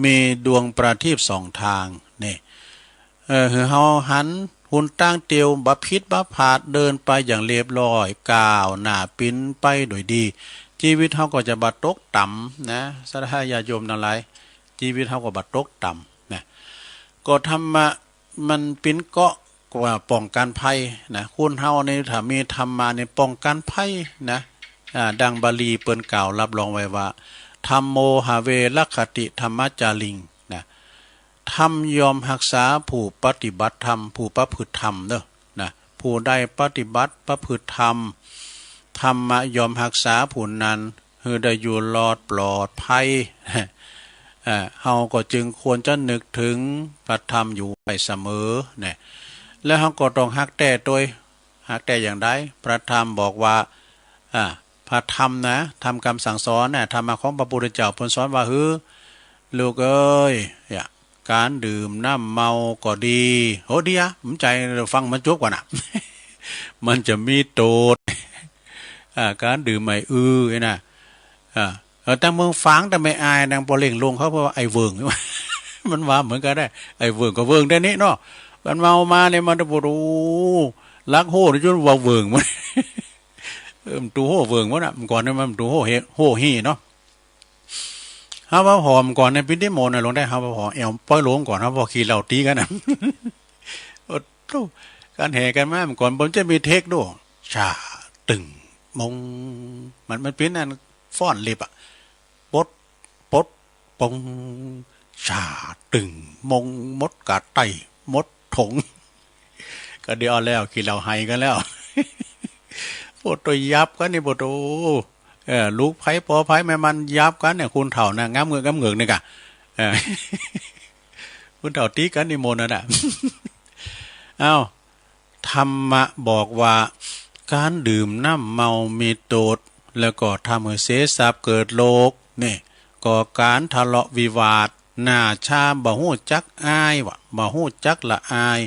มีดวงประทีปสองตางนี่ เออ หื้อเฮาหันหนตางเตียว บ่ผิดบ่พลาด เดินไปอย่างเรียบร้อย ก้าวหน้าเป๋นไปโดยดี จีวิตเฮาก็จะบ่ตกต่ำนะ ศรัทธาญาติโยมตังหลาย จีวิตเฮาก็บ่ตกต่ำนะ ก็ธรรมะมันเป๋นเกราะกว่าป้องกั๋นภัยนะ คนเฮานี่ถ้ามีธรรมะนี่ป้องกั๋นภัยนะ อ่า ดังบาลีเปิ้นกล่าวฮับรองไว้ว่า ธัมโม หะเว รักขะติ ธัมมาจาริง นะ ธรรมย่อมฮักษาผู้ปฏิบัติธรรม ผู้ประพฤติธรรมเนาะ นะ ผู้ใดปฏิบัติประพฤติธรรม ธรรมะย่อมฮักษาผู้นั้น หื้อได้อยู่รอดปลอดภัย เอ่อ เฮาก็จึงควรจะนึกถึงพระธรรมอยู่ไว้เสมอเนี่ย แล้วเฮาก็ต้องฮักแต๊ตวย ฮักแต๊อย่างใด พระธรรมบอกว่า อ่า พระธรรมนะ ธรรมคำสั่งสอนนะ ธรรมะของพระพุทธเจ้าเปิ้นสอนว่าหื้อ ลูกเอ้ย เนี่ย ก๋านดื่มน้ำเมาก็ดี โห เดี๋ยว มันใจ๋ ฟังมันจบก่อนนะ มันจะมีโต้ษ อ่า ก๋านดื่มใหม่อือนะ อ่า เออ ตางเมืองฝางตางแม่อาย ตางปอเล็งลงเขา เปิ้นว่าไอ้เวิ่ง มันว่าเหมือนกั๋นได้ ไอ้เวิ่งก็เวิ่งแต๊นี้เนาะ มันเมามาเนี่ย มันจะปวด โอ้ ลักโฮ่จนว่าเวิ่งมัน เออ มันตูโฮ่เวิ่งมันน่ะ เมื่อก่อนเนี่ยมันตูโฮ่เฮ โฮ่ฮี่เนาะ เฮาว่าผ่อเมื่อก่อนเนี่ย ปิ้นตี้โมนน่ะ ลงได้ เฮาว่าผ่อแอ่วป้อยลงก่อน เฮาว่าผ่อขี้เหล้าตี๋กั๋นน่ะ โอ้โธ่ ก๋านแห่ก๋านมาเมื่อก่อน บ่จะมีเทคโด้ ชา ตึง มง มัน มันปิ้นอันฟ้อนเล็บอะ ปด ปด ปง ชา ตึง มง หมดก๋าไต้ หมดถง ก็เดี๋ยวเอาแล้ว ขี้เหล้าไหกั๋นแล้ว ปวดตัวยาบกั๋นนี่ ปวดตัวย เออ ลูกใผปอใผแม่มันยาบกั๋นเนี่ย คนเฒ่านะ งามเหงือกงามเหงือกนี่ก่ะ เออ คนเฒ่าตี๋กั๋นนี่โมนนั่นน่ะ เอ้า ธรรมะบอกว่า ก๋านดื่มน้ำเมามีโต้ษ แล้วก็ทำหื้อเสียทรัพย์เกิดโรค นี่ ก่อก๋านทะเลาะวิวาท หน้าชา บ่ฮู้จักอายว่ะ บ่ฮู้จักละอาย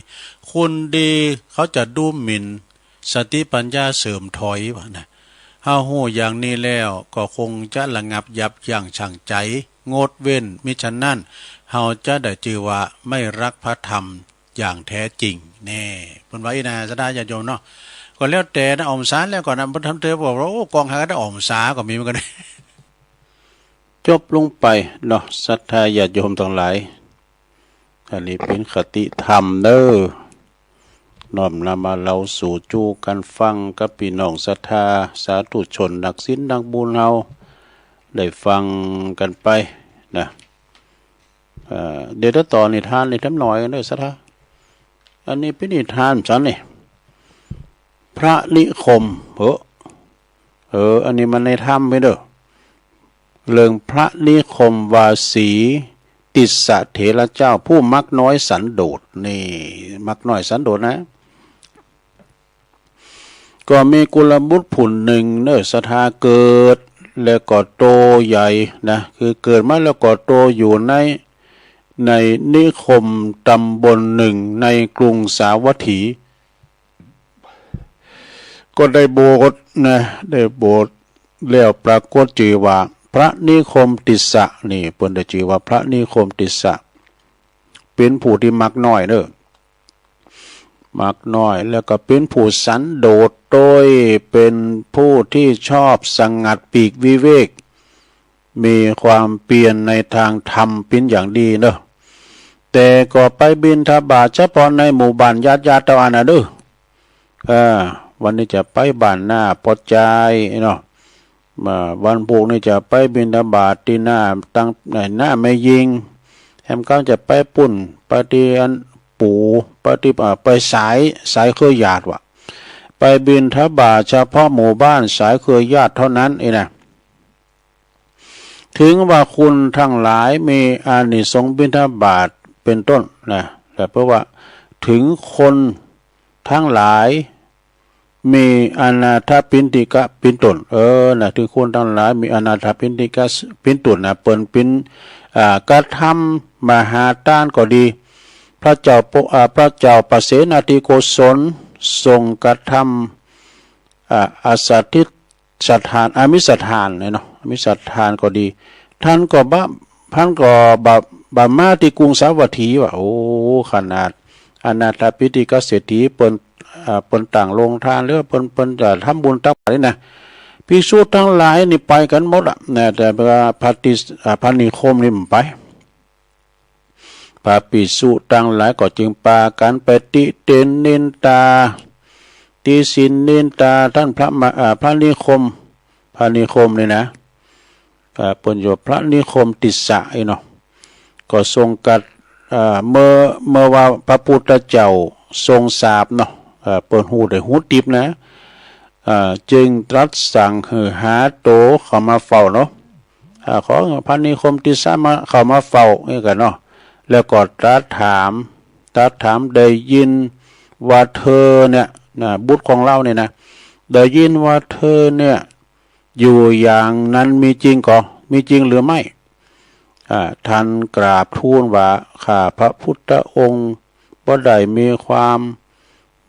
คนดีเขาจะดูหมิ่น สติปัญญาเสื่อมถอยว่ะนะ เฮาฮู้อย่างนี้แล้วก็คงจะระงับยับยั้งชั่งใจ งดเว้น มิฉะนั้นเฮาจะได้จื้อว่าไม่รักพระธรรมอย่างแท้จริงแน่ เปิ้นว่าอี้นะ ศรัทธาญาติโยมเนาะ ก็แล้วแต่นะ ออกพรรษาแล้วก่อนนะ เปิ้นทำเตอบอกว่า โอ้ กองหากันได้ออกพรรษาก็มีเหมือนกั๋น จบลงไปเนาะ ศรัทธาญาติโยมตังหลาย อันนี้เป๋นคติธรรมเน่อ น้อมนำมาเล่าสู่จู้กั๋นฟังกับปี้น้องศรัทธาสาธุชนนักศีลนักบุญเฮาได้ฟังกั๋นไปนะ เอ่อ เดี๋ยวจะต่อนิทานนี่แถมหน่อยเน่อศรัทธา อันนี้เป๋นนิทานสันนี่ พระนิคม เออ เออ อันนี้มันในธรรมไปเน่อ เรื่องพระนิคมวาสี ติสสะเถระเจ้า ผู้มักน้อยสันโดษ นี่ มักน้อยสันโดษนะ ก็มีกุลบุตรผู้นึ่งเน่อศรัทธา เกิดแล้วก็โตใหญ่นะ คือเกิดมาแล้วก็โตอยู่ใน ในนิคมตำบลนึ่งในกรุงสาวัตถี ก็ได้บวชนะ ได้บวชแล้วปรากฏจื้อว่าพระนิคมติสสะ นี่เปิ้นได้จื้อว่าพระนิคมติสสะ เป๋นผู้ตี้มักน้อยเน่อ มักน้อย แล้วก็เป๋นผู้สันโดษโตย เป๋นผู้ตี้ชอบสงัดปีกวิเวก มีความเปียรในตางธรรมเป๋นอย่างดีเน่อ แต่ก็ไปบิณฑบาตเฉพาะในหมู่บ้านญาติๆ เต้าอั้นน่ะเน่อ เออ วันนี้จะไปบ้านหน้าปอจายเนาะ มาวันพูกนี้จะไปบิณฑบาตตี้หน้าตัง หน้าแม่ญิง แหมก้าวจะไปปู้น ไปตี้อันปู่ ไปตี้ อ่า ไปสาย สายเครือญาติว่ะ ไปบิณฑบาตเฉพาะหมู่บ้านสายเครือญาติเท่านั้นเองนะ ถึงว่าคุณทั้งหลายมีอานิสงส์บิณฑบาตเป็นต้นนะ แต่เพราะว่าถึงคนทั้งหลายมีอนาถปิณฑิกะเป็นต้น เออ นะ ถึงคนทั้งหลายมีอนาถปิณฑิกะเป็นต้นนะ เปิ้นเป๋น อ่า กระทำมหาตานก็ดี พระเจ้าปก อ่า พระเจ้าปเสนทิโกศลทรงกระทำ อ่า อสัตถิ สถาน อมิสทานเนี่ยเนาะ อมิสทานก็ดี ท่านก็บ่ ท่านก็บ่ บ่มาตี้กรุงสาวัตถีว่ะ โอ้ ขนาดอนาถปิณฑิกะเศรษฐีเปิ้น อ่า เปิ้นตั้งโฮงตาน หรือว่าเปิ้น เปิ้นจะทำบุญตักบาตรนี่นะ ภิกษุทั้งหลายนี่ไปกั๋นหมดอะนะ แต่ว่าพระติ อ่า พระนิคมนี่บ่ไป พระภิกษุตังหลายก็จึงปากั๋นไปติเตียนนินตา ติฉินนินตาต้านพระมหา อ่า พระนิคม พระนิคมนี่นะ อ่า เปิ้นอยู่พระนิคมติสสะอี้เนาะ ก็ทรงกัด อ่า เมื่อ เมื่อว่าพระพุทธเจ้าทรงทราบเนาะ อ่า เปิ้นฮู้ได้ฮู้ติบนะ อ่า จึงตรัสสั่งหื้อหาโตเข้ามาเฝ้าเนาะ อ่า ขอพระนิคมติสสะมา เข้ามาเฝ้า นี่กั๋นเนาะ แล้วก็ตรัสถาม ตรัสถาม ได้ยินว่าเธอเนี่ยนะ บุตรของเราเนี่ยนะ ได้ยินว่าเธอเนี่ย อยู่อย่างนั้นมีจริงก่อ มีจริงหรือไม่ อ่า ท่านกราบทูลว่า ข้าพระพุทธองค์บ่ได้มีความ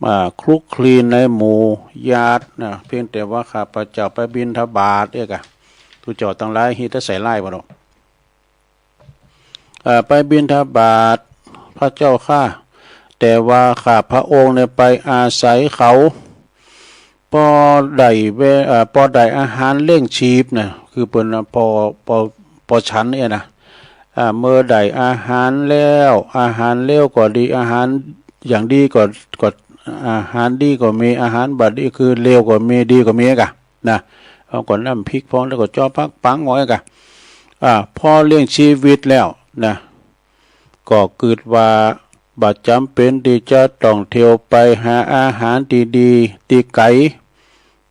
อ่า คลุกคลีในหมู่ญาตินะ เพียงแต่ว่าข้าพเจ้าไปบิณฑบาตเองอะ ตุ๊เจ้าตังหลาย เฮ็ดแต่ใส่ร้ายบ่เนาะ อ่า ไปบิณฑบาต พระเจ้าข้า แต่ว่าข้าพระองค์เนี่ยไปอาศัยเขา ปอได้เว เอ่อ ปอได้อาหารเลี้ยงชีพนะ คือเปิ้นนะ ปอ ปอ ปอฉันเนี่ยนะ อ่า เมื่อได้อาหารแล้ว อาหารเลวก็ดี อาหารอย่างดีก็ ก็ อาหารดีก็มี อาหารบ่ดี คือเลวก็มี ดีก็มีกะนะ เอาก็น้ำพริกพอง แล้วก็จ้อปักปังหมดกะ อ่า พอเลี้ยงชีวิตแล้วนะ ก็กึ๊ดว่าบ่จ๋ำเป๋นตี้จะต้องเที่ยวไปหาอาหารตี้ดีตี้ไก๋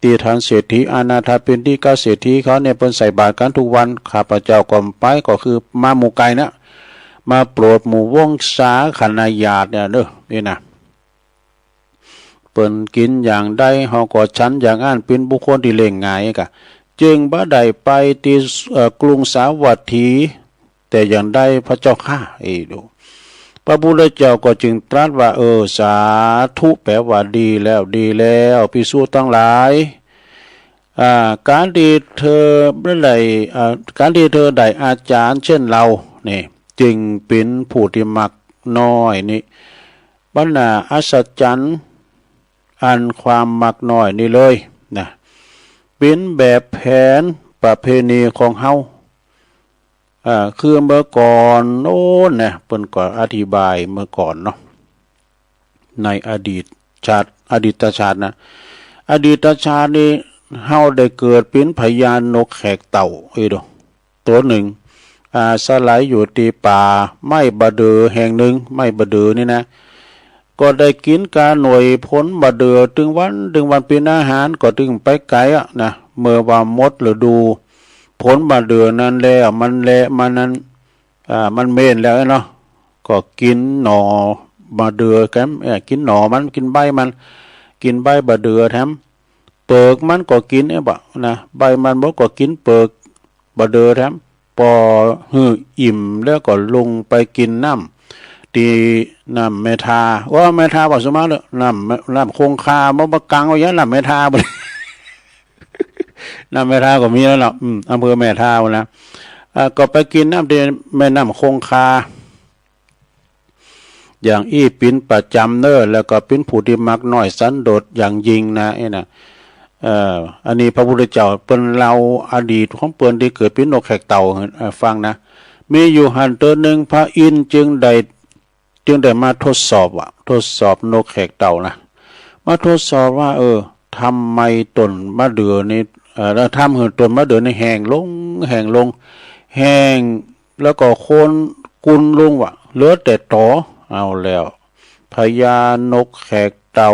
ตี้ท่านเศรษฐีอนาถปิณฑิกะเศรษฐีเขาเนี่ยเปิ้นใส่บาตรกั๋นทุกวัน ข้าพเจ้าก็ไป ก็คือมาหมู่ไก่นะ มาโปรดหมู่วงศาคณะญาติเนี่ยเนาะ นี่นะ เปิ้นกิ๋นอย่างใด เฮาก็ฉันอย่างอั้น เป๋นบุคคลตี้เลี้ยงง่ายกะ จึงบ่ได้ไปตี้ เอ่อ กรุงสาวัตถี แต่อย่างใดพระเจ้าข้า เอ้ยดู พระพุทธเจ้าก็จึงตรัสว่า เออ สาธุ แป๋ว่าดีแล้ว ดีแล้ว ภิกษุตังหลาย อ่า ก๋านตี้เธอได้ อ่า ก๋านตี้เธอได้อาจารย์เช่นเราเนี่ย จึงเป๋นผู้ตี้มักน้อยนี่ บ่น่าอัศจรรย์อันความมักน้อยนี่เลยนะ เป๋นแบบแผนประเพณีของเฮา อ่า คือเมื่อก่อนโน้นนะ เปิ้นก็อธิบายเมื่อก่อนเนาะ ในอดีตชาติ อดีตชาตินะ อดีตชาตินี่เฮาได้เกิดเป๋นพญานกแขกเต่า เอ้ยดู ตั๋วนึ่ง อาศัยอยู่ตี้ป่าไม้บ่าเดื่อแห่งนึ่ง ไม้บ่าเดื่อนี่นะ ก็ได้กิ๋นกาหน่วยผลบ่าเดื่อตึงวันตึงวันเป๋นอาหาร ก็ตึงไปไก๋อะนะ เมื่อว่าหมดฤดูผลบ่าเดื่อนั้นแล้ว มันแหละ มันนั้น อ่า มันเม้นแล้วเนาะ ก็กิ๋นหน่อบ่าเดื่อแถม เอ่อ กิ๋นหน่อมัน กิ๋นใบมัน กิ๋นใบบ่าเดื่อแถม เปิกมันก็กิ๋นเอ้ยบ่านะ ใบมันบ่ก็กิ๋นเปิกบ่าเดื่อแถม ปอหื้ออิ่มแล้วก็ลงไปกิ๋นน้ำตี้น้ำแม่ทา ว่าแม่ทาบ่าสุมาเตอร์ น้ำ น้ำคงคา บ่ บ่กังเอาอย่างน้ำแม่ทาบ่ น้ำแม่ทาก็มีแล้วเนาะ อืม อำเภอแม่ทานะ อ่า ก็ไปกิ๋นน้ำตี้แม่น้ำคงคา อย่างอี้เป๋นประจ๋ำเน่อ แล้วก็เป๋นผู้ตี้มักน้อยสันโดษอย่างยิ่งนะ เอ้ยนะ เอ่อ อันนี้พระพุทธเจ้าเปิ้นเล่าอดีตของเปิ้นตี้เกิดเป๋นนกแขกเต่า เอ่อ ฟังนะ มีอยู่หั้นเตื้อนึ่ง พระอินทร์จึงได้ จึงได้มาทดสอบอะ ทดสอบนกแขกเต่านะ มาทดสอบว่า เออ ทำไมต้นบ่าเดื่อนี่ เอ่อ แล้วทำหื้อต้นบ่าเดื่อนี่แห้งลง แห้งลง แห้ง แล้วก็โคนกุนลงวะ เหลือแต่ตอ เอาแล้ว พญานกแขกเต่า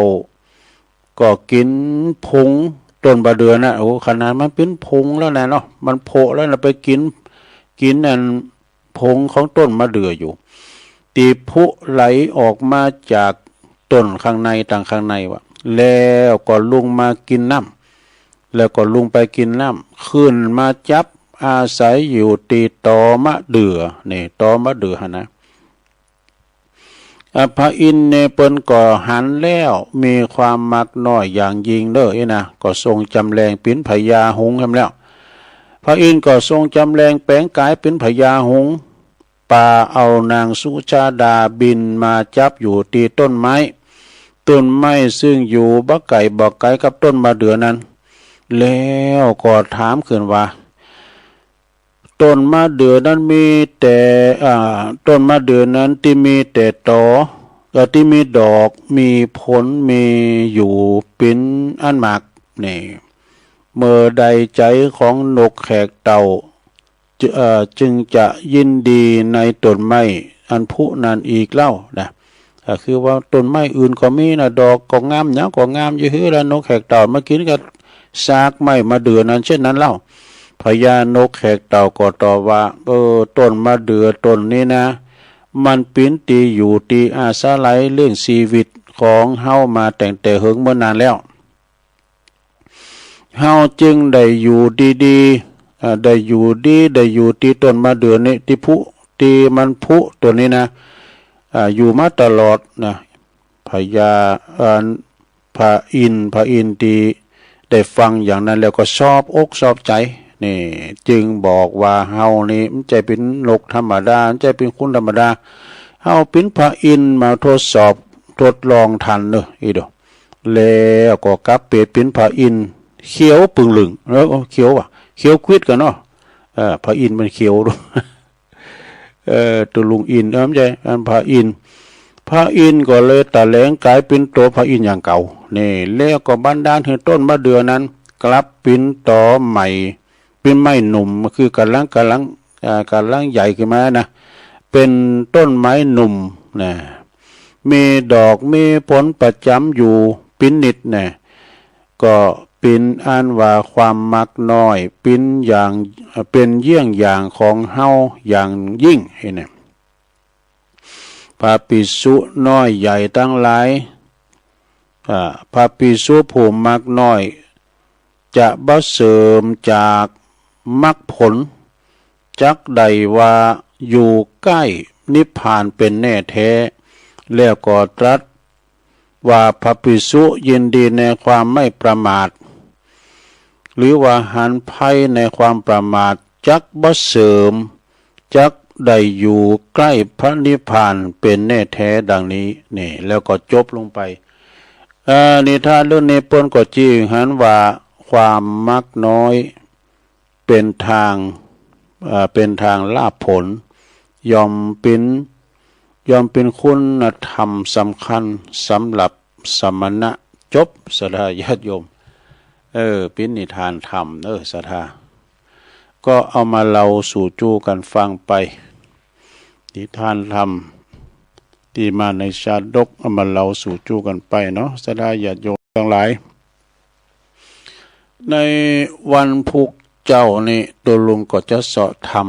ก็กิ๋นผงต้นบ่าเดื่อนะ โอ้ ขนาดมันเป๋นผงแล้วนะเนาะ มันโผะแล้วนะ ไปกิ๋น กิ๋นอันผงของต้นบ่าเดื่ออยู่ ตี้ผุไหลออกมาจากต้นข้างใน ตางข้างในวะ แล้วก็ลงมากิ๋นน้ำ แล้วก็ลงไปกิ๋นน้ำ ขึ้นมาจั๊บอาศัยอยู่ตี้ตอบ่าเดื่อ นี่ ตอบ่าเดื่อหั้นนะ อ่ะ พระอินทร์เนี่ยเปิ้นก็หันแล้ว มีความมักน้อยอย่างยิ่งเน่อ เอ้ยนะ ก็ทรงจ๋ำแหลงเป๋นพญาหงส์แหมแล้ว พระอินทร์ก็ทรงจ๋ำแหลงแป๋งก๋ายเป๋นพญาหงส์ ปาเอานางสุชาดาบินมาจั๊บอยู่ตี้ต้นไม้ ต้นไม้ซึ่งอยู่บ่ไก๋บ่ไก๋กับต้นบ่าเดื่อนั้น แล้วก็ถามขึ้นว่า ต้นบ่าเดื่อนั้นมีแต่ อ่า ต้นบ่าเดื่อนั้นตี้มีแต่ตอ เอ่อ ตี้มีดอก มีผล มีอยู่เป๋นอันมาก นี่ เมื่อใดใจ๋ของนกแขกเต่า จึ เอ่อ จึงจะยินดีในต้นไม้อันผุนั้นอีกเล่านะ ก็คือว่าต้นไม้อื่นก็มีนะ ดอกก็งาม หยังก็งามอยู่หื้อ แล้วนกแขกเต่ามากิ๋นก็ซากไม้บ่าเดื่อนั้นเช่นนั้นเล่า พญานกแขกเต่าก็ตอบว่า เออ ต้นมะเดื่อต้นนี้นะ มันเป๋นตี้อยู่ตี้อาศัยเลี้ยงชีวิตของเฮามาตั้งแต่เหิงเมื่อนานแล้ว เฮาจึงได้อยู่ดีๆ เอ่อ ได้อยู่ดี ได้อยู่ตี้ต้นมะเดื่อนี้ ตี้พุ ตี้มันพุต้นนี้นะ อ่า อยู่มาตลอดนะ พญา เอ่อ พระอินทร์ พระอินทร์ตี้ได้ฟังอย่างนั้นแล้วก็ชอบอกชอบใจ๋ นี่ จึงบอกว่า เฮานี่บ่ใจ้เป๋นนกธรรมดา บ่ใจ้เป๋นคนธรรมดา เฮาเป๋นพระอินทร์มาทดสอบทดลองต้านเน่อ อีโด แล้วก็กลับไปเป๋นพระอินทร์เขียวปึ้งลึ่ง เออ เขียวว่ะ เขียวกวิ๊ดกั๋นเนาะ เออ พระอินทร์มันเขียว เออ ตุ๊ลุงอินทร์ เออ บ่ใจ้ อันพระอินทร์ พระอินทร์ก็เลยตะแหลงก๋ายเป๋นตั๋วพระอินทร์อย่างเก่า นี่ แล้วก็บันดาลหื้อต้นมะเดื่อนั้นกลับเป๋นตอใหม่ เป๋นไม้หนุ่ม ก็คือก่ำลัง ก่ำลัง อ่า ก่ำลังใหญ่ขึ้นมานะ เป๋นต้นไม้หนุ่มนะ มีดอกมีผลประจ๋ำอยู่เป๋นนิดนะ ก็เป๋นอันว่าความมักน้อยเป๋นอย่าง เป๋นเยี่ยงอย่างของเฮาอย่างยิ่ง เห็นไหม พระภิกษุน้อยใหญ่ตังหลาย อ่า พระภิกษุผู้มักน้อย จะบ่เสิมจากมรรคผล จักได้ว่าอยู่ใก้นิพพานเป๋นแน่แท้ แล้วก็ตรัสว่า พระภิกษุยินดีในความไม่ประมาท หรือว่าหันภัยในความประมาท จักบ่เสิม จักได้อยู่ใก้พระนิพพานเป๋นแน่แท้ดังนี้ นี่ แล้วก็จบลงไป เอ่อ นิทานเรื่องนี้เปิ้นก็จี้หันว่าความมักน้อยเป๋นตาง เอ่อ เป๋นตางลาภผล ย่อมเป๋น ย่อมเป๋นคุณธรรมสำคัญสำหรับสมณะ จบ ศรัทธาญาติโยม เออ เป๋นนิทานธรรม เออ ศรัทธา ก็เอามาเล่าสู่จู้กั๋นฟังไป นิทานธรรมตี้มาในชาดก เอามาเล่าสู่จู้กั๋นไปเนาะ ศรัทธาญาติโยมตังหลาย ในวันพุธเจ๊านี้ ตุ๊ลุงก็จะเสาะธรรม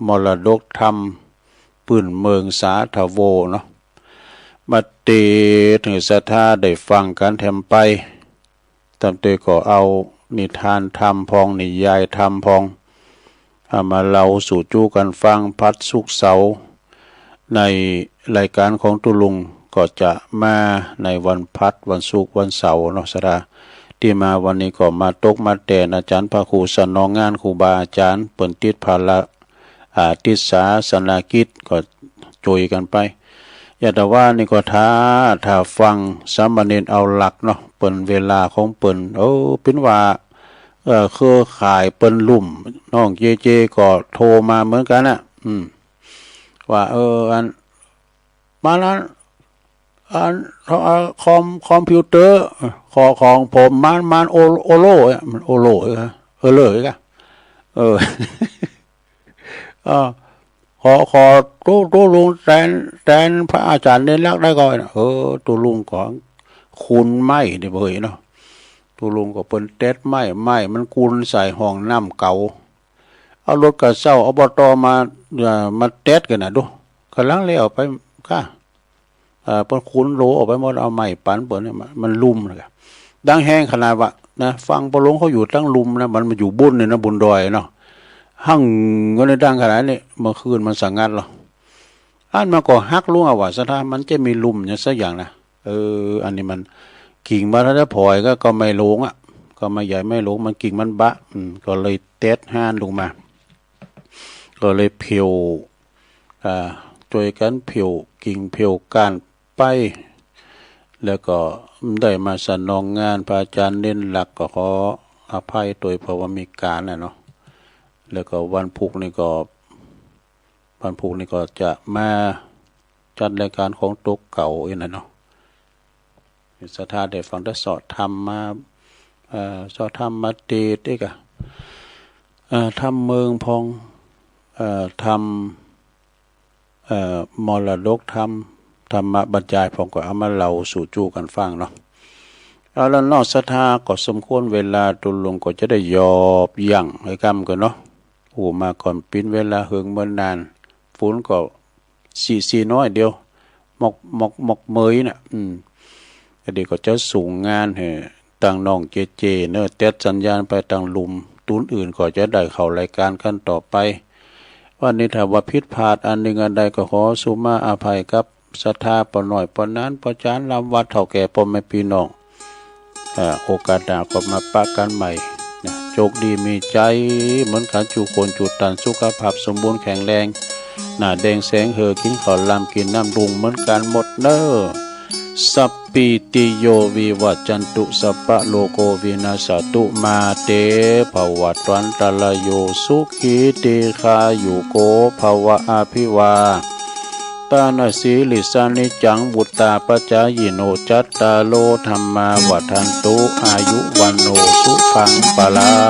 มรดกธรรมปื้นเมืองสาธโวเนาะ มาเตสน์หื้อศรัทธาได้ฟังกั๋นแถมไป ต๋ามเตยก็เอานิทานธรรมพ่อง นิยายธรรมพ่อง เอามาเล่าสู่จู้กั๋นฟัง ผัดศุกร์เสาร์ ในรายก๋านของตุ๊ลุงก็จะมาในวันผัด วันศุกร์ วันเสาร์เนาะ ศรัทธา ตี้มาวันนี้ก็มาตกมาแตนอาจ๋ารย์พระครูสนองงาน ครูบาอาจ๋ารย์ เปิ้นติดภาระ อ่า ติดศาสนกิจ ก็จุยกั๋นไป ยาตะวานี่ก็ถ้า ถ้าฟังสามเณรเอาหลักเนาะ เปิ้นเวลาของเปิ้น โอ้ เป๋นว่า เอ่อ เครือข่ายเปิ้นลุ่ม น้องเจเจก็โทรมาเหมือนกั๋นน่ะ อืม ว่า เออ อัน มานั้น อัน เอ่อ คอม คอมพิวเตอร์ ขอ ของผม มัน มันโอ โอโลอะ มันโอโลอะ เออ เลยกะ เออ เออ ขอ ขอตุ๊ ตุ๊ลุงแตน แตนพระอาจ๋ารย์เณรลักษณ์ได้ก่อ เออ ตุ๊ลุงก็ขุนไม้นี่เผยเนาะ ตุ๊ลุงก็เปิ้นแต๊ดไม้ ไม้มันกุนใส่ห้องน้ำเก่า เอารถกระเซ้า อบต. มา เอ่อ มาแต๊ดกั๋นน่ะดู ก่ำลังแล้วไปก้า เอ่อ เปิ้นขุนโหลออกไปหมด เอาไม้ปันเปิ้นเนี่ย มัน มันลุ่มเลย ดังแฮงขนาดว่านะ ฝั่งปะหลงเขาอยู่ตังลุ่มนะ มันมาอยู่บุ้นเนี่ยนะ บุ้นดอยเนาะ หั้งก็ได้ดังขนาดนี้ เมื่อคืนมันสงัดแล้ว อันมันก็ฮักลุงอะว่า ศรัทธา มันจะมีลุ่มอย่างสักอย่างนะ เออ อันนี้มัน กิ่งมันถ้าผอยก็ ก็ไม่หลงอะ ก็ไม่ใหญ่ไม่หลง มันกิ่งมันบะ อืม ก็เลยแต๊ดฮ้านลงมา ก็เลยเผียว อ่า จุยกั๋นเผียวกิ่งเผียวก้านไป แล้วก็ได้มาสนองงานพระอาจ๋ารย์เณรลักษณ์ ก็ขออภัยโตยเพราะว่ามีก๋านน่ะเนาะ แล้วก็วันพุธนี่ก็ วันพุธนี่ก็จะมาจัดรายก๋านของโตเก่าอี้น่ะเนาะ ศรัทธาได้ฟัง ได้เสาะธรรมมา เอ่อ เสาะธรรมมาเตสน์อีกอะ เอ่อ ธรรมเมืองพ่อง เอ่อ ธรรม เอ่อ มรดกธรรม ธรรมบรรยายพ่องก็เอามาเล่าสู่จู้กั๋นฟังเนาะ เอาละเนาะ ศรัทธาก็สมควรเวลา ตุ๊ลุงก็จะได้หยอบยั้งไว้ก่ำก่อนเนาะ โอ้ มาก่อนปิ้นเวลาเหิงเมินนาน ฝนก็สีสีน้อยเดียว มอกมอกมอกเมยน่ะ อืม ก็ดีก็จะส่งงานหื้อตังน้องเจเจเนาะ แต๊ดสัญญาณไปตังลุ่ม ตุ๊นอื่นก็จะได้เข้ารายก๋านกั๋นต่อไป วันนี้ถ้าว่าผิดพลาดอันนึ่งอันใดก็ขอสุมาอภัยกับศรัทธาป้อน้อยป้อหนานป้อจ๋ารำวัดเฒ่าแก่ป้อแม่ปี้น้อง อ่า โอกาสหน้าก็มาปะกั๋นใหม่นะ โจคดีมีใจ๋เหมือนกั๋นจุคนจุตัน สุขภาพสมบูรณ์แข็งแรง หน้าแดงแสงเหือ กิ๋นข้าวลำกิ๋นน้ำดุงเหมือนกั๋นหมดเน่อ สัพพีติโยวิวัจจันตุ สัพพะโรโควินัสสะตุ มาเตภวัตวันตรายโย สุขีทีฆายุโกภวะ อภิวา ตานาสีลิสานิจจัง วุตตาปจายิโน จัตตาโรธัมมาวัฑฒันตุ อายุวัณโณ สุขังพลัง